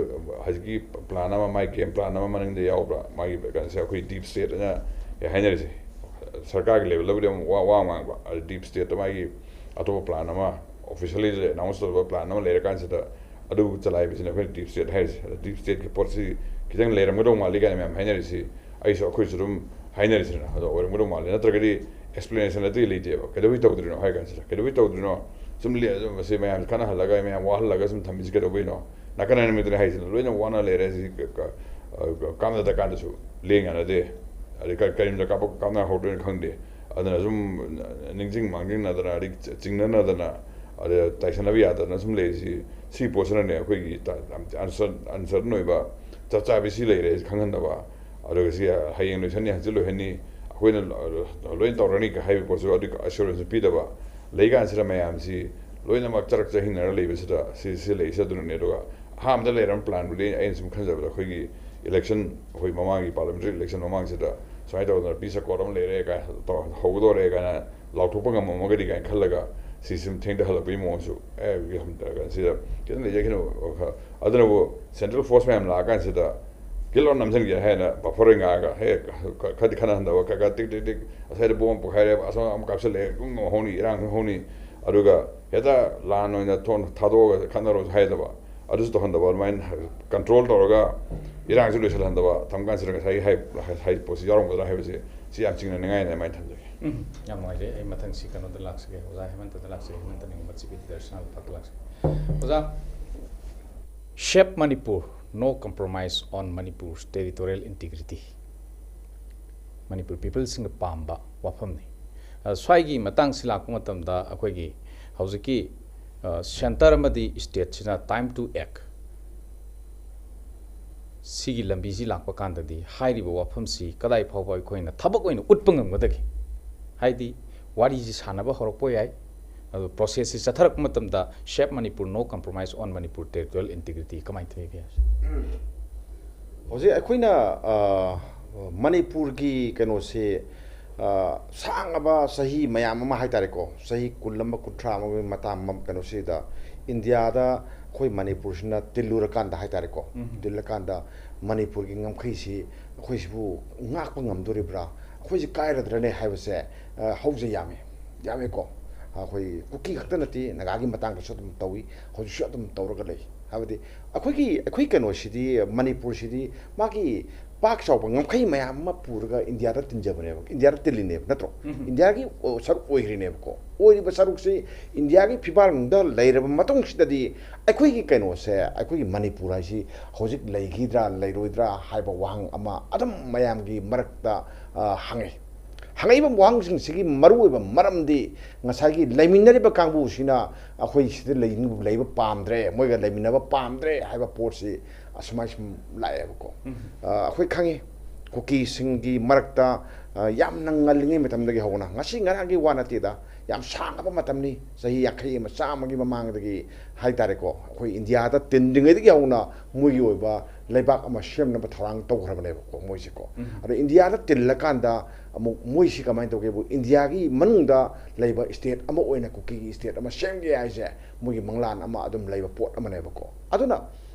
ꯍꯧꯖꯤꯛꯀꯤ ꯄ꯭ꯂꯥꯟ ꯑꯃ, ꯃꯥꯏ ꯒꯦꯝ ꯄ꯭ꯂꯥꯟ ꯑꯃ ꯃꯅꯤꯡꯗ ꯌꯥꯎꯕ꯭ꯔꯥ? ꯃꯥꯒꯤ ꯀꯩꯅꯣꯁꯦ ꯑꯩꯈꯣꯏ ꯗꯤꯞ ꯁ꯭ꯇꯦꯠ ꯑꯅ ꯍꯥꯏꯅꯔꯤꯁꯦ꯫ ꯁꯔꯀꯥꯔꯒꯤ ꯂꯦꯕꯦꯜꯗꯕꯨꯗꯤ ꯑꯃꯨꯛ ꯋꯥ ꯋꯥ ꯉꯥꯡꯕ, ꯑꯗꯨ ꯗꯤꯞ ꯁ꯭ꯇꯦꯠꯇ ꯃꯥꯒꯤ ꯑꯇꯣꯞꯄ ꯄ꯭ꯂꯥꯟ ꯑꯃ, ꯑꯣꯐꯤꯁꯤꯌꯦꯜꯂꯤ ꯑꯦꯅꯥꯎꯟꯁ ꯇꯧꯕ ꯄ꯭ꯂꯥꯟ ꯑꯃ ꯂꯩꯔꯀꯥꯟꯁꯤꯗ, ꯑꯗꯨ ꯆꯂꯥꯏꯕꯁꯤꯅ ꯑꯩꯈꯣꯏꯅ ꯗꯤꯞ ꯁ꯭ꯇꯦꯠ ꯍꯥꯏꯔꯤꯁꯦ꯫ ꯑꯗ ꯗꯤꯞ ꯁ꯭ꯇꯦꯠꯀꯤ ꯄꯣꯠꯁꯤ ꯈꯤꯇꯪ ꯂꯩꯔꯝꯒꯗꯧ ꯃꯥꯜꯂꯤ ꯀꯥꯏꯅ ꯃꯌꯥꯝ ꯍꯥꯏꯅꯔꯤꯁꯤ, ꯑꯩꯁꯨ ꯑꯩꯈꯣꯏꯁꯨ ꯑꯗꯨꯝ ꯍꯥꯏꯅꯔꯤꯁꯤꯅ ꯑꯗꯣ ꯑꯣꯏꯔꯝꯒꯗꯧ ꯃꯥꯜꯂꯤ꯫ ꯅꯠꯇ꯭ꯔꯒꯗꯤ ꯑꯦꯛꯁꯄ꯭ꯂꯦꯅꯦꯁꯟ ꯑꯇꯩ ꯂꯩꯇꯦꯕ꯫ ꯀꯩꯗꯧꯕꯩ ꯇꯧꯗ꯭ꯔꯤꯅꯣ ꯍꯥꯏ ꯀꯥꯟꯁꯤꯗ, ꯀꯩꯗꯧꯕꯩ ꯇꯧꯗ꯭ꯔꯤꯅꯣ? ꯁꯨꯝ ꯂꯦ-, ꯑꯗꯨꯝ ꯃꯁꯤ ꯃꯌꯥꯝ ꯀꯥꯟꯅꯍꯜꯂꯒ, ꯃꯌꯥꯝ ꯋꯥꯍꯜꯂꯒ ꯁꯨꯝ ꯊꯝꯃꯤꯁꯤ ꯀꯩꯗꯧꯕꯩꯅꯣ? ꯅꯥꯀꯟ ꯑꯅꯤꯃꯛꯇꯅꯤ ꯍꯥꯏꯁꯤꯅ ꯂꯣꯏꯅ ꯋꯥꯅ ꯂꯩꯔꯦ꯫ ꯁꯤ ꯀ-, ꯀ-, ꯑ, ꯀꯥꯟꯅꯗ ꯀꯥꯟꯗꯁꯨ ꯂꯦꯡ ꯌꯥꯅꯗꯦ꯫ ꯑꯗꯩ ꯀ-, ꯀꯔꯤꯝꯇ ꯀꯥꯞꯄ-, ꯀꯥꯞꯅꯍꯧꯗꯣꯏꯅꯣ ꯈꯪꯗꯦ꯫ ꯑꯗꯨꯅ ꯁꯨꯝ ꯅꯤꯡꯁꯤꯡ ꯃꯥꯡꯖꯤꯡꯅꯗꯅ, ꯑꯗꯩ ꯆꯤꯡꯅꯅꯗꯅ, ꯑꯗ ꯇꯥꯏꯁꯟꯅꯕ ꯌꯥꯗꯅ ꯁꯨꯝ ꯂꯩꯔꯤꯁꯤ, ꯁꯤ ꯄꯣꯠꯁꯤꯅꯅꯦ ꯑꯩꯈꯣꯏꯒꯤ ꯇ-, ꯌꯥꯝ ꯑꯟꯁꯔ-, ꯑꯟꯁꯔꯇꯟ ꯑꯣꯏꯕ ꯆꯞ ꯆꯥꯕꯤ ꯁꯤ ꯂꯩꯔꯦ ꯈꯪꯍꯟꯗꯕ꯫ ꯑꯗꯨꯒ ꯁꯤ ꯍꯌꯦꯡ ꯂꯣꯏꯁꯟꯅꯤ, ꯍꯪꯆꯤꯠ ꯂꯣꯏꯍꯟꯅꯤ, ꯑꯩꯈꯣꯏꯅ ꯂꯣꯏꯅ ꯇꯧꯔꯅꯤ ꯍꯥꯏꯕ ꯄꯣꯠꯁꯨ ꯑꯗꯨꯒꯤ ꯑꯦꯁꯨꯔꯦꯟꯁ ꯄꯤꯗꯕ꯫ ꯂꯩꯀꯥꯟꯁꯤꯗ ꯃꯌꯥꯝꯁꯤ ꯂꯣꯏꯅꯃꯛ ꯆꯔꯛ ꯆꯍꯤꯡꯅꯔ ꯂꯩꯕꯁꯤꯗ ꯁꯤ ꯁꯤ ꯂꯩꯁꯤ ꯑꯗꯨꯅꯅꯦ꯫ ꯑꯗꯨꯒ ꯑꯍꯥꯟꯕꯗ ꯂꯩꯔꯝꯕ ꯄ꯭ꯂꯥꯟꯕꯨꯗꯤ ꯑꯩꯅ ꯁꯨꯝ ꯈꯟꯖꯕꯗ ꯑꯩꯈꯣꯏꯒꯤ ꯏꯂꯦꯛꯁꯟ, ꯑꯩꯈꯣꯏ ꯃꯃꯥꯡꯒꯤ ꯄꯥꯔꯂꯤꯌꯥꯃꯦꯟꯇꯔꯤ ꯏꯂꯦꯛꯁꯟ ꯃꯃꯥꯡꯁꯤꯗ ꯁꯨꯃꯥꯏꯅ ꯇꯧꯗꯅ peace accord ꯑꯃ ꯂꯩꯔꯦ ꯀꯥꯏꯅ ꯇꯧ-, ꯍꯧꯒꯗꯧꯔꯦ ꯀꯥꯏꯅ ꯂꯥꯎꯊꯣꯛꯄ ꯉꯝꯃꯝꯃꯒꯗꯤ ꯀꯥꯏꯅ ꯈꯜꯂꯒ ꯁꯤ ꯁꯨꯝ ꯊꯦꯡꯊꯍꯜꯂꯛꯄꯒꯤ ꯃꯑꯣꯡꯁꯨ ꯑꯦ ꯁꯤꯗ ꯈꯤꯇꯪ ꯂꯩꯖꯈꯤꯅꯨ꯫ ꯑꯗꯨꯅꯕꯨ ꯁꯦꯟꯇ꯭ꯔꯦꯜ ꯐꯣꯔꯁ ꯃꯌꯥꯝ ꯂꯥꯛꯑꯀꯥꯟꯁꯤꯗ ꯒꯤꯜ ꯂꯥꯎ ꯅꯝꯁꯤꯟꯒꯦ ꯍꯥꯏꯅ ꯕꯐꯔ ꯉꯥꯛꯑꯒ ꯍꯦꯛ ꯈꯔꯗꯤ ꯈꯠꯅꯍꯟꯗꯕ, ꯈꯔ ꯈꯔ ꯇꯤꯛ ꯇꯤꯛ ꯇꯤꯛ ꯑꯁ꯭ꯋꯥꯏꯗ ꯕꯣꯝ ꯄꯣꯈꯥꯏꯔꯦ, ꯑꯁꯣꯝ ꯑꯃꯨꯛ ꯀꯥꯞꯁꯤꯜꯂꯛꯑꯦ, ꯑꯗꯨꯝ ꯍꯧꯅꯤ, ꯏꯔꯥꯡ ꯑꯗꯨꯝ ꯍꯧꯅꯤ꯫ ꯑꯗꯨꯒ ꯍꯦꯛꯇ ꯂꯥꯟ ꯑꯣꯏꯅ ꯊꯣꯡ ꯊꯥꯗꯣꯛꯑꯒ ꯈꯠꯅꯔꯣꯁꯨ ꯍꯥꯏꯗꯕ, ꯑꯗꯨꯁꯨ ꯇꯧꯍꯟꯗꯕ, ꯑꯗꯨꯃꯥꯏꯅ ꯀꯟꯇ꯭ꯔꯣꯜ ꯇꯧꯔꯒ ꯏꯔꯥꯡꯁꯤ ꯂꯣꯏꯁꯤꯜꯍꯟꯗꯕ ꯊꯝ ꯀꯥꯟꯁꯤꯗ ꯉꯁꯥꯏꯒꯤ ꯍꯥꯏ-, ꯍꯥꯏ ꯄꯣꯠꯁꯤ ꯌꯥꯎꯔꯝꯒꯗ꯭ꯔꯥ ꯍꯥꯏꯕꯁꯦ ꯁꯤ ꯌꯥꯝ ꯆꯤꯡꯅꯅꯤꯡꯉꯥꯏꯅꯦ ꯑꯗꯨꯃꯥꯏꯅ ꯊꯝꯖꯒꯦ꯫ ꯎꯝ, ꯌꯥꯝ ꯅꯨꯡꯉꯥꯏꯖꯩ꯫ ꯑꯩ ꯃꯊꯪ ꯁꯤ ꯀꯩꯅꯣꯗ ꯂꯥꯛꯆꯒꯦ, ꯑꯣꯖꯥ ꯍꯦꯃꯟꯇꯗ ꯂꯥꯛꯆꯒꯦ, ꯍꯦꯃꯟꯇ ꯅꯤꯡꯉꯣꯝꯕ ꯆꯤꯐ ꯑꯦꯗꯤꯇꯔ ꯁꯅꯥꯇꯣꯝꯕ ꯄꯥꯛꯇ ꯂꯥꯛꯆꯒꯦ꯫ ꯑꯣꯖꯥ, Shape Manipur, No Compromise on Manipur's Territorial Integrity, Manipur ꯄꯤꯄꯜꯁꯤꯡꯅ ꯄꯥꯝꯕ ꯋꯥꯐꯝꯅꯤ꯫ ꯑ, ꯁ꯭ꯋꯥꯏꯒꯤ ꯃꯇꯥꯡꯁꯤ ꯂꯥꯛꯄ ꯃꯇꯝꯗ ꯑꯩꯈꯣꯏꯒꯤ ꯍꯧꯖꯤꯛꯀꯤ, ꯑ, ꯁꯦꯟꯇꯔ ꯑꯃꯗꯤ ꯁ꯭ꯇꯦꯠꯁꯤꯅ time to act ꯁꯤꯒꯤ ꯂꯝꯕꯤꯁꯤ ꯂꯥꯛꯄ ꯀꯥꯟꯗꯗꯤ ꯍꯥꯏꯔꯤꯕ ꯋꯥꯐꯝꯁꯤ ꯀꯗꯥꯏ ꯐꯥꯎꯕ ꯑꯩꯈꯣꯏꯅ ꯊꯕꯛ ꯑꯣꯏꯅ ꯎꯠꯄ ꯉꯝꯒꯗꯒꯦ? ꯍꯥꯏꯗꯤ ꯋꯥꯔꯤꯁꯤ ꯁꯥꯟꯅꯕ ꯍꯧꯔꯛꯄ ꯌꯥꯏ, ꯑꯗꯨ ꯄ꯭ꯔꯣꯁꯦꯁꯁꯤ ꯆꯠꯊꯔꯛꯄ ꯃꯇꯝꯗ Shape Manipur, No Compromise on Manipur Territorial Integrity ꯀꯃꯥꯏꯅ ꯊꯣꯛꯏꯒꯦ? ꯍꯧꯖꯤꯛ ꯑꯩꯈꯣꯏꯅ, ꯑ, ꯃꯅꯤꯄꯨꯔꯒꯤ ꯀꯩꯅꯣꯁꯦ, ꯑ, ꯁꯥꯡꯉꯕ ꯆꯍꯤ ꯃꯌꯥꯝ ꯑꯃ ꯍꯥꯏꯇꯥꯔꯦꯀꯣ, ꯆꯍꯤ ꯀꯨꯟ ꯑꯃ, ꯀꯨꯟꯊ꯭ꯔꯥ ꯑꯃꯒꯤ ꯃꯇꯥꯡ ꯑꯃ ꯀꯩꯅꯣꯁꯤꯗ ꯏꯟꯗꯤꯌꯥꯗ ꯑꯩꯈꯣꯏ ꯃꯅꯤꯄꯨꯔꯁꯤꯅ ꯇꯤꯜꯂꯨꯔꯀꯥꯟꯗ ꯍꯥꯏꯇꯥꯔꯦꯀꯣ, ꯎꯝ꯫ ꯇꯤꯜꯂꯀꯥꯟꯗ ꯃꯅꯤꯄꯨꯔꯒꯤ ꯉꯝꯈꯩꯁꯤ ꯑꯩꯈꯣꯏꯁꯤꯕꯨ ꯉꯥꯛꯄ ꯉꯝꯗꯣꯔꯤꯕ꯭ꯔꯥ, ꯑꯩꯈꯣꯏꯁꯤ ꯀꯥꯏꯔꯗ꯭ꯔꯅꯦ ꯍꯥꯏꯕꯁꯦ, ꯑ, ꯍꯧꯖ ꯌꯥꯝꯃꯤ, ꯌꯥꯝꯃꯤꯀꯣ꯫ ꯑꯩꯈꯣꯏ ꯀꯨꯀꯤ ꯈꯛꯇ ꯅꯠꯇꯦ, ꯅꯥꯒꯥꯒꯤ ꯃꯇꯥꯡꯗꯁꯨ ꯑꯗꯨꯝ ꯇꯧꯏ, ꯍꯧꯖꯤꯛꯁꯨ ꯑꯗꯨꯝ ꯇꯧꯔꯒ ꯂꯩ꯫ ꯍꯥꯏꯕꯗꯤ ꯑꯩꯈꯣꯏꯒꯤ, ꯑꯩꯈꯣꯏ ꯀꯩꯅꯣꯁꯤꯗꯤ, ꯃꯅꯤꯄꯨꯔꯁꯤꯗꯤ ꯃꯥꯒꯤ ꯄꯥꯛ ꯆꯥꯎꯕ ꯉꯝꯈꯩ ꯃꯌꯥꯝ ꯑꯃ ꯄꯨꯔꯒ ꯏꯟꯗꯤꯌꯥꯗ ꯇꯤꯟꯖꯕꯅꯦꯕ, ꯏꯟꯗꯤꯌꯥꯗ ꯇꯤꯜꯂꯤꯅꯦꯕ, ꯅꯠꯇ꯭ꯔꯣ? ꯎꯝ꯫ ꯏꯟꯗꯤꯌꯥꯒꯤ, ꯑꯣ, ꯁꯔꯨꯛ ꯑꯣꯏꯈ꯭ꯔꯤꯅꯦꯕꯀꯣ꯫ ꯑꯣꯏꯔꯤꯕ ꯁꯔꯨꯛꯁꯤ ꯏꯟꯗꯤꯌꯥꯒꯤ ꯐꯤꯕꯥꯜꯗ ꯂꯩꯔꯕ ꯃꯇꯨꯡꯁꯤꯗꯗꯤ ꯑꯩꯈꯣꯏꯒꯤ ꯀꯩꯅꯣꯁꯦ, ꯑꯩꯈꯣꯏꯒꯤ ꯃꯅꯤꯄꯨꯔ ꯍꯥꯏꯁꯤ ꯍꯧꯖꯤꯛ ꯂꯩꯈꯤꯗ꯭ꯔꯥ ꯂꯩꯔꯣꯏꯗ꯭ꯔꯥ ꯍꯥꯏꯕ ꯋꯥꯍꯪ ꯑꯃ ꯑꯗꯨꯝ ꯃꯌꯥꯝꯒꯤ ꯃꯔꯛꯇ, ꯑ, ꯍꯪꯉꯤ꯫ ꯍꯪꯉꯛꯏꯕ ꯋꯥꯍꯪꯁꯤꯡꯁꯤꯒꯤ ꯃꯔꯨꯑꯣꯏꯕ ꯃꯔꯝꯗꯤ ꯉꯁꯥꯏꯒꯤ ꯂꯩꯃꯤꯟꯅꯔꯤꯕ ꯀꯥꯡꯕꯨꯁꯤꯅ ꯑꯩꯈꯣꯏ ꯁꯤꯗ ꯂꯩ-, ꯂꯩꯕ ꯄꯥꯝꯗ꯭ꯔꯦ, ꯃꯣꯏꯒ ꯂꯩꯃꯤꯟꯅꯕ ꯄꯥꯝꯗ꯭ꯔꯦ ꯍꯥꯏꯕ ꯄꯣꯠꯁꯤ ꯑꯁꯨꯃꯥꯏ ꯁꯨꯝ ꯂꯥꯛꯑꯦꯕꯀꯣ꯫ ꯎꯝ꯫ ꯑ, ꯑꯩꯈꯣꯏ ꯈꯪꯉꯤ, ꯀꯨꯀꯤꯁꯤꯡꯒꯤ ꯃꯔꯛꯇ ꯑ, ꯌꯥꯝꯅ ꯉꯜꯂꯤꯉꯩ ꯃꯇꯝꯗꯒꯤ ꯍꯧꯅ, ꯉꯁꯤ ꯉꯔꯥꯡꯒꯤ ꯋꯥ ꯅꯠꯇꯦꯗ, ꯌꯥꯝ ꯁꯥꯡꯉꯕ ꯃꯇꯝꯅꯤ, ꯆꯍꯤ ꯌꯥꯡꯈꯩ ꯑꯃ, ꯆꯥꯝꯃꯒꯤ ꯃꯃꯥꯡꯗꯒꯤ ꯍꯥꯏ ꯇꯥꯔꯦꯀꯣ, ꯑꯩꯈꯣꯏ ꯏꯟꯗꯤꯌꯥꯗ ꯇꯤꯟꯗ꯭ꯔꯤꯉꯩꯗꯒꯤ ꯍꯧꯅ ꯃꯣꯏꯒꯤ ꯑꯣꯏꯕ ꯂꯩꯕꯥꯛ ꯑꯃ ꯁꯦꯝꯅꯕ ꯊꯧꯔꯥꯡ ꯇꯧꯈ꯭ꯔꯕꯅꯦꯕꯀꯣ ꯃꯣꯏꯁꯦꯀꯣ꯫ ꯎꯝ꯫ ꯑꯗꯣ ꯏꯟꯗꯤꯌꯥꯗ ꯇꯤꯜꯂꯀꯥꯟꯗ ꯑꯃꯨꯛ ꯃꯣꯏꯁꯤ ꯀꯃꯥꯏꯅ ꯇꯧꯒꯦꯕꯨ, ꯏꯟꯗꯤꯌꯥꯒꯤ ꯃꯅꯨꯡꯗ ꯂꯩꯕ ꯏꯁꯇꯦꯠ ꯑꯃ ꯑꯣꯏꯅ, ꯀꯨꯀꯤꯒꯤ ꯏꯁꯇꯦꯠ ꯑꯃ ꯁꯦꯝꯒꯦ ꯍꯥꯏꯁꯦ ꯃꯣꯏꯒꯤ ꯃꯪꯂꯥꯟ ꯑꯃ ꯑꯗꯨꯝ ꯂꯩꯕ ꯄꯣꯠ ꯑꯃꯅꯦꯕꯀꯣ꯫ ꯑꯗꯨꯅ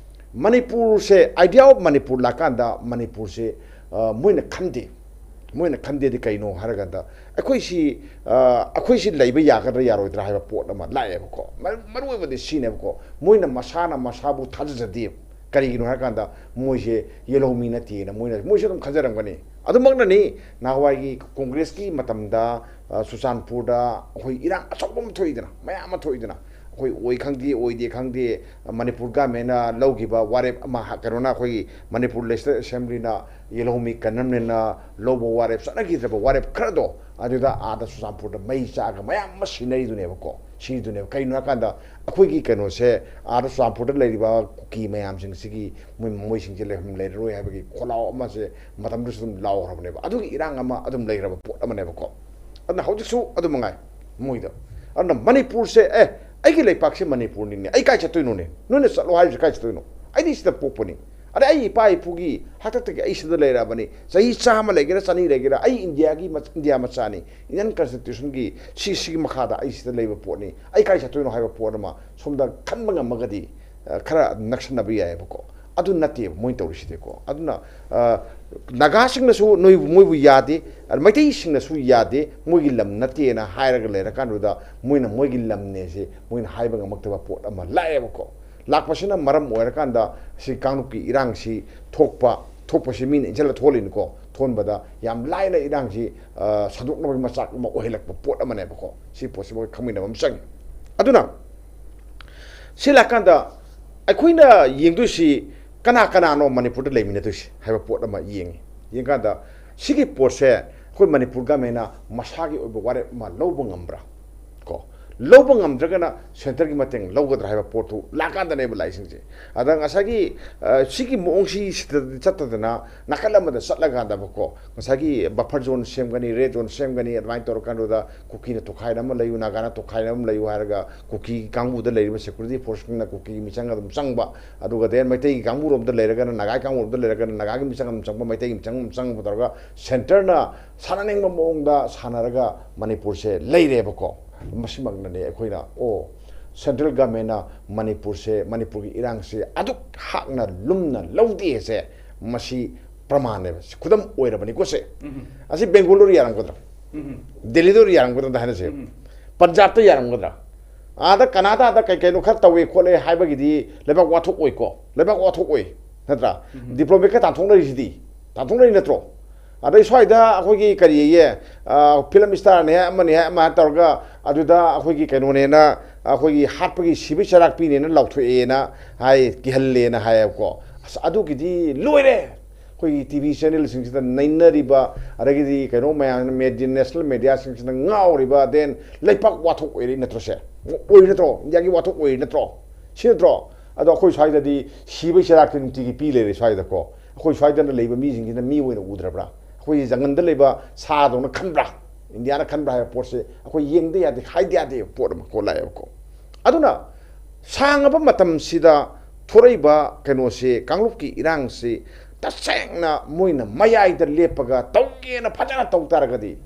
ꯃꯅꯤꯄꯨꯔꯁꯦ, idea of ꯃꯅꯤꯄꯨꯔ ꯂꯥꯛꯀꯥꯟꯗ ꯃꯅꯤꯄꯨꯔꯁꯦ, ꯑ, ꯃꯣꯏꯅ ꯈꯟꯗꯦ꯫ ꯃꯣꯏꯅ ꯈꯟꯗꯦꯗꯤ ꯀꯩꯅꯣ ꯍꯥꯏꯔꯀꯥꯟꯗ, ꯑꯩꯈꯣꯏꯁꯤ, ꯑ, ꯑꯩꯈꯣꯏꯁꯤ ꯂꯩꯕ ꯌꯥꯒꯗ꯭ꯔꯥ ꯌꯥꯔꯣꯏꯗ꯭ꯔꯥ ꯍꯥꯏꯕ ꯄꯣꯠ ꯑꯃ ꯂꯥꯛꯑꯦꯕꯀꯣ꯫ ꯃꯔꯨ, ꯃꯔꯨ ꯑꯣꯏꯕꯗꯤ ꯁꯤꯅꯦꯕꯀꯣ, ꯃꯣꯏꯅ ꯃꯁꯥꯅ ꯃꯁꯥꯕꯨ ꯊꯥꯖꯖꯗꯦ꯫ ꯀꯔꯤꯒꯤꯅꯣ ꯍꯥꯏꯔꯀꯥꯟꯗ, ꯃꯣꯏꯁꯦ ꯌꯦꯜꯍꯧꯃꯤ ꯅꯠꯇꯦꯅ ꯃꯣꯏꯅ, ꯃꯣꯏꯁꯨ ꯑꯗꯨꯝ ꯈꯟꯖꯔꯝꯒꯅꯤ꯫ ꯑꯗꯨꯃꯛꯅꯅꯤ, ꯅꯍꯥꯟꯋꯥꯏꯒꯤ ꯀꯣꯡꯒ꯭ꯔꯦꯁꯀꯤ ꯃꯇꯝꯗ, ꯑ, ꯆꯨꯔꯆꯥꯟꯄꯨꯔꯗ ꯑꯩꯈꯣꯏ ꯏꯔꯥꯡ ꯑꯆꯧꯕ ꯑꯃ ꯊꯣꯛꯏꯗꯅ, ꯃꯌꯥꯝ ꯑꯃ ꯊꯣꯛꯏꯗꯅ, ꯑꯩꯈꯣꯏ ꯑꯣꯏ ꯈꯪꯗꯦ, ꯑꯣꯏꯗꯦ ꯈꯪꯗꯦ, ꯃꯅꯤꯄꯨꯔ ꯒꯃꯦꯟꯅ ꯂꯧꯈꯤꯕ ꯋꯥꯔꯦꯞ ꯑꯃ, ꯀꯩꯅꯣꯅ, ꯑꯩꯈꯣꯏꯒꯤ ꯃꯅꯤꯄꯨꯔ ꯂꯦꯖꯤꯁꯂꯦꯇꯤꯚ ꯑꯦꯁꯦꯝꯕ꯭ꯂꯤꯅ ꯌꯦꯜꯍꯧꯃꯤ ꯀꯟꯅꯝꯅꯦꯅ ꯂꯧꯕ ꯋꯥꯔꯦꯞ, ꯆꯠꯅꯈꯤꯗ꯭ꯔꯕ ꯋꯥꯔꯦꯞ ꯈꯔꯗꯣ, ꯑꯗꯨꯗ ꯑꯥꯗ ꯆꯨꯔꯆꯥꯟꯄꯨꯔꯗ ꯃꯩ ꯆꯥꯛꯑꯒ ꯃꯌꯥꯝ ꯑꯃ ꯁꯤꯅꯔꯤꯗꯨꯅꯦꯕꯀꯣ, ꯁꯤꯔꯤꯗꯨꯅꯦꯕ꯫ ꯀꯩꯅꯣ ꯍꯥꯏꯔꯀꯥꯟꯗ, ꯑꯩꯈꯣꯏꯒꯤ ꯀꯩꯅꯣꯁꯦ, ꯑꯥꯗ ꯆꯨꯔꯆꯥꯟꯄꯨꯔꯗ ꯂꯩꯔꯤꯕ ꯀꯨꯀꯤ ꯃꯌꯥꯝꯁꯤꯡꯁꯤꯒꯤ ꯃꯣꯏ, ꯃꯣꯏꯁꯤꯡꯁꯦ ꯂꯩꯐꯝ ꯂꯩꯔꯔꯣꯏ ꯍꯥꯏꯕꯒꯤ ꯈꯣꯜꯂꯥꯎ ꯑꯃꯁꯦ ꯃꯇꯝꯗꯨꯁꯨ ꯑꯗꯨꯝ ꯂꯥꯎꯈ꯭ꯔꯕꯅꯦꯕ꯫ ꯑꯗꯨꯒꯤ ꯏꯔꯥꯡ ꯑꯃ ꯑꯗꯨꯝ ꯂꯩꯈ꯭ꯔꯕ ꯄꯣꯠ ꯑꯃꯅꯦꯕꯀꯣ꯫ ꯑꯗꯨꯅ ꯍꯧꯖꯤꯛꯁꯨ ꯑꯗꯨ ꯃꯉꯥꯏ ꯃꯣꯏꯗ꯫ ꯑꯗꯨꯅ ꯃꯅꯤꯄꯨꯔꯁꯦ, ꯑꯦ, ꯑꯩꯒꯤ ꯂꯩꯄꯥꯛꯁꯦ ꯃꯅꯤꯄꯨꯔꯅꯤꯅꯦ, ꯑꯩ ꯀꯥꯏ ꯆꯠꯇꯣꯏꯅꯣꯅꯦ? ꯅꯣꯏꯅ ꯆꯠꯂꯣ ꯍꯥꯏꯕꯁꯦ ꯀꯥꯏ ꯆꯠꯇꯣꯏꯅꯣ? ꯑꯩꯗꯤ ꯁꯤꯗ ꯄꯣꯛꯄꯅꯤ꯫ ꯑꯗ ꯑꯩ ꯏꯄꯥ ꯏꯄꯨꯒꯤ ꯍꯥꯛꯇꯛꯇꯒꯤ ꯑꯩ ꯁꯤꯗ ꯂꯩꯔꯛꯑꯕꯅꯤ꯫ ꯆꯍꯤ ꯆꯥꯝꯃ ꯂꯩꯒꯦꯔꯥ, ꯆꯅꯤ ꯂꯩꯒꯦꯔꯥ, ꯑꯩ ꯏꯟꯗꯤꯌꯥꯒꯤ ꯃꯆ-, ꯏꯟꯗꯤꯌꯥ ꯃꯆꯥꯅꯤ꯫ ꯏꯟꯗꯤꯌꯟ ꯀꯟꯁꯇꯤꯇ꯭ꯌꯨꯁꯟꯒꯤ ꯁꯤ, ꯁꯤꯒꯤ ꯃꯈꯥꯗ ꯑꯩ ꯁꯤꯗ ꯂꯩꯕ ꯄꯣꯠꯅꯤ꯫ ꯑꯩ ꯀꯥꯏ ꯆꯠꯇꯣꯏꯅꯣ ꯍꯥꯏꯕ ꯄꯣꯠ ꯑꯃ ꯁꯣꯝꯗ ꯈꯟꯕ ꯉꯝꯃꯒꯗꯤ, ꯑ, ꯈꯔ ꯅꯛꯁꯟꯅꯕ ꯌꯥꯏꯑꯕꯀꯣ꯫ ꯑꯗꯨ ꯅꯠꯇꯦꯕ ꯃꯣꯏꯅ ꯇꯧꯔꯤꯁꯤꯗꯤꯀꯣ꯫ ꯑꯗꯨꯅ, ꯑ, ꯅꯥꯒꯥꯁꯤꯡꯅꯁꯨ ꯅꯣꯏꯕꯨ, ꯃꯣꯏꯕꯨ ꯌꯥꯗꯦ, ꯑꯗ ꯃꯩꯇꯩꯁꯤꯡꯅꯁꯨ ꯌꯥꯗꯦ, ꯃꯣꯏꯒꯤ ꯂꯝ ꯅꯠꯇꯦꯅ ꯍꯥꯏꯔꯒ ꯂꯩꯔꯀꯥꯟꯗꯨꯗ ꯃꯣꯏꯅ ꯃꯣꯏꯒꯤ ꯂꯝꯅꯦꯁꯦ ꯃꯣꯏꯅ ꯍꯥꯏꯕ ꯉꯝꯃꯛꯇꯕ ꯄꯣꯠ ꯑꯃ ꯂꯥꯛꯑꯦꯕꯀꯣ꯫ ꯂꯥꯛꯄꯁꯤꯅ ꯃꯔꯝ ꯑꯣꯏꯔꯀꯥꯟꯗ ꯁꯤ ꯀꯥꯡꯂꯨꯞꯀꯤ ꯏꯔꯥꯡꯁꯤ ꯊꯣꯛꯄ, ꯊꯣꯛꯄꯁꯤ ꯃꯤꯅ ꯏꯟꯁꯤꯜꯂ ꯊꯣꯛꯍꯜꯂꯤꯅꯤꯀꯣ꯫ ꯊꯣꯟꯕꯗ ꯌꯥꯝ ꯂꯥꯏꯅ ꯏꯔꯥꯡꯁꯤ, ꯑ, ꯁꯟꯗꯣꯛꯅꯕꯒꯤ ꯃꯆꯥꯛ ꯑꯃ ꯑꯣꯏꯍꯜꯂꯛꯄ ꯄꯣꯠ ꯑꯃꯅꯦꯕꯀꯣ꯫ ꯁꯤ ꯄꯣꯠꯁꯤ ꯃꯣꯏ ꯈꯪꯃꯤꯟꯅꯕ ꯑꯃ ꯆꯪꯉꯤ꯫ ꯑꯗꯨꯅ ꯁꯤ ꯂꯥꯛꯀꯥꯟꯗ ꯑꯩꯈꯣꯏꯅ ꯌꯦꯡꯗꯣꯏꯁꯤ ꯀꯅꯥ ꯀꯅꯥꯅꯣ ꯃꯅꯤꯄꯨꯔꯗ ꯂꯩꯃꯤꯟꯅꯗꯣꯏꯁꯤ ꯍꯥꯏꯕ ꯄꯣꯠ ꯑꯃ ꯌꯦꯡꯉꯤ꯫ ꯌꯦꯡꯀꯥꯟꯗ ꯁꯤꯒꯤ ꯄꯣꯠꯁꯦ ꯑꯩꯈꯣꯏ ꯃꯅꯤꯄꯨꯔ ꯒꯃꯦꯟꯅ ꯃꯁꯥꯒꯤ ꯑꯣꯏꯕ ꯋꯥꯔꯦꯞ ꯑꯃ ꯂꯧꯕ ꯉꯝꯕ꯭ꯔꯥ ꯀꯣ? ꯂꯧꯕ ꯉꯝꯗ꯭ꯔꯒꯅ centreꯒꯤ ꯃꯇꯦꯡ ꯂꯧꯒꯗ꯭ꯔꯥ ꯍꯥꯏꯕ ꯄꯣꯠꯇꯨ ꯂꯥꯛꯀꯥꯟꯗꯅꯦꯕ ꯂꯥꯛꯏꯁꯤꯡꯁꯦ꯫ ꯑꯗ ꯉꯁꯥꯏꯒꯤ ꯑ, ꯁꯤꯒꯤ ꯃꯑꯣꯡꯁꯤ ꯁꯤꯗ ꯆꯠꯇꯗꯅ ꯅꯥꯀꯜ ꯑꯃꯗ ꯆꯠꯂꯀꯥꯟꯗꯕꯀꯣ, ꯉꯁꯥꯏꯒꯤ buffer zone ꯁꯦꯝꯒꯅꯤ, red zone ꯁꯦꯝꯒꯅꯤ, ꯑꯗꯨꯃꯥꯏꯅ ꯇꯧꯔꯀꯥꯟꯗꯨꯗ ꯀꯨꯀꯤꯅ ꯇꯣꯈꯥꯏꯅ ꯑꯃ ꯂꯩꯌꯨ, ꯅꯥꯒꯥꯅ ꯇꯣꯈꯥꯏꯅ ꯑꯃ ꯂꯩꯌꯨ ꯍꯥꯏꯔꯒ ꯀꯨꯀꯤ ꯀꯥꯡꯕꯨꯗ ꯂꯩꯔꯤꯕ security forceꯁꯤꯡꯅ ꯀꯨꯀꯤꯒꯤ ꯃꯤꯆꯪ ꯑꯗꯨꯝ ꯆꯪꯕ, ꯑꯗꯨꯒ then ꯃꯩꯇꯩꯒꯤ ꯀꯥꯡꯕꯨꯔꯣꯝꯗ ꯂꯩꯔꯒꯅ, ꯅꯥꯒꯥꯒꯤ ꯀꯥꯡꯕꯨꯔꯣꯝꯗ ꯂꯩꯔꯒꯅ ꯅꯥꯒꯥꯒꯤ ꯃꯤꯆꯪ ꯑꯗꯨꯝ ꯆꯪꯕ, ꯃꯩꯇꯩꯒꯤ ꯃꯤꯆꯪ ꯑꯗꯨꯝ ꯆꯪꯕ ꯇꯧꯔꯒ centreꯅ ꯁꯥꯟꯅꯅꯤꯡꯕ ꯃꯑꯣꯡꯗ ꯁꯥꯟꯅꯔꯒ ꯃꯅꯤꯄꯨꯔꯁꯦ ꯂꯩꯔꯦꯕꯀꯣ꯫ ꯃꯁꯤꯃꯛꯅꯅꯦ ꯑꯩꯈꯣꯏꯅ, ꯑꯣ, central governmentꯅ ꯃꯅꯤꯄꯨꯔꯁꯦ, ꯃꯅꯤꯄꯨꯔꯒꯤ ꯏꯔꯥꯡꯁꯦ ꯑꯗꯨꯛ ꯍꯥꯛꯅ ꯂꯨꯝꯅ ꯂꯧꯗꯦꯁꯦ, ꯃꯁꯤ ꯄ꯭ꯔꯃꯥꯟꯅꯦꯕ, ꯁꯤ ꯈꯨꯗꯝ ꯑꯣꯏꯔꯕꯅꯤꯀꯣ ꯁꯦ꯫ ꯑꯁꯤ ꯕꯦꯡꯒꯂꯣꯔ ꯌꯥꯔꯝꯒꯗ꯭ꯔꯥ? ꯗꯦꯜꯂꯤꯗ ꯌꯥꯔꯝꯒꯗ꯭ꯔꯥ ꯑꯝꯇ ꯍꯥꯏꯅꯁꯦ꯫ ꯄꯟꯖꯥꯕꯇ ꯌꯥꯔꯝꯒꯗ꯭ꯔꯥ? ꯑꯥꯗ ꯀꯅꯥꯗꯥꯗ ꯀꯩ ꯀꯩꯅꯣ ꯈꯔ ꯇꯧꯋꯦ ꯈꯣꯠꯂꯦ ꯍꯥꯏꯕꯒꯤꯗꯤ ꯂꯩꯕꯥꯛ ꯋꯥꯊꯣꯛ ꯑꯣꯏꯀꯣ, ꯂꯩꯕꯥꯛ ꯋꯥꯊꯣꯛ ꯑꯣꯏ, ꯅꯠꯇ꯭ꯔꯥ? Diplomatꯀ ꯇꯥꯟꯊꯣꯛꯅꯔꯤꯁꯤꯗꯤ, ꯇꯥꯟꯊꯣꯛꯅꯔꯤ ꯅꯠꯇ꯭ꯔꯣ? ꯑꯗꯩ ꯁ꯭ꯋꯥꯏꯗ ꯑꯩꯈꯣꯏꯒꯤ ꯀꯔꯤꯌꯦ, ꯑ, film starꯅꯦ ꯍꯥꯏ, ꯑꯃꯅꯦ ꯍꯥꯏ, ꯑꯃ ꯍꯥꯏ ꯇꯧꯔꯒ ꯑꯗꯨꯗ ꯑꯩꯈꯣꯏꯒꯤ ꯀꯩꯅꯣꯅꯦꯅ, ꯑꯩꯈꯣꯏꯒꯤ ꯍꯥꯠꯄꯒꯤ ꯁꯤꯕꯒꯤ ꯆꯩꯔꯥꯛ ꯄꯤꯅꯦꯅ ꯂꯥꯎꯊꯣꯛꯑꯦꯅ ꯍꯥꯏ, ꯀꯤꯍꯜꯂꯦꯅ ꯍꯥꯏꯌꯦꯕꯀꯣ꯫ ꯑꯁ, ꯑꯗꯨꯒꯤꯗꯤ ꯂꯣꯏꯔꯦ꯫ ꯑꯩꯈꯣꯏꯒꯤ TV channelꯁꯤꯡꯁꯤꯗ ꯅꯩꯅꯔꯤꯕ, ꯑꯗꯒꯤꯗꯤ ꯀꯩꯅꯣ ꯃꯌꯥꯝ, media, national mediaꯁꯤꯡꯁꯤꯅ ꯉꯥꯎꯔꯤꯕ, then ꯂꯩꯄꯥꯛ ꯋꯥꯊꯣꯛ ꯑꯣꯏꯔꯤ ꯅꯠꯇ꯭ꯔꯣ ꯁꯦ? ꯑꯣꯏꯔꯤ ꯅꯠꯇ꯭ꯔꯣ? ꯏꯟꯗꯤꯌꯥꯒꯤ ꯋꯥꯊꯣꯛ ꯑꯣꯏꯔꯤ ꯅꯠꯇ꯭ꯔꯣ? ꯁꯤ ꯅꯠꯇ꯭ꯔꯣ? ꯑꯗꯣ ꯑꯩꯈꯣꯏ ꯁ꯭ꯋꯥꯏꯗꯗꯤ ꯁꯤꯕꯒꯤ ꯆꯩꯔꯥꯛꯇꯤ ꯅꯨꯡꯇꯤꯒꯤ ꯄꯤ ꯂꯩꯔꯦ ꯁ꯭ꯋꯥꯏꯗꯀꯣ꯫ ꯑꯩꯈꯣꯏ ꯁ꯭ꯋꯥꯏꯗ ꯂꯩꯕ ꯃꯤꯁꯤꯡꯁꯤꯅ ꯃꯤ ꯑꯣꯏꯅ ꯎꯗ꯭ꯔꯕ꯭ꯔꯥ? ꯑꯩꯈꯣꯏꯒꯤ ꯖꯪꯒꯜꯗ ꯂꯩꯕ ꯁꯥꯗꯧꯅ ꯈꯟꯕ꯭ꯔꯥ? ꯏꯟꯗꯤꯌꯥꯅ ꯈꯟꯕ꯭ꯔꯥ ꯍꯥꯏꯕ ꯄꯣꯠꯁꯦ ꯑꯩꯈꯣꯏ ꯌꯦꯡꯗ ꯌꯥꯗꯦ, ꯍꯥꯏꯗ ꯌꯥꯗꯦ ꯄꯣꯠ ꯑꯃ ꯀꯣ ꯂꯥꯛꯑꯦꯕꯀꯣ꯫ ꯑꯗꯨꯅ ꯁꯥꯡꯉꯕ ꯃꯇꯝꯁꯤꯗ ꯊꯣꯔꯛꯏꯕ ꯀꯩꯅꯣꯁꯦ, ꯀꯥꯡꯂꯨꯞꯀꯤ ꯏꯔꯥꯡꯁꯤ ꯇꯁꯦꯡꯅ ꯃꯣꯏꯅ ꯃꯌꯥꯏꯗ ꯂꯦꯞꯄꯒ ꯇꯧꯒꯦꯅ ꯐꯖꯅ ꯇꯧ ꯇꯥꯔꯒꯗꯤ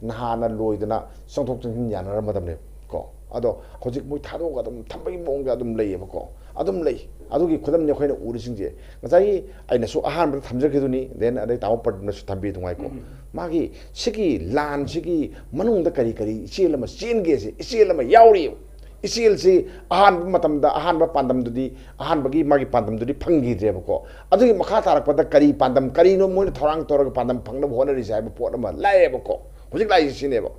ꯅꯍꯥꯟꯅ ꯂꯣꯏꯗꯅ ꯆꯪꯊꯣꯛ ꯆꯪꯁꯤꯟ ꯌꯥꯅꯔꯝꯃꯗꯕꯅꯦꯕ ꯀꯣ꯫ ꯑꯗꯣ ꯍꯧꯖꯤꯛ ꯃꯣꯏ ꯊꯥꯗꯣꯛꯑꯒ ꯑꯗꯨꯝ ꯊꯝꯕꯒꯤ ꯃꯑꯣꯡꯗ ꯑꯗꯨꯝ ꯂꯩꯌꯦꯕꯀꯣ, ꯑꯗꯨꯝ ꯂꯩ꯫ ꯑꯗꯨꯒꯤ ꯈꯨꯗꯝꯅꯤ ꯑꯩꯈꯣꯏꯅ ꯎꯔꯤꯁꯤꯡꯁꯦ꯫ ꯉꯁꯥꯏꯒꯤ ꯑꯩꯅꯁꯨ ꯑꯍꯥꯟꯕꯗ ꯊꯝꯖꯈꯤꯗꯨꯅꯤ, then ꯑꯗꯩ ꯇꯥꯃꯣ ꯄ꯭ꯔꯗꯤꯞꯅꯁꯨ ꯊꯝꯕꯤ ꯅꯨꯡꯉꯥꯏꯀꯣ꯫ ꯃꯥꯒꯤ ꯁꯤꯒꯤ ꯂꯥꯟꯁꯤꯒꯤ ꯃꯅꯨꯡꯗ ꯀꯔꯤ ꯀꯔꯤ ꯏꯆꯦꯜ ꯑꯃ ꯆꯦꯟꯒꯦꯁꯦ, ꯏꯆꯦꯜ ꯑꯃ ꯌꯥꯎꯔꯤꯕ꯫ ꯏꯆꯦꯜꯁꯤ ꯑꯍꯥꯟꯕ ꯃꯇꯝꯗ ꯑꯍꯥꯟꯕ ꯄꯥꯟꯗꯝꯗꯨꯗꯤ, ꯑꯍꯥꯟꯕꯒꯤ ꯃꯥꯒꯤ ꯄꯥꯟꯗꯝꯗꯨꯗꯤ ꯐꯪꯈꯤꯗ꯭ꯔꯦꯕꯀꯣ꯫ ꯑꯗꯨꯒꯤ ꯃꯈꯥ ꯇꯥꯔꯛꯄꯗ ꯀꯔꯤ ꯄꯥꯟꯗꯝ, ꯀꯔꯤꯅꯣ ꯃꯣꯏꯅ ꯊꯧꯔꯥꯡ ꯇꯧꯔꯒ ꯄꯥꯟꯗꯝ ꯐꯪꯅꯕ ꯍꯣꯠꯅꯔꯤꯁꯦ ꯍꯥꯏꯕ ꯄꯣꯠ ꯑꯃ ꯂꯥꯛꯑꯦꯕꯀꯣ꯫ ꯍꯧꯖꯤꯛ ꯂꯥꯛꯏꯁꯤ ꯁꯤꯅꯦꯕ꯫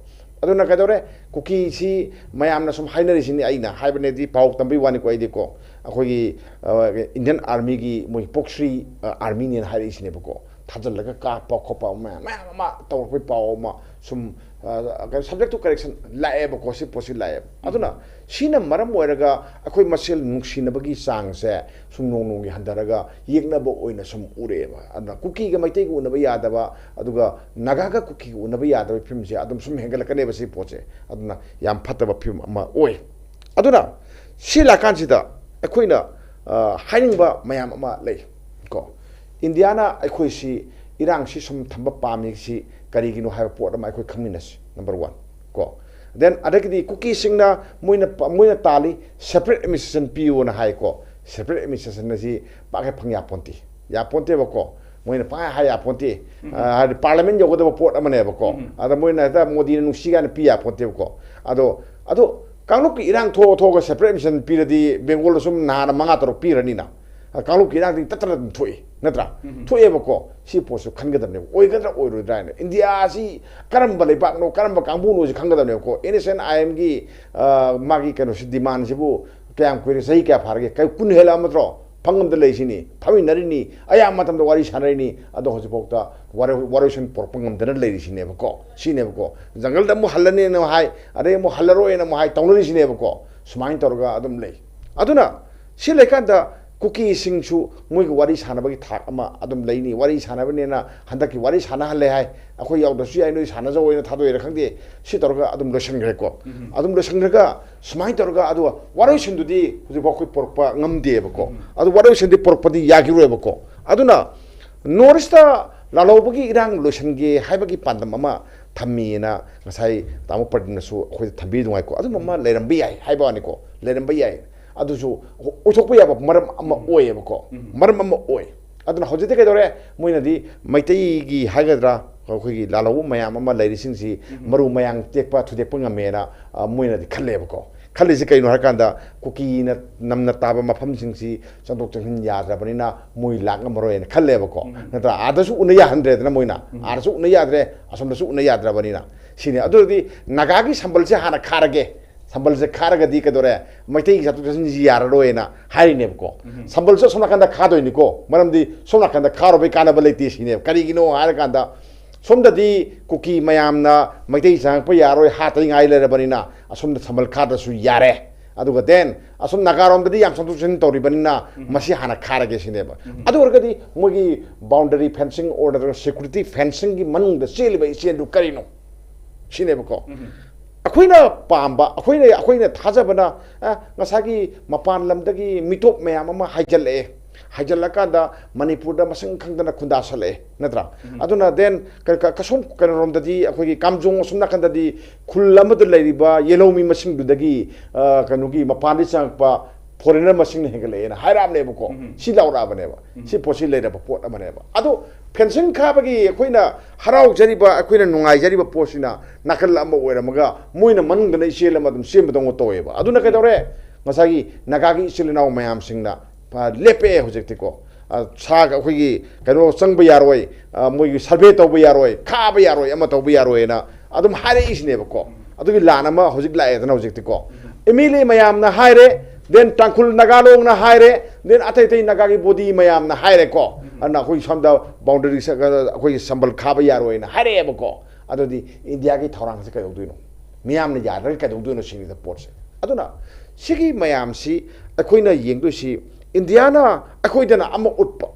ꯑꯗꯨꯅ ꯀꯩꯗꯧꯔꯦ? ꯀꯨꯀꯤꯁꯤ ꯃꯌꯥꯝꯅ ꯁꯨꯝ ꯍꯥꯏꯅꯔꯤꯁꯤꯅꯤ, ꯑꯩꯅ ꯍꯥꯏꯕꯅꯦꯗꯤ ꯄꯥꯎ ꯇꯝꯕꯒꯤ ꯋꯥꯅꯤꯀꯣ꯫ ꯑꯩꯗꯤꯀꯣ, ꯑꯩꯈꯣꯏꯒꯤ, ꯑ, Indian Armyꯒꯤ ꯃꯣꯏ proxy, ꯑ, armyꯅꯦꯅ ꯍꯥꯏꯔꯛꯏꯁꯤꯅꯦꯕꯀꯣ꯫ ꯊꯥꯖꯤꯜꯂꯒ ꯀꯥꯞꯄ ꯈꯣꯠꯄ ꯃꯌꯥꯝ, ꯃꯌꯥꯝ ꯑꯃ ꯇꯧꯔꯛꯄꯩ ꯄꯥꯎ ꯑꯃ ꯁꯨꯝ ꯁꯕꯖꯦꯛ ꯇꯨ ꯀꯔꯦꯛꯁꯟ ꯂꯥꯛꯑꯦꯕꯀꯣ꯫ ꯁꯤ ꯄꯣꯠꯁꯤ ꯂꯥꯛꯑꯦꯕ꯫ ꯑꯗꯨꯅ ꯁꯤꯅ ꯃꯔꯝ ꯑꯣꯏꯔꯒ ꯑꯩꯈꯣꯏ ꯃꯁꯦꯜ ꯅꯨꯡꯁꯤꯅꯕꯒꯤ ꯆꯥꯡꯁꯦ ꯁꯨꯝ ꯅꯣꯡ ꯅꯣꯡꯒꯤ ꯍꯟꯊꯔꯒ ꯌꯦꯛꯅꯕ ꯑꯣꯏꯅ ꯁꯨꯝ ꯎꯔꯛꯑꯦꯕ꯫ ꯑꯗꯨꯅ ꯀꯨꯀꯤꯒ ꯃꯩꯇꯩꯒ ꯎꯅꯕ ꯌꯥꯗꯕ, ꯑꯗꯨꯒ ꯅꯥꯒꯥꯒ ꯀꯨꯀꯤꯒ ꯎꯅꯕ ꯌꯥꯗꯕ ꯐꯤꯕꯝꯁꯦ ꯑꯗꯨꯝ ꯁꯨꯝ ꯍꯦꯟꯒꯠꯂꯛꯀꯅꯦꯕ꯫ ꯁꯤ ꯄꯣꯠꯁꯦ ꯑꯗꯨꯅ ꯌꯥꯝ ꯐꯠꯇꯕ ꯐꯤꯕꯝ ꯑꯃ ꯑꯣꯏ꯫ ꯑꯗꯨꯅ ꯁꯤ ꯂꯥꯛꯀꯥꯟꯁꯤꯗ ꯑꯩꯈꯣꯏꯅ ꯍꯥꯏꯅꯤꯡꯕ ꯃꯌꯥꯝ ꯑꯃ ꯂꯩ ꯀꯣ꯫ ꯏꯟꯗꯤꯌꯥꯅ ꯑꯩꯈꯣꯏꯁꯤ ꯏꯔꯥꯡꯁꯤ ꯁꯨꯝ ꯊꯝꯕ ꯄꯥꯝꯃꯤꯁꯤ ꯀꯔꯤꯒꯤꯅꯣ ꯍꯥꯏꯕ ꯄꯣꯠ ꯑꯃ ꯑꯩꯈꯣꯏ ꯈꯪꯃꯤꯟꯅꯁꯤ꯫ ꯅꯝꯕꯔ ꯋꯥꯟ ꯀꯣ꯫ ꯗꯦꯟ ꯑꯗꯒꯤꯗꯤ ꯀꯨꯀꯤꯁꯤꯡꯅ ꯃꯣꯏꯅ ꯃꯣꯏꯅ ꯇꯥꯜꯂꯤ, ꯁꯦꯄꯔꯦꯠ ꯑꯦꯗꯃꯤꯅꯤꯁꯇ꯭ꯔꯦꯁꯟ ꯄꯤꯌꯣꯅ ꯍꯥꯏꯀꯣ꯫ ꯁꯦꯄꯔꯦꯠ ꯑꯦꯗꯃꯤꯅꯤꯁꯇ꯭ꯔꯦꯁꯟ ꯑꯁꯤ ꯄꯥꯛ ꯍꯦꯛ ꯐꯪ ꯌꯥꯄꯣꯟꯇꯦ꯫ ꯌꯥꯄꯣꯟꯇꯦꯕꯀꯣ꯫ ꯃꯣꯏꯅ ꯄꯥꯛ ꯍꯥꯏ ꯌꯥꯄꯣꯟꯇꯦ꯫ ꯍꯥꯏꯗꯤ ꯄꯥꯔꯂꯤꯌꯥꯃꯦꯟ ꯌꯧꯒꯗꯕ ꯄꯣꯠ ꯑꯃꯅꯦꯕꯀꯣ꯫ ꯑꯗ ꯃꯣꯏꯅ ꯍꯦꯛꯇ ꯃꯣꯗꯤꯅ ꯅꯨꯡꯁꯤ ꯀꯥꯏꯅ ꯄꯤ ꯌꯥꯄꯣꯟꯇꯦꯕꯀꯣ꯫ ꯑꯗꯣ ꯑꯗꯣ ꯀꯥꯡꯂꯨꯞꯀꯤ ꯏꯔꯥꯡ ꯊꯣꯛꯑ ꯊꯣꯛꯑꯒ ꯁꯦꯄꯔꯦꯠ ꯑꯦꯗꯃꯤꯅꯤꯁꯇ꯭ꯔꯦꯁꯟ ꯄꯤꯔꯗꯤ ꯕꯦꯡꯒꯣꯜꯗ ꯁꯨꯝ ꯅꯍꯥꯟ ꯃꯉꯥ ꯇꯔꯨꯛ ꯄꯤꯔꯅꯤꯅ꯫ ꯀꯥꯡꯂꯨꯞꯀꯤ ꯏꯔꯥꯡꯗꯤ ꯇꯠꯇꯅ ꯑꯗꯨꯝ ꯊꯣꯛꯏ ꯅꯠꯇ꯭ꯔꯥ? ꯊꯣꯛꯑꯦꯕꯀꯣ꯫ ꯁꯤ ꯄꯣꯠꯁꯨ ꯈꯟꯒꯗꯕꯅꯦꯕ꯫ ꯑꯣꯏꯒꯗ꯭ꯔꯥ ꯑꯣꯏꯔꯣꯏꯗ꯭ꯔꯥ ꯍꯥꯏꯅ꯫ ꯏꯟꯗꯤꯌꯥꯁꯤ ꯀꯔꯝꯕ ꯂꯩꯕꯥꯛꯅꯣ, ꯀꯔꯝꯕ ꯀꯥꯡꯕꯨꯅꯣꯁꯤ ꯈꯟꯒꯗꯕꯅꯦꯕꯀꯣ꯫ ꯑꯦꯟ ꯑꯦꯁ ꯑꯦꯟ ꯑꯥꯏ ꯑꯦꯝꯒꯤ ꯃꯥꯒꯤ ꯀꯩꯅꯣꯁꯤ, ꯗꯤꯃꯥꯟꯁꯤꯕꯨ ꯀꯌꯥꯝ ꯀꯨꯏꯔꯦ? ꯆꯍꯤ ꯀꯌꯥ ꯐꯥꯔꯒꯦ? ꯀꯨꯟ ꯍꯦꯜꯂꯛꯑꯕ ꯅꯠꯇ꯭ꯔꯣ? ꯐꯪꯉꯝꯗ ꯂꯩꯔꯤꯁꯤꯅꯤ, ꯐꯝꯃꯤꯟꯅꯔꯤꯅꯤ, ꯑꯌꯥꯝꯕ ꯃꯇꯝꯗ ꯋꯥꯔꯤ ꯁꯥꯟꯅꯔꯤꯅꯤ꯫ ꯑꯗꯣ ꯍꯧꯖꯤꯛꯐꯥꯎꯗ ꯋꯥꯔꯣꯏ ꯋꯥꯔꯣꯏꯁꯤꯟ ꯄꯨꯔꯛꯄ ꯉꯝꯗꯅ ꯂꯩꯔꯤꯁꯤꯅꯦꯕꯀꯣ꯫ ꯁꯤꯅꯦꯕꯀꯣ꯫ ꯖꯪꯒꯜꯗ ꯑꯃꯨꯛ ꯍꯜꯂꯅꯤꯅ ꯑꯃꯨꯛ ꯍꯥꯏ, ꯑꯗꯩ ꯑꯃꯨꯛ ꯍꯜꯂꯔꯣꯏꯅ ꯑꯃꯨꯛ ꯍꯥꯏ, ꯇꯧꯅꯔꯤꯁꯤꯅꯦꯕꯀꯣ꯫ ꯁꯨꯃꯥꯏꯅ ꯇꯧꯔꯒ ꯑꯗꯨꯝ ꯂꯩ꯫ ꯑꯗꯨꯅ ꯁꯤ ꯂꯩꯀꯥꯟꯗ ꯀꯨꯀꯤꯁꯤꯡꯁꯨ ꯃꯣꯏꯒꯤ ꯋꯥꯔꯤ ꯁꯥꯟꯅꯕꯒꯤ ꯊꯥꯛ ꯑꯃ ꯑꯗꯨꯝ ꯂꯩꯅꯤ꯫ ꯋꯥꯔꯤ ꯁꯥꯟꯅꯕꯅꯦꯅ ꯍꯟꯗꯛꯀꯤ ꯋꯥꯔꯤ ꯁꯥꯟꯅꯍꯜꯂꯦ ꯍꯥꯏ꯫ ꯑꯩꯈꯣꯏ ꯌꯥꯎꯗ꯭ꯔꯁꯨ ꯌꯥꯏ, ꯅꯣꯏ ꯁꯥꯟꯅꯖꯧ ꯍꯥꯏꯅ ꯊꯥꯗꯣꯛꯏꯔ ꯈꯪꯗꯦ꯫ ꯁꯤ ꯇꯧꯔꯒ ꯑꯗꯨꯝ ꯂꯣꯏꯁꯤꯟꯈ꯭ꯔꯦꯀꯣ꯫ ꯑꯗꯨꯝ ꯂꯣꯏꯁꯤꯟꯈ꯭ꯔꯒ ꯁꯨꯃꯥꯏꯅ ꯇꯧꯔꯒ ꯑꯗꯨꯒ ꯋꯥꯔꯣꯏꯁꯤꯟꯗꯨꯗꯤ ꯍꯧꯖꯤꯛꯐꯥꯎ ꯑꯩꯈꯣꯏ ꯄꯨꯔꯛꯄ ꯉꯝꯗꯦꯕꯀꯣ꯫ ꯑꯗꯨ ꯋꯥꯔꯣꯏꯁꯤꯟꯗꯤ ꯄꯨꯔꯛꯄꯗꯤ ꯌꯥꯈꯤꯔꯣꯏꯕꯀꯣ꯫ ꯑꯗꯨꯅ ꯅꯣꯔꯠ ꯏꯁꯇ ꯂꯥꯜꯍꯧꯕꯒꯤ ꯏꯔꯥꯡ ꯂꯣꯏꯁꯤꯟꯒꯦ ꯍꯥꯏꯕꯒꯤ ꯄꯥꯟꯗꯝ ꯑꯃ ꯊꯝꯃꯤꯅ ꯉꯁꯥꯏ ꯇꯥꯃꯣ ꯄ꯭ꯔꯗꯤꯞꯅꯁꯨ ꯑꯩꯈꯣꯏꯗ ꯊꯝꯕꯤꯕ ꯅꯨꯡꯉꯥꯏꯀꯣ꯫ ꯑꯗꯨꯝꯕ ꯑꯃ ꯂꯩꯔꯝꯕ ꯌꯥꯏ ꯍꯥꯏꯕ ꯋꯥꯅꯤꯀꯣ, ꯂꯩꯔꯝꯕ ꯌꯥꯏ꯫ ꯑꯗꯨꯁꯨ ꯑꯣꯏꯊꯣꯛꯄ ꯌꯥꯕ ꯃꯔꯝ ꯑꯃ ꯑꯣꯏꯌꯦꯕꯀꯣ꯫ ꯃꯔꯝ ꯑꯃ ꯑꯣꯏ꯫ ꯑꯗꯨꯅ ꯍꯧꯖꯤꯛꯇꯤ ꯀꯩꯗꯧꯔꯦ? ꯃꯣꯏꯅꯗꯤ ꯃꯩꯇꯩꯒꯤ ꯍꯥꯏꯒꯗ꯭ꯔꯥ, ꯑꯩꯈꯣꯏꯒꯤ ꯂꯥꯜꯍꯧꯕ ꯃꯌꯥꯝ ꯑꯃ ꯂꯩꯔꯤꯁꯤꯡꯁꯤ ꯃꯔꯨ ꯃꯌꯥꯡ ꯇꯦꯛꯄ ꯊꯨꯗꯦꯛꯄ ꯉꯝꯃꯦꯅ, ꯑ, ꯃꯣꯏꯅꯗꯤ ꯈꯜꯂꯦꯕꯀꯣ꯫ ꯈꯜꯂꯤꯁꯤ ꯀꯩꯅꯣ ꯍꯥꯏꯔꯀꯥꯟꯗ ꯀꯨꯀꯤꯅ ꯅꯝꯅ ꯇꯥꯕ ꯃꯐꯝꯁꯤꯡꯁꯤ ꯆꯪꯊꯣꯛ ꯆꯪꯁꯤꯟ ꯌꯥꯗ꯭ꯔꯕꯅꯤꯅ ꯃꯣꯏ ꯂꯥꯛ ꯉꯝꯃꯔꯣꯏꯅ ꯈꯜꯂꯦꯕꯀꯣ꯫ ꯅꯠꯇ꯭ꯔꯥ? ꯑꯥꯗꯁꯨ ꯎꯅ ꯌꯥꯍꯟꯗ꯭ꯔꯦꯗꯅ ꯃꯣꯏꯅ꯫ ꯑꯥꯗꯁꯨ ꯎꯅ ꯌꯥꯗ꯭ꯔꯦ, ꯑꯁꯣꯝꯗꯁꯨ ꯎꯅ ꯌꯥꯗ꯭ꯔꯕꯅꯤꯅ꯫ ꯁꯤꯅꯤ꯫ ꯑꯗꯨꯗꯤ ꯅꯥꯒꯥꯒꯤ ꯁꯝꯕꯜꯁꯦ ꯍꯥꯟꯅ ꯈꯥꯔꯒꯦ꯫ ꯁꯝꯕꯜꯁꯦ ꯈꯥꯔꯒꯗꯤ ꯀꯩꯗꯧꯔꯦ? ꯃꯩꯇꯩꯒꯤ ꯆꯠꯊꯣꯛ ꯆꯠꯁꯤꯟꯁꯤ ꯌꯥꯔꯔꯣꯏꯅ ꯍꯥꯏꯔꯤꯅꯦꯕꯀꯣ꯫ ꯁꯝꯕꯜꯁꯨ ꯑꯁꯣꯝ ꯅꯥꯀꯟꯗ ꯈꯥꯗꯣꯏꯅꯤꯀꯣ꯫ ꯃꯔꯝꯗꯤ ꯁꯣꯝ ꯅꯥꯀꯟꯗ ꯈꯥꯔꯨꯕꯩ ꯀꯥꯟꯅꯕ ꯂꯩꯇꯦ ꯁꯤꯅꯦꯕ꯫ ꯀꯔꯤꯒꯤꯅꯣ ꯍꯥꯏꯔꯀꯥꯟꯗ ꯁꯣꯝꯗꯗꯤ ꯀꯨꯀꯤ ꯃꯌꯥꯝꯅ ꯃꯩꯇꯩ ꯆꯪꯉꯛꯄ ꯌꯥꯔꯣꯏ, ꯍꯥꯠꯇꯩ ꯉꯥꯏ ꯂꯩꯔꯕꯅꯤꯅ ꯑꯁꯣꯝꯗ ꯁꯝꯕꯜ ꯈꯥꯗꯁꯨ ꯌꯥꯔꯦ꯫ ꯑꯗꯨꯒ then ꯑꯁꯣꯝ ꯅꯥꯒꯥꯔꯣꯝꯗꯗꯤ ꯌꯥꯝ ꯆꯪꯊꯣꯛ ꯆꯪꯁꯤꯟ ꯇꯧꯔꯤꯕꯅꯤꯅ ꯃꯁꯤ ꯍꯥꯟꯅ ꯈꯥꯔꯒꯦ ꯁꯤꯅꯦꯕ꯫ ꯑꯗꯨ ꯑꯣꯏꯔꯒꯗꯤ ꯃꯣꯏꯒꯤ boundary fencing or ꯅꯠꯇ꯭ꯔꯒ security fencingꯒꯤ ꯃꯅꯨꯡꯗ ꯆꯦꯜꯂꯤꯕ ꯏꯆꯦꯜꯗꯨ ꯀꯔꯤꯅꯣ ꯁꯤꯅꯦꯕꯀꯣ꯫ ꯑꯩꯈꯣꯏꯅ ꯄꯥꯝꯕ, ꯑꯩꯈꯣꯏꯅ ꯑꯩꯈꯣꯏꯅ ꯊꯥꯖꯕꯅ, ꯑ, ꯉꯁꯥꯏꯒꯤ ꯃꯄꯥꯟ ꯂꯝꯗꯒꯤ ꯃꯤꯇꯣꯞ ꯃꯌꯥꯝ ꯑꯃ ꯍꯥꯏꯖꯤꯜꯂꯛꯑꯦ꯫ ꯍꯥꯏꯖꯤꯜꯂꯀꯥꯟꯗ ꯃꯅꯤꯄꯨꯔꯗ ꯃꯁꯤꯡ ꯈꯪꯗꯅ ꯈꯨꯟꯗꯥꯁꯜꯂꯛꯑꯦ, ꯅꯠꯇ꯭ꯔꯥ? ꯑꯗꯨꯅ then ꯀ- ꯀ- ꯀꯁꯣꯝ ꯀꯩꯅꯣꯔꯣꯝꯗꯗꯤ, ꯑꯩꯈꯣꯏꯒꯤ ꯀꯥꯝꯖꯣꯡ ꯑꯁꯣꯝ ꯅꯥꯀꯟꯗꯗꯤ ꯈꯨꯜ ꯑꯃꯗ ꯂꯩꯔꯤꯕ ꯌꯦꯜꯍꯧꯃꯤ ꯃꯁꯤꯡꯗꯨꯗꯒꯤ, ꯑ, ꯀꯩꯅꯣꯒꯤ ꯃꯄꯥꯟꯗꯒꯤ ꯆꯪꯉꯛꯄ foreigner ꯃꯁꯤꯡꯅ ꯍꯦꯟꯒꯠꯂꯛꯑꯦꯅ ꯍꯥꯏꯔꯛꯑꯕꯅꯦꯕꯀꯣ꯫ ꯁꯤ ꯂꯥꯎꯔꯛꯑꯕꯅꯦꯕ꯫ ꯁꯤ ꯄꯣꯠꯁꯤ ꯂꯩꯔꯕ ꯄꯣꯠ ꯑꯃꯅꯦꯕ꯫ ꯑꯗꯣ fencing ꯈꯥꯕꯒꯤ ꯑꯩꯈꯣꯏꯅ ꯍꯔꯥꯎꯖꯔꯤꯕ, ꯑꯩꯈꯣꯏꯅ ꯅꯨꯡꯉꯥꯏꯖꯔꯤꯕ ꯄꯣꯠꯁꯤꯅ ꯅꯥꯀꯜ ꯑꯃ ꯑꯣꯏꯔꯝꯃꯒ ꯃꯣꯏꯅ ꯃꯅꯨꯡꯗꯅ ꯏꯆꯦꯜ ꯑꯃ ꯑꯗꯨꯝ ꯆꯦꯟꯕꯗꯧꯅ ꯇꯧꯋꯦꯕ꯫ ꯑꯗꯨꯅ ꯀꯩꯗꯧꯔꯦ? ꯉꯁꯥꯏꯒꯤ ꯅꯥꯒꯥꯒꯤ ꯏꯆꯤꯜ ꯏꯅꯥꯎ ꯃꯌꯥꯝꯁꯤꯡꯅ, ꯑ, ꯂꯦꯞꯄꯛꯑꯦ ꯍꯧꯖꯤꯛꯇꯤꯀꯣ꯫ ꯑ, ꯁꯥꯒ ꯑꯩꯈꯣꯏꯒꯤ ꯀꯩꯅꯣ ꯆꯪꯕ ꯌꯥꯔꯣꯏ, ꯑ, ꯃꯣꯏꯒꯤ survey ꯇꯧꯕ ꯌꯥꯔꯣꯏ, ꯈꯥꯕ ꯌꯥꯔꯣꯏ, ꯑꯃ ꯇꯧꯕ ꯌꯥꯔꯣꯏꯅ ꯑꯗꯨꯝ ꯍꯥꯏꯔꯛꯏꯁꯤꯅꯦꯕꯀꯣ꯫ ꯑꯗꯨꯒꯤ ꯂꯥꯟ ꯑꯃ ꯍꯧꯖꯤꯛ ꯂꯥꯛꯑꯦꯗꯅ ꯍꯧꯖꯤꯛꯇꯤꯀꯣ꯫ ꯑꯦꯝ ꯑꯦꯜ ꯑꯦ ꯃꯌꯥꯝꯅ ꯍꯥꯏꯔꯦ, then ꯇꯥꯡꯈꯨꯜ ꯅꯥꯒꯥꯂꯣꯡꯅ ꯍꯥꯏꯔꯦ, then ꯑꯇꯩ ꯑꯇꯩ ꯅꯥꯒꯥꯒꯤ body ꯃꯌꯥꯝꯅ ꯍꯥꯏꯔꯦꯀꯣ꯫ ꯑꯗꯨꯅ ꯑꯩꯈꯣꯏ ꯁꯣꯝꯗ boundary ꯁ-, ꯑꯩꯈꯣꯏꯒꯤ ꯁꯝꯕꯜ ꯈꯥꯕ ꯌꯥꯔꯣꯏꯅ ꯍꯥꯏꯔꯛꯑꯦꯕꯀꯣ꯫ ꯑꯗꯨꯗꯤ ꯏꯟꯗꯤꯌꯥꯒꯤ ꯊꯧꯔꯥꯡꯁꯦ ꯀꯩꯗꯧꯗꯣꯏꯅꯣ? ꯃꯤꯌꯥꯝꯅ ꯌꯥꯗ꯭ꯔꯒ ꯀꯩꯗꯧꯗꯣꯏꯅꯣ ꯁꯤꯅꯤꯗ ꯄꯣꯠꯁꯦ꯫ ꯑꯗꯨꯅ ꯁꯤꯒꯤ ꯃꯌꯥꯝꯁꯤ ꯑꯩꯈꯣꯏꯅ ꯌꯦꯡꯗꯣꯏꯁꯤ, ꯏꯟꯗꯤꯌꯥꯅ ꯑꯩꯈꯣꯏꯗꯅ ꯑꯃ ꯎꯠꯄ,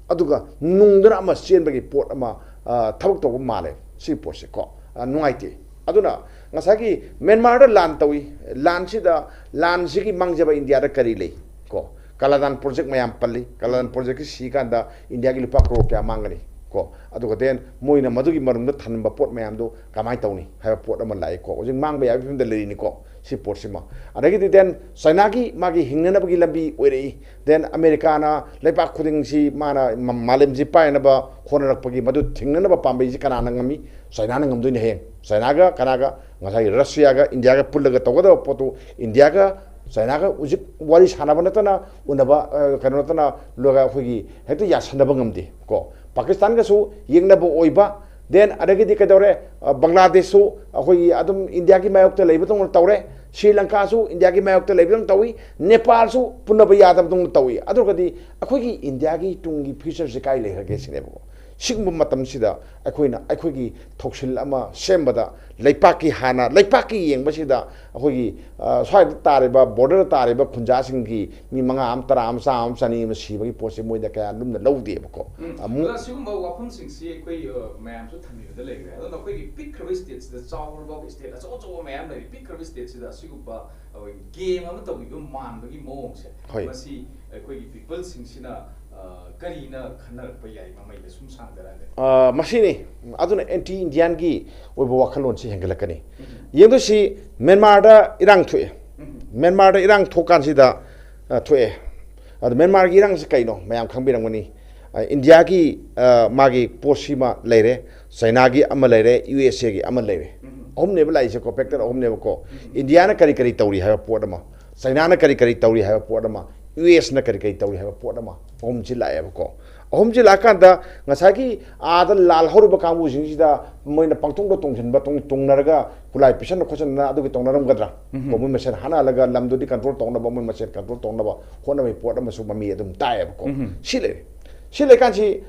ꯑꯗꯨꯒ ꯅꯨꯡꯗꯅ ꯑꯃ ꯆꯦꯟꯕꯒꯤ ꯄꯣꯠ ꯑꯃ, ꯑ, ꯊꯕꯛ ꯇꯧꯕ ꯃꯥꯜꯂꯦ ꯁꯤ ꯄꯣꯠꯁꯦ ꯀꯣ꯫ ꯑ, ꯅꯨꯡꯉꯥꯏꯇꯦ꯫ ꯑꯗꯨꯅ ꯉꯁꯥꯏꯒꯤ ꯃ꯭ꯌꯥꯟꯃꯥꯔꯗ ꯂꯥꯟ ꯇꯧꯏ, ꯂꯥꯟꯁꯤꯗ, ꯂꯥꯟꯁꯤꯒꯤ ꯃꯥꯡꯖꯕ ꯏꯟꯗꯤꯌꯥꯗ ꯀꯔꯤ ꯂꯩ ꯀꯣ? ꯀꯂꯥꯗꯥꯟ project ꯃꯌꯥꯝ ꯄꯜꯂꯤ, ꯀꯂꯥꯗꯥꯟ projectꯀꯤ ꯁꯤꯀꯥꯟꯗ ꯏꯟꯗꯤꯌꯥꯒꯤ ꯂꯨꯄꯥ ꯀ꯭ꯔꯣꯔ ꯀꯌꯥ ꯃꯥꯡꯒꯅꯤ ꯀꯣ? ꯑꯗꯨꯒ then ꯃꯣꯏꯅ ꯃꯗꯨꯒꯤ ꯃꯔꯨꯝꯗ ꯊꯝꯕ ꯄꯣꯠ ꯃꯌꯥꯝꯗꯣ ꯀꯃꯥꯏꯅ ꯇꯧꯅꯤ ꯍꯥꯏꯕ ꯄꯣꯠ ꯑꯃ ꯂꯥꯛꯏꯀꯣ꯫ ꯍꯧꯖꯤꯛ ꯃꯥꯡꯕ ꯌꯥꯕꯒꯤ ꯐꯤꯕꯝꯗ ꯂꯩꯔꯤꯅꯤꯀꯣ ꯁꯤ ꯄꯣꯠꯁꯤꯃ꯫ ꯑꯗꯒꯤꯗꯤ then ꯆꯥꯏꯅꯥꯒꯤ ꯃꯥꯒꯤ ꯍꯤꯡꯅꯅꯕꯒꯤ ꯂꯝꯕꯤ ꯑꯣꯏꯔꯛꯏ꯫ Then ꯑꯃꯦꯔꯤꯀꯥꯅ ꯂꯩꯕꯥꯛ ꯈꯨꯗꯤꯡꯁꯤ ꯃꯥꯅ ꯃ-, ꯃꯥꯂꯦꯝꯁꯤ ꯄꯥꯏꯅꯕ ꯍꯣꯠꯅꯔꯛꯄꯒꯤ ꯃꯗꯨ ꯊꯤꯡꯅꯅꯕ ꯄꯥꯝꯕꯩꯁꯤ ꯀꯅꯥꯅ ꯉꯝꯃꯤ? ꯆꯥꯏꯅꯥꯅ ꯉꯝꯗꯣꯏꯅꯤ ꯍꯌꯦꯡ꯫ ꯆꯥꯏꯅꯥꯒ ꯀꯅꯥꯒ? ꯉꯁꯥꯏ ꯔꯁꯤꯌꯥꯒ ꯏꯟꯗꯤꯌꯥꯒ ꯄꯨꯜꯂꯒ ꯇꯧꯒꯗꯕ ꯄꯣꯠꯇꯨ ꯏꯟꯗꯤꯌꯥꯒ ꯆꯥꯏꯅꯥꯒ ꯍꯧꯖꯤꯛ ꯋꯥꯔꯤ ꯁꯥꯟꯅꯕ ꯅꯠꯇꯅ, ꯎꯅꯕ, ꯑ, ꯀꯩꯅꯣ ꯅꯠꯇꯅ, ꯂꯣꯏꯒ ꯑꯩꯈꯣꯏꯒꯤ ꯍꯦꯛꯇ ꯌꯥꯁꯟꯅꯕ ꯉꯝꯗꯦ ꯀꯣ꯫ ꯄꯥꯀꯤꯁꯇꯥꯟꯒꯁꯨ ꯌꯦꯛꯅꯕ ꯑꯣꯏꯕ, then ꯑꯗꯒꯤꯗꯤ ꯀꯩꯗꯧꯔꯦ? ꯑ, ꯕꯪꯒ꯭ꯂꯥꯗꯦꯁꯁꯨ ꯑꯩꯈꯣꯏꯒꯤ ꯑꯗꯨꯝ ꯏꯟꯗꯤꯌꯥꯒꯤ ꯃꯥꯌꯣꯛꯇ ꯂꯩꯕꯗꯧꯅ ꯇꯧꯔꯦ꯫ ꯁ꯭ꯔꯤ ꯂꯪꯀꯥꯁꯨ ꯏꯟꯗꯤꯌꯥꯒꯤ ꯃꯥꯌꯣꯛꯇ ꯂꯩꯕꯗꯧꯅ ꯇꯧꯏ꯫ ꯅꯦꯄꯥꯜꯁꯨ ꯄꯨꯟꯅꯕ ꯌꯥꯗꯕꯗꯧꯅ ꯇꯧꯏ꯫ ꯑꯗꯨ ꯑꯣꯏꯔꯒꯗꯤ ꯑꯩꯈꯣꯏꯒꯤ ꯏꯟꯗꯤꯌꯥꯒꯤ ꯇꯨꯡꯒꯤ futureꯁꯦ ꯀꯥꯏ ꯂꯩꯈ꯭ꯔꯒꯦ ꯁꯤꯅꯦꯕꯀꯣ꯫ ꯁꯤꯒꯨꯝꯕ ꯃꯇꯝꯁꯤꯗ ꯑꯩꯈꯣꯏꯅ ꯑꯩꯈꯣꯏꯒꯤ ꯊꯧꯁꯤꯜ ꯑꯃ ꯁꯦꯝꯕꯗ, ꯂꯩꯄꯥꯛꯀꯤ ꯍꯥꯟꯅ, ꯂꯩꯄꯥꯛꯀꯤ ꯌꯦꯡꯕꯁꯤꯗ ꯑꯩꯈꯣꯏꯒꯤ, ꯑ, ꯁ꯭ꯋꯥꯏꯗ ꯇꯥꯔꯤꯕ, ꯕꯣꯔꯗꯔꯗ ꯇꯥꯔꯤꯕ ꯈꯨꯟꯖꯥꯁꯤꯡꯒꯤ ꯃꯤ ꯃꯉꯥ ꯑꯃ, ꯇꯔꯥ ꯑꯃ, ꯆꯥꯝꯃ ꯑꯃ, ꯆꯅꯤ ꯑꯃ ꯁꯤꯕꯒꯤ ꯄꯣꯠꯁꯤ ꯃꯣꯏꯗ ꯀꯌꯥ ꯂꯨꯝꯅ ꯂꯧꯗꯦꯕꯀꯣ꯫ ꯎꯝ꯫ ꯑꯃꯨꯛ ꯑꯗꯨꯅ ꯁꯤꯒꯨꯝꯕ ꯋꯥꯐꯝꯁꯤꯡꯁꯤ ꯑꯩꯈꯣꯏ, ꯑ, ꯃꯌꯥꯝꯁꯨ ꯊꯝꯕꯤꯕꯗ ꯂꯩꯈ꯭ꯔꯦ꯫ ꯑꯗꯨꯅ ꯑꯩꯈꯣꯏꯒꯤ ꯄꯤꯛꯈ꯭ꯔꯕ ꯁ꯭ꯇꯦꯠꯁꯤꯗ ꯆꯥꯎꯔꯕ ꯁ꯭ꯇꯦꯠ ꯑꯆꯧ ꯑꯆꯧꯕ ꯃꯌꯥꯝ ꯂꯩꯔꯤ꯫ ꯄꯤꯛꯈ꯭ꯔꯕ ꯁ꯭ꯇꯦꯠꯁꯤꯗ ꯑꯁꯤꯒꯨꯝꯕ ꯑꯩꯈꯣꯏꯒꯤ ꯒꯦꯝ ꯑꯃ ꯇꯧꯈꯤꯕ ꯃꯥꯟꯕꯒꯤ ꯃꯑꯣꯡꯁꯦ, ꯍꯣꯏ꯫ ꯃꯁꯤ ꯑꯩꯈꯣꯏꯒꯤ ꯄꯤꯄꯜꯁꯤꯡꯁꯤꯅ, ꯑ, ꯀꯔꯤꯅ ꯈꯟꯅꯔꯛꯄ ꯌꯥꯏ ꯃꯃꯩꯗ ꯁꯨꯝ ꯁꯥꯡꯊꯔꯛꯑꯒꯗꯤ? ꯑ, ꯃꯁꯤꯅꯤ꯫ ꯑꯗꯨꯅ ꯑꯦꯟꯇꯤ ꯏꯟꯗꯤꯌꯥꯟꯒꯤ ꯑꯣꯏꯕ ꯋꯥꯈꯜꯂꯣꯟꯁꯤ ꯍꯦꯟꯒꯠꯂꯛꯀꯅꯤ꯫ ꯎꯝ꯫ ꯌꯦꯡꯗꯣꯏꯁꯤ, ꯃ꯭ꯌꯥꯟꯃꯥꯔꯗ ꯏꯔꯥꯡ ꯊꯣꯛꯑꯦ꯫ ꯎꯝ꯫ ꯃ꯭ꯌꯥꯟꯃꯥꯔꯗ ꯏꯔꯥꯡ ꯊꯣꯛꯀꯥꯟꯁꯤꯗ, ꯑ, ꯊꯣꯛꯑꯦ꯫ ꯑꯗ ꯃ꯭ꯌꯥꯟꯃꯥꯔꯒꯤ ꯏꯔꯥꯡꯁꯤ ꯀꯩꯅꯣ ꯃꯌꯥꯝ ꯈꯪꯕꯤꯔꯝꯒꯅꯤ꯫ ꯑ, ꯏꯟꯗꯤꯌꯥꯒꯤ, ꯑ, ꯃꯥꯒꯤ ꯄꯣꯠꯁꯤꯃ ꯂꯩꯔꯦ, ꯆꯥꯏꯅꯥꯒꯤ ꯑꯃ ꯂꯩꯔꯦ, ꯌꯨ ꯑꯦꯁ ꯑꯦꯒꯤ ꯑꯃ ꯂꯩꯔꯦ꯫ ꯎꯝ꯫ ꯑꯍꯨꯝꯅꯦꯕ ꯂꯥꯛꯏꯁꯦꯀꯣ, ꯐꯦꯛꯇꯔ ꯑꯍꯨꯝꯅꯦꯕꯀꯣ꯫ ꯎꯝ꯫ ꯏꯟꯗꯤꯌꯥꯅ ꯀꯔꯤ ꯀꯔꯤ ꯇꯧꯔꯤ ꯍꯥꯏꯕ ꯄꯣꯠ ꯑꯃ, ꯆꯥꯏꯅꯥꯅ ꯀꯔꯤ ꯀꯔꯤ ꯇꯧꯔꯤ ꯍꯥꯏꯕ ꯄꯣꯠ ꯑꯃ, ꯌꯨ ꯑꯦꯁꯅ ꯀꯔꯤ ꯀꯔꯤ ꯇꯧꯔꯤ ꯍꯥꯏꯕ ꯄꯣꯠ ꯑꯃ, ꯑꯍꯨꯝꯁꯤ ꯂꯥꯛꯑꯦꯕꯀꯣ꯫ ꯑꯍꯨꯝꯁꯤ ꯂꯥꯛꯑꯀꯥꯟꯗ ꯉꯁꯥꯏꯒꯤ ꯑꯥꯗ ꯂꯥꯜꯍꯧꯔꯤꯕ ꯀꯥꯡꯕꯨꯁꯤꯡꯁꯤꯗ ꯃꯣꯏꯅ ꯄꯪꯇꯣꯡꯗ ꯇꯣꯡꯁꯤꯟꯕ, ꯇꯣꯡ-, ꯇꯣꯡꯅꯔꯒ ꯈꯨꯠꯂꯥꯏ ꯄꯤꯁꯟꯅ ꯈꯣꯠꯆꯟꯅ ꯑꯗꯨꯒꯤ ꯇꯧꯅꯔꯝꯒꯗ꯭ꯔꯥ? ꯎꯝ꯫ ꯀꯣ, ꯃꯣꯏ ꯃꯁꯦꯟ ꯍꯥꯠꯅꯍꯜꯂꯒ ꯂꯝꯗꯨꯗꯤ ꯀꯟꯇ꯭ꯔꯣꯜ ꯇꯧꯅꯕ, ꯃꯣꯏ ꯃꯁꯦꯟ ꯀꯟꯇ꯭ꯔꯣꯜ ꯇꯧꯅꯕ ꯍꯣꯠꯅꯕꯒꯤ ꯄꯣꯠ ꯑꯃꯁꯨ ꯃꯃꯤ ꯑꯗꯨꯝ ꯇꯥꯏꯌꯦꯕꯀꯣ꯫ ꯎꯝ꯫ ꯁꯤ ꯂꯩꯔꯦ꯫ ꯁꯤ ꯂꯩꯀꯥꯟꯁꯤ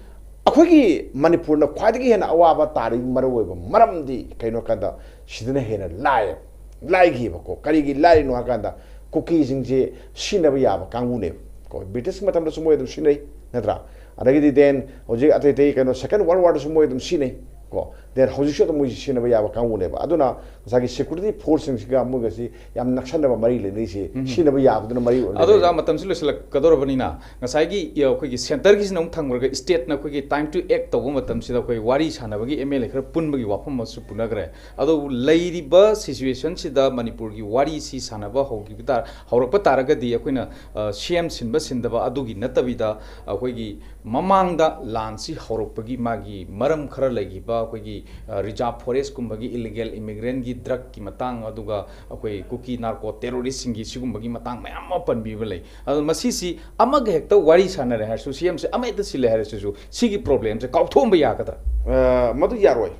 ꯑꯩꯈꯣꯏꯒꯤ ꯃꯅꯤꯄꯨꯔꯅ ꯈ꯭ꯋꯥꯏꯗꯒꯤ ꯍꯦꯟꯅ ꯑꯋꯥꯕ ꯇꯥꯔꯤꯕ ꯃꯔꯨꯑꯣꯏꯕ ꯃꯔꯝꯗꯤ ꯀꯩꯅꯣ ꯍꯥꯏ ꯀꯥꯟꯗ ꯁꯤꯗꯅ ꯍꯦꯟꯅ ꯂꯥꯏꯌꯦꯕ꯫ ꯂꯥꯏꯈꯤꯕꯀꯣ꯫ ꯀꯔꯤꯒꯤ ꯂꯥꯏꯔꯤꯅꯣ ꯍꯥꯏ ꯀꯥꯟꯗ ꯀꯨꯀꯤꯁꯤꯡꯁꯦ ꯁꯤꯖꯤꯟꯅꯕ ꯌꯥꯕ ꯀꯥꯡꯕꯨꯅꯦꯕ ꯀꯣ꯫ ꯕ꯭ꯔꯤꯇꯤꯁ ꯃꯇꯝꯗꯁꯨ ꯃꯣꯏ ꯑꯗꯨꯝ ꯁꯤꯖꯤꯟꯅꯩ, ꯅꯠꯇ꯭ꯔꯥ? ꯑꯗꯒꯤꯗꯤ then ꯍꯧꯖꯤꯛ ꯑꯇꯩ ꯑꯇꯩ ꯀꯩꯅꯣ Second World War ꯗꯁꯨ ꯃꯣꯏ ꯑꯗꯨꯝ ꯁꯤꯖꯤꯟꯅꯩ ꯀꯣ꯫ Then ꯍꯧꯖꯤꯛꯁꯨ ꯑꯗꯨꯝ ꯃꯣꯏꯁꯤ ꯁꯤꯖꯤꯟꯅꯕ ꯌꯥꯕ ꯀꯥꯡꯕꯨꯅꯦꯕ꯫ ꯑꯗꯨꯅ ꯉꯁꯥꯏꯒꯤ security force ꯁꯤꯡꯁꯤꯒ ꯃꯣꯏꯒꯁꯤ ꯌꯥꯝ ꯅꯛꯁꯟꯅꯕ ꯃꯔꯤ ꯂꯩꯅꯩꯁꯤ ꯎꯝ꯫ ꯁꯤꯖꯤꯟꯅꯕ ꯌꯥꯕꯗꯨꯅ ꯃꯔꯤ ꯑꯣꯏꯅ ꯑꯗꯣ ꯂꯩꯅꯩ꯫ ꯑꯣꯖꯥ, ꯃꯇꯝꯁꯤ ꯂꯣꯏꯁꯤꯜꯂꯛꯀꯗꯧꯔꯕꯅꯤꯅ ꯉꯁꯥꯏꯒꯤ, ꯑ, ꯑꯩꯈꯣꯏꯒꯤ centre ꯒꯤꯁꯤꯅ ꯑꯃꯨꯛ ꯊꯝꯈ꯭ꯔꯒ state ꯅ ꯑꯩꯈꯣꯏꯒꯤ time to act ꯇꯧꯕ ꯃꯇꯝꯁꯤꯗ ꯑꯩꯈꯣꯏ ꯋꯥꯔꯤ ꯁꯥꯟꯅꯕꯒꯤ ꯑꯦꯝ ꯑꯦꯜ ꯑꯦ ꯈꯔ ꯄꯨꯟꯕꯒꯤ ꯋꯥꯐꯝ ꯑꯃꯁꯨ ꯄꯨꯅꯈ꯭ꯔꯦ꯫ ꯑꯗꯨꯕꯨ ꯂꯩꯔꯤꯕ situation ꯁꯤꯗ ꯃꯅꯤꯄꯨꯔꯒꯤ ꯋꯥꯔꯤꯁꯤ ꯁꯥꯟꯅꯕ ꯍꯧꯈꯤꯕ ꯇꯥ-, ꯍꯧꯔꯛꯄ ꯇꯥꯔꯒꯗꯤ ꯑꯩꯈꯣꯏꯅ, ꯑ, ꯁꯤ ꯑꯦꯝ ꯁꯤꯟꯕ ꯁꯤꯟꯗꯕ ꯑꯗꯨꯒꯤ ꯅꯠꯇꯕꯤꯗ ꯑꯩꯈꯣꯏꯒꯤ ꯃꯃꯥꯡꯗ ꯂꯥꯟꯁꯤ ꯍꯧꯔꯛꯄꯒꯤ ꯃꯥꯒꯤ ꯃꯔꯝ ꯈꯔ ꯂꯩꯈꯤꯕ ꯑꯩꯈꯣꯏꯒꯤ, ꯑ, reserve forest ꯀꯨꯝꯕꯒꯤ illegal immigrant ꯀꯤ drug ꯀꯤ ꯃꯇꯥꯡ, ꯑꯗꯨꯒ ꯑꯩꯈꯣꯏ ꯀꯨꯀꯤ narco terrorist ꯁꯤꯡꯒꯤ ꯁꯤꯒꯨꯝꯕꯒꯤ ꯃꯇꯥꯡ ꯃꯌꯥꯝ ꯑꯃ ꯄꯟꯕꯤꯕ ꯂꯩ꯫ ꯑꯗꯣ ꯃꯁꯤꯁꯤ ꯑꯃꯒ ꯍꯦꯛꯇ ꯋꯥꯔꯤ ꯁꯥꯟꯅꯔꯦ ꯍꯥꯏꯔꯁꯨ, ꯁꯤ ꯑꯦꯝ ꯁꯤ ꯑꯃ ꯍꯦꯛꯇ ꯁꯤꯜꯂꯦ ꯍꯥꯏꯔꯁꯨ, ꯁꯤꯒꯤ problem ꯁꯦ ꯀꯥꯎꯊꯣꯛꯍꯟꯕ ꯌꯥꯒꯗ꯭ꯔꯥ? ꯑ, ꯃꯗꯨ ꯌꯥꯔꯣꯏ꯫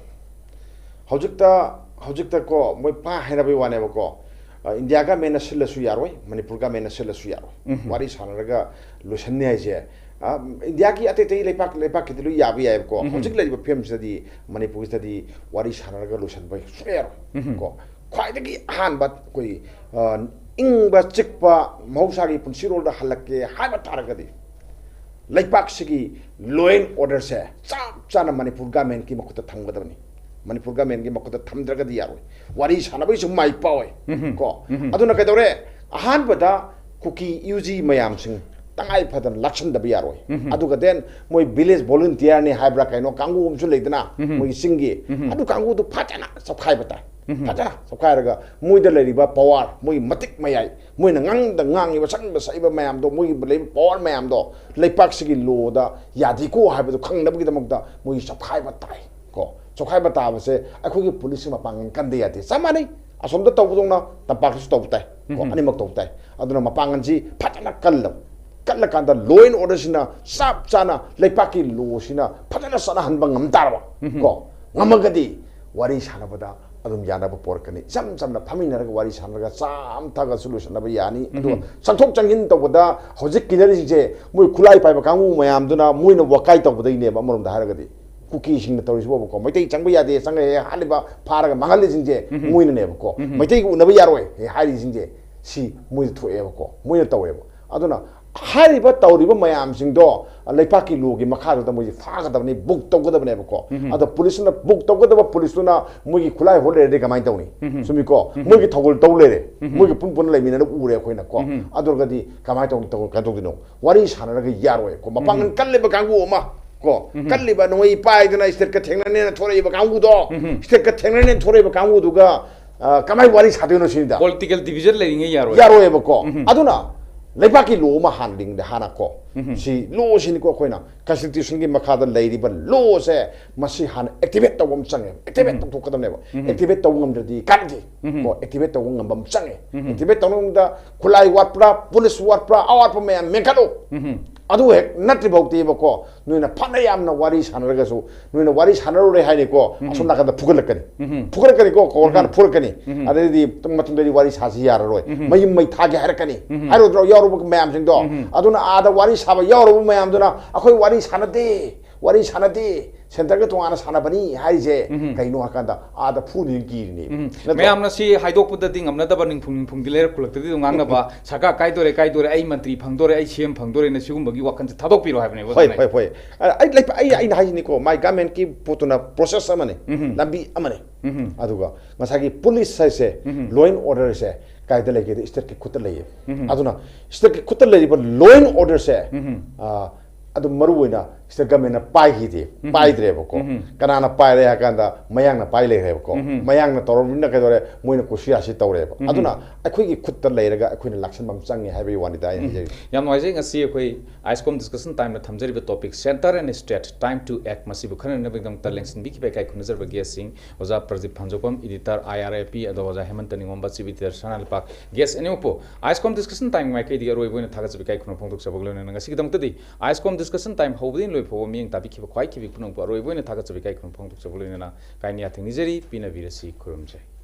ꯍꯧꯖꯤꯛꯇ, ꯍꯧꯖꯤꯛꯇ ꯀꯣ, ꯃꯣꯏ ꯄꯥ ꯍꯥꯏꯅꯕꯒꯤ ꯋꯥꯅꯦꯕꯀꯣ꯫ ꯑ, ꯏꯟꯗꯤꯌꯥ government ꯅ ꯁꯤꯜꯂꯁꯨ ꯌꯥꯔꯣꯏ, ꯃꯅꯤꯄꯨꯔ government ꯅ ꯁꯤꯜꯂꯁꯨ ꯌꯥꯔꯣꯏ꯫ ꯎꯝ꯫ ꯋꯥꯔꯤ ꯁꯥꯟꯅꯔꯒ ꯂꯣꯏꯁꯟꯅꯤ ꯍꯥꯏꯁꯦ ꯏꯟꯗꯤꯌꯥꯒꯤ ꯑꯇꯩ ꯑꯇꯩ ꯂꯩꯄꯥꯛ ꯂꯩꯄꯥꯛꯀꯤꯗꯤ ꯂꯣꯏ ꯌꯥꯕ ꯌꯥꯏꯕꯀꯣ꯫ ꯍꯧꯖꯤꯛ ꯂꯩꯔꯤꯕ ꯐꯤꯕꯝꯁꯤꯗꯗꯤ ꯃꯅꯤꯄꯨꯔꯁꯤꯗꯗꯤ ꯋꯥꯔꯤ ꯁꯥꯟꯅꯔꯒ ꯂꯣꯏꯁꯤꯟꯕ ꯁꯨꯡꯌꯥ ꯌꯥꯔꯣꯏ꯫ ꯀꯣ, ꯈ꯭ꯋꯥꯏꯗꯒꯤ ꯑꯍꯥꯟꯕ ꯑꯩꯈꯣꯏ, ꯑ, ꯏꯪꯕ ꯆꯤꯛꯄ ꯃꯍꯧꯁꯥꯒꯤ ꯄꯨꯟꯁꯤꯔꯣꯜꯗ ꯍꯜꯂꯛꯀꯦ ꯍꯥꯏꯕ ꯇꯥꯔꯒꯗꯤ, ꯂꯩꯄꯥꯛꯁꯤꯒꯤ law and orderꯁꯦ ꯆꯞ ꯆꯥꯅ ꯃꯅꯤꯄꯨꯔ governmentꯀꯤ ꯃꯈꯨꯠꯇ ꯊꯝꯒꯗꯕꯅꯤ꯫ ꯃꯅꯤꯄꯨꯔ governmentꯀꯤ ꯃꯈꯨꯠꯇ ꯊꯝꯗ꯭ꯔꯒꯗꯤ ꯌꯥꯔꯣꯏ꯫ ꯋꯥꯔꯤ ꯁꯥꯟꯅꯕꯒꯤꯁꯨ ꯃꯥꯏ ꯄꯥꯛꯑꯣꯏ꯫ ꯀꯣ, ꯑꯗꯨꯅ ꯀꯩꯗꯧꯔꯦ? ꯑꯍꯥꯟꯕꯗ ꯀꯨꯀꯤ ꯌꯨ ꯖꯤ ꯃꯌꯥꯝꯁꯤꯡ ꯇꯉꯥꯏ ꯐꯗꯅ ꯂꯥꯛꯁꯟꯗꯕ ꯌꯥꯔꯣꯏ꯫ ꯑꯗꯨꯒ then ꯃꯣꯏ village volunteerꯅꯤ ꯍꯥꯏꯕ꯭ꯔꯥ ꯀꯩꯅꯣ ꯀꯥꯡꯕꯨ ꯑꯃꯁꯨ ꯂꯩꯗꯅ, ꯃꯣꯏꯒꯤ ꯆꯤꯡꯒꯤ, ꯑꯗꯨ ꯀꯥꯡꯕꯨꯗꯨ ꯐꯖꯅ ꯆꯞꯈꯥꯏꯕ ꯇꯥꯏ꯫ ꯐꯖꯅ ꯆꯞꯈꯥꯏꯔꯒ ꯃꯣꯏꯗ ꯂꯩꯔꯤꯕ power, ꯃꯣꯏ ꯃꯇꯤꯛ ꯃꯌꯥꯏ, ꯃꯣꯏꯅ ꯉꯥꯡꯗ ꯉꯥꯡꯉꯤꯕ, ꯁꯛꯅꯗ ꯁꯛꯏꯕ ꯃꯌꯥꯝꯗꯣ, ꯃꯣꯏꯒꯤ ꯂꯩꯕ power ꯃꯌꯥꯝꯗꯣ ꯂꯩꯄꯥꯛꯁꯤꯒꯤ lawꯗ ꯌꯥꯗꯦꯀꯣ ꯍꯥꯏꯕꯗꯨ ꯈꯪꯅꯕꯒꯤꯗꯃꯛꯇ ꯃꯣꯏꯒꯤ ꯆꯞꯈꯥꯏꯕ ꯇꯥꯏ꯫ ꯀꯣ, ꯆꯞꯈꯥꯏꯕ ꯇꯥꯕꯁꯦ ꯑꯩꯈꯣꯏꯒꯤ policeꯀꯤ ꯃꯄꯥꯡꯒꯜ ꯀꯟꯗ ꯌꯥꯗꯦ꯫ ꯆꯞ ꯃꯥꯟꯅꯩ, ꯑꯁꯣꯝꯗ ꯇꯧꯕꯗꯧꯅ ꯇꯝꯄꯥꯛꯇꯁꯨ ꯇꯧꯕ ꯇꯥꯏ꯫ ꯀꯣ, ꯑꯅꯤꯃꯛ ꯇꯧꯕ ꯇꯥꯏ꯫ ꯑꯗꯨꯅ ꯃꯄꯥꯡꯒꯜꯁꯤ ꯐꯖꯅ ꯀꯜꯂꯕ, ꯀꯜꯂꯀꯥꯟꯗ law and orderꯁꯤꯅ ꯆꯞ ꯆꯥꯅ ꯂꯩꯄꯥꯛꯀꯤ lawꯁꯤꯅ ꯐꯖꯅ ꯆꯠꯅꯍꯟꯕ ꯉꯝ ꯇꯥꯔꯕ, ꯀꯣ, ꯉꯝꯃꯒꯗꯤ ꯋꯥꯔꯤ ꯁꯥꯟꯅꯕꯗ ꯑꯗꯨꯝ ꯌꯥꯅꯕ ꯄꯣꯔꯛꯀꯅꯤ꯫ ꯏꯆꯝ ꯆꯝꯅ ꯐꯝꯃꯤꯟꯅꯔꯒ ꯋꯥꯔꯤ ꯁꯥꯟꯅꯔꯒ ꯆꯥ ꯑꯃ ꯊꯛꯑꯒꯁꯨ ꯂꯣꯏꯁꯤꯟꯅꯕ ꯌꯥꯅꯤ꯫ ꯑꯗꯨꯒ ꯆꯪꯊꯣꯛ ꯆꯪꯁꯤꯟ ꯇꯧꯕꯗ ꯍꯧꯖꯤꯛ ꯀꯤꯅꯔꯤꯁꯤꯡꯁꯦ ꯃꯣꯏ ꯈꯨꯠꯂꯥꯏ ꯄꯥꯏꯕ ꯀꯥꯡꯕꯨ ꯃꯌꯥꯝꯗꯨꯅ ꯃꯣꯏꯅ ꯋꯥꯀꯥꯏ ꯇꯧꯕꯗꯒꯤꯅꯦꯕ꯫ ꯑꯃꯔꯣꯝꯗ ꯍꯥꯏꯔꯒꯗꯤ ꯀꯨꯀꯤꯁꯤꯡꯅ ꯇꯧꯔꯤꯁꯤꯕꯨꯕꯀꯣ, ꯃꯩꯇꯩ ꯆꯪꯕ ꯌꯥꯗꯦ, ꯆꯪꯉꯛꯑꯦ ꯍꯥꯠꯂꯤꯕ, ꯐꯥꯔꯒ ꯃꯥꯡꯍꯜꯂꯤꯁꯤꯡꯁꯦ ꯃꯣꯏꯅꯅꯦꯕꯀꯣ꯫ ꯃꯩꯇꯩꯒ ꯎꯅꯕ ꯌꯥꯔꯣꯏ ꯍꯥꯏꯔꯤꯁꯤꯡꯁꯦ ꯁꯤ ꯃꯣꯏꯗ ꯊꯣꯛꯑꯦꯕꯀꯣ, ꯃꯣꯏꯅ ꯇꯧꯋꯦꯕ꯫ ꯑꯗꯨꯅ ꯍꯥꯏꯔꯤꯕ ꯇꯧꯔꯤꯕ ꯃꯌꯥꯝꯁꯤꯡꯗꯣ ꯂꯩꯄꯥꯛꯀꯤ lawꯒꯤ ꯃꯈꯥꯗꯨꯗ ꯃꯣꯏꯁꯦ ꯐꯥꯒꯗꯕꯅꯤ, book ꯇꯧꯒꯗꯕꯅꯦꯕꯀꯣ꯫ ꯑꯗꯣ policeꯇꯨꯅ, book ꯇꯧꯒꯗꯕ policeꯇꯨꯅ ꯃꯣꯏꯒꯤ ꯈꯨꯠꯂꯥꯏ ꯍꯣꯠ ꯂꯩꯔꯗꯤ ꯀꯃꯥꯏꯅ ꯇꯧꯅꯤ? ꯆꯨꯝꯃꯤꯀꯣ? ꯃꯣꯏꯒꯤ ꯊꯧꯒꯜ ꯇꯧ ꯂꯩꯔꯦ, ꯃꯣꯏꯒꯤ ꯄꯨꯟ ꯄꯨꯟꯅ ꯂꯩꯃꯤꯟꯅꯅ ꯎꯔꯦ ꯑꯩꯈꯣꯏꯅ ꯀꯣ꯫ ꯑꯗꯨ ꯑꯣꯏꯔꯒꯗꯤ ꯀꯃꯥꯏꯅ ꯇꯧꯅꯤ, ꯇꯧ-, ꯀꯃꯥꯏꯅ ꯇꯧꯗꯣꯏꯅꯣ? ꯋꯥꯔꯤ ꯁꯥꯟꯅꯔꯒ ꯌꯥꯔꯣꯏ ꯀꯣ꯫ ꯃꯄꯥꯡꯒꯜ ꯀꯜꯂꯤꯕ ꯀꯥꯡꯕꯨ ꯑꯃ ꯀꯣ, ꯀꯜꯂꯤꯕ ꯅꯣꯡꯃꯩ ꯄꯥꯏꯗꯅ stateꯀ ꯊꯦꯡꯅꯅꯦꯅ ꯊꯣꯔꯛꯏꯕ ꯀꯥꯡꯕꯨꯗꯣ, stateꯀ ꯊꯦꯡꯅꯅꯦꯅ ꯊꯣꯔꯛꯏꯕ ꯀꯥꯡꯕꯨꯗꯨꯒ, ꯑ, ꯀꯃꯥꯏꯅ ꯋꯥꯔꯤ ꯁꯥꯗꯣꯏꯅꯣ ꯁꯤꯅꯤꯗ꯫ Political division ꯂꯩꯔꯤꯉꯩ ꯌꯥꯔꯣꯏ꯫ ꯌꯥꯔꯣꯏꯕꯀꯣ꯫ ꯑꯗꯨꯅ ꯂꯩꯕꯥꯛꯀꯤ law ꯑꯃ ꯍꯥꯟꯅ ꯂꯤꯡꯗ ꯍꯥꯟꯅ ꯀꯣ꯫ ꯁꯤ lawꯁꯤꯅꯤꯀꯣ, ꯑꯩꯈꯣꯏꯅ constitutionꯒꯤ ꯃꯈꯥꯗ ꯂꯩꯔꯤꯕ lawꯁꯦ, ꯃꯁꯤ ꯍꯥꯟꯅ activate ꯇꯧꯕ ꯑꯃ ꯆꯪꯉꯦꯕ꯫ Activate ꯇꯧꯊꯣꯛꯀꯗꯕꯅꯦꯕ꯫ Activate ꯇꯧꯕ ꯉꯝꯗ꯭ꯔꯗꯤ ꯀꯥꯟꯅꯗꯦ꯫ ꯀꯣ, activate ꯇꯧꯕ ꯉꯝꯕ ꯑꯃ ꯆꯪꯉꯦ꯫ Activate ꯇꯧꯅꯕꯗ ꯈꯨꯠꯂꯥꯏ ꯋꯥꯠꯄ꯭ꯔꯥ, police ꯋꯥꯠꯄ꯭ꯔꯥ, ꯑꯋꯥꯠꯄ ꯃꯌꯥꯝ ꯃꯦꯟꯈꯠꯂꯨ꯫ ꯑꯗꯨ ꯍꯦꯛ ꯅꯠꯇ꯭ꯔꯤꯐꯥꯎꯗꯤꯕꯀꯣ, ꯅꯣꯏꯅ ꯐꯅ ꯌꯥꯝꯅ ꯋꯥꯔꯤ ꯁꯥꯟꯅꯔꯒꯁꯨ, ꯅꯣꯏꯅ ꯋꯥꯔꯤ ꯁꯥꯟꯅꯔꯨꯔꯦ ꯍꯥꯏꯅꯤꯀꯣ, ꯑꯁꯣꯝ ꯅꯥꯀꯟꯗ ꯐꯨꯒꯠꯂꯛꯀꯅꯤ꯫ ꯐꯨꯒꯠꯂꯛꯀꯅꯤꯀꯣ, ꯀꯧꯔꯀꯥꯟꯗ ꯐꯨꯔꯛꯀꯅꯤ꯫ ꯑꯗꯩꯗꯤ ꯃꯇꯨꯡꯗꯗꯤ ꯋꯥꯔꯤ ꯁꯥꯁꯤ ꯌꯥꯔꯔꯣꯏ, ꯃꯌꯨꯝ ꯃꯩ ꯊꯥꯒꯦ ꯍꯥꯏꯔꯛꯀꯅꯤ꯫ ꯍꯥꯏꯔꯣꯏꯗ꯭ꯔꯣ, ꯌꯥꯎꯔꯨꯕ ꯃꯌꯥꯝꯁꯤꯡꯗꯣ? ꯑꯗꯨꯅ ꯑꯥꯗ ꯋꯥꯔꯤ ꯁꯥꯕ ꯌꯥꯎꯔꯨꯕ ꯃꯌꯥꯝꯗꯨꯅ, "ꯑꯩꯈꯣꯏ ꯋꯥꯔꯤ ꯁꯥꯟꯅꯗꯦ, ꯋꯥꯔꯤ ꯁꯥꯟꯅꯗꯦ, ꯁꯦꯟꯇꯔꯒ ꯇꯣꯉꯥꯟꯅ ꯁꯥꯟꯅꯕꯅꯤ" ꯍꯥꯏꯔꯤꯁꯦ ꯀꯩꯅꯣ ꯍꯥꯏꯀꯥꯟꯗ, ꯑꯥꯗ ꯐꯨꯅꯤꯅ ꯀꯤꯔꯤꯅꯦꯕ꯫ ꯅꯠꯇ꯭ꯔꯣ? ꯃꯌꯥꯝꯅ ꯁꯤ ꯍꯥꯏꯗꯣꯛꯄꯗꯗꯤ ꯉꯝꯅꯗꯕ, ꯅꯤꯡꯐꯨꯡ ꯅꯤꯡꯐꯨꯡꯗꯤ ꯂꯩꯔꯛ ꯈꯨꯜꯂꯛꯇꯗꯤ ꯑꯗꯨꯝ ꯉꯥꯡꯅꯕ, "ꯁꯔꯀꯥꯔ ꯀꯥꯏꯗꯣꯔꯦ, ꯀꯥꯏꯗꯣꯔꯦ, ꯑꯩ ꯃꯟꯇ꯭ꯔꯤ ꯐꯪꯗꯣꯔꯦ, ꯑꯩ ꯁꯤ ꯑꯦꯝ ꯐꯪꯗꯣꯔꯦꯅ" ꯁꯤꯒꯨꯝꯕꯒꯤ ꯋꯥꯈꯜꯁꯦ ꯊꯥꯗꯣꯛꯄꯤꯔꯣ ꯍꯥꯏꯕꯅꯦꯕ꯫ ꯍꯣꯏ, ꯑꯣꯖꯥꯅ꯫ ꯍꯣꯏ, ꯍꯣꯏ꯫ ꯑ, ꯑꯩ, ꯑꯩ, ꯑꯩꯅ ꯍꯥꯏꯁꯤꯅꯤꯀꯣ, ꯃꯥꯏ ꯒꯃꯦꯟꯀꯤ ꯄꯣꯠꯇꯨꯅ ꯄ꯭ꯔꯣꯁꯦꯁ ꯑꯃꯅꯤ, ꯂꯝꯕꯤ ꯑꯃꯅꯤ꯫ ꯑꯗꯨꯒ ꯉꯁꯥꯏꯒꯤ ꯄꯨꯂꯤꯁ ꯍꯥꯏꯁꯦ, ꯂꯣ ꯑꯦꯟ ꯑꯣꯔꯗꯔꯁꯦ ꯀꯥꯏꯗ ꯂꯩꯒꯦꯗ? ꯁ꯭ꯇꯦꯠꯀꯤ ꯈꯨꯠꯇ ꯂꯩꯌꯦ꯫ ꯑꯗꯨꯅ ꯁ꯭ꯇꯦꯠꯀꯤ ꯈꯨꯠꯇ ꯂꯩꯔꯤꯕ ꯂꯣ ꯑꯦꯟ ꯑꯣꯔꯗꯔꯁꯦ, ꯑ, ꯑꯗꯨꯝ ꯃꯔꯨ ꯑꯣꯏꯅ ꯁ꯭ꯇꯦꯠ ꯒꯃꯦꯟꯅ ꯄꯥꯏꯈꯤꯗꯦ, ꯄꯥꯏꯗ꯭ꯔꯦꯕꯀꯣ꯫ ꯀꯅꯥꯅ ꯄꯥꯏꯔꯦ ꯍꯥꯏ ꯀꯥꯟꯗ, ꯃꯌꯥꯡꯅ ꯄꯥꯏ ꯂꯩꯈ꯭ꯔꯦꯕꯀꯣ꯫ ꯃꯌꯥꯡꯅ ꯇꯧꯔꯕꯅꯤꯅ ꯀꯩꯗꯧꯔꯦ? ꯃꯣꯏꯅ ꯀꯨꯁꯤꯔꯥꯁꯤ ꯇꯧꯔꯦꯕ꯫ ꯑꯗꯨꯅ ꯑꯩꯈꯣꯏꯒꯤ ꯈꯨꯠꯇ ꯂꯩꯔꯒ ꯑꯩꯈꯣꯏꯅ ꯂꯥꯛꯁꯟꯕ ꯑꯃ ꯆꯪꯉꯦ ꯍꯥꯏꯕꯒꯤ ꯋꯥꯅꯤꯗ ꯑꯩꯅ ꯍꯥꯏꯖꯔꯤꯁꯦ꯫ ꯌꯥꯝ ꯅꯨꯡꯉꯥꯏꯖꯩ꯫ ꯉꯁꯤ ꯑꯩꯈꯣꯏ ꯑꯥꯏꯁꯀꯣꯝ ꯗꯤꯁꯀꯁꯟ ꯇꯥꯏꯝꯗ ꯊꯝꯖꯔꯤꯕ topic "Center and State, Time to Act" ꯃꯁꯤꯕꯨ ꯈꯟꯅꯅꯕꯒꯤꯗꯃꯛꯇ ꯂꯦꯡꯁꯤꯟꯕꯤꯈꯤꯕ ꯏꯀꯥꯏ ꯈꯨꯝꯅꯖꯔꯕ ꯒꯦꯁꯁꯤꯡ, ꯑꯣꯖꯥ Pradeep ꯐꯥꯟꯖꯧꯐꯝ, editor I R A ꯄꯤ, ꯑꯗꯣ ꯑꯣꯖꯥ ꯍꯦꯃꯟꯇ ꯅꯤꯉꯣꯝꯕ, ꯆꯤꯐ ꯏꯗꯤꯇꯔ ꯁꯅꯥ ꯂꯩꯄꯥꯛ, ꯒꯦꯁ ꯑꯅꯤꯃꯛꯄꯨ ꯑꯥꯏꯁꯀꯣꯝ ꯗꯤꯁꯀꯁꯟ ꯇꯥꯏꯝꯒꯤ ꯃꯥꯏꯀꯩꯗꯒꯤ ꯑꯔꯣꯏꯕ ꯑꯣꯏꯅ ꯊꯥꯒꯠꯆꯕ ꯏꯀꯥꯏ ꯈꯨꯝꯅꯕ ꯐꯣꯡꯗꯣꯛꯆꯕꯒ ꯂꯣꯏꯅꯅ ꯉꯁꯤꯒꯤꯗꯃꯛꯇꯗꯤ ꯑꯥꯏꯁꯀꯣꯝ ꯗꯤꯁꯀꯁꯟ ꯇꯥꯏꯝ ꯍꯧꯕꯗꯒꯤ ꯂꯣꯏ ꯐꯥꯎꯕ ꯃꯤꯠꯌꯦꯡ ꯇꯥꯕꯤꯈꯤꯕ ꯈ꯭ꯋꯥꯏ ꯈꯤꯕꯤ ꯄꯨꯝꯅꯃꯛꯄꯨ ꯑꯔꯣꯏꯕ ꯑꯣꯏꯅ ꯊꯥꯒꯠꯆꯕ ꯏꯀꯥꯏ ꯈꯨꯝꯅꯕ ꯐꯣꯡꯗꯣꯛꯆꯕꯒ ꯂꯣꯏꯅꯅ ꯀꯥꯏꯅ ꯌꯥꯊꯪ ꯅꯤꯖꯔꯤ, ꯄꯤꯅꯕꯤꯔꯁꯤ, ꯈꯨꯔꯨꯝꯖꯔꯤ꯫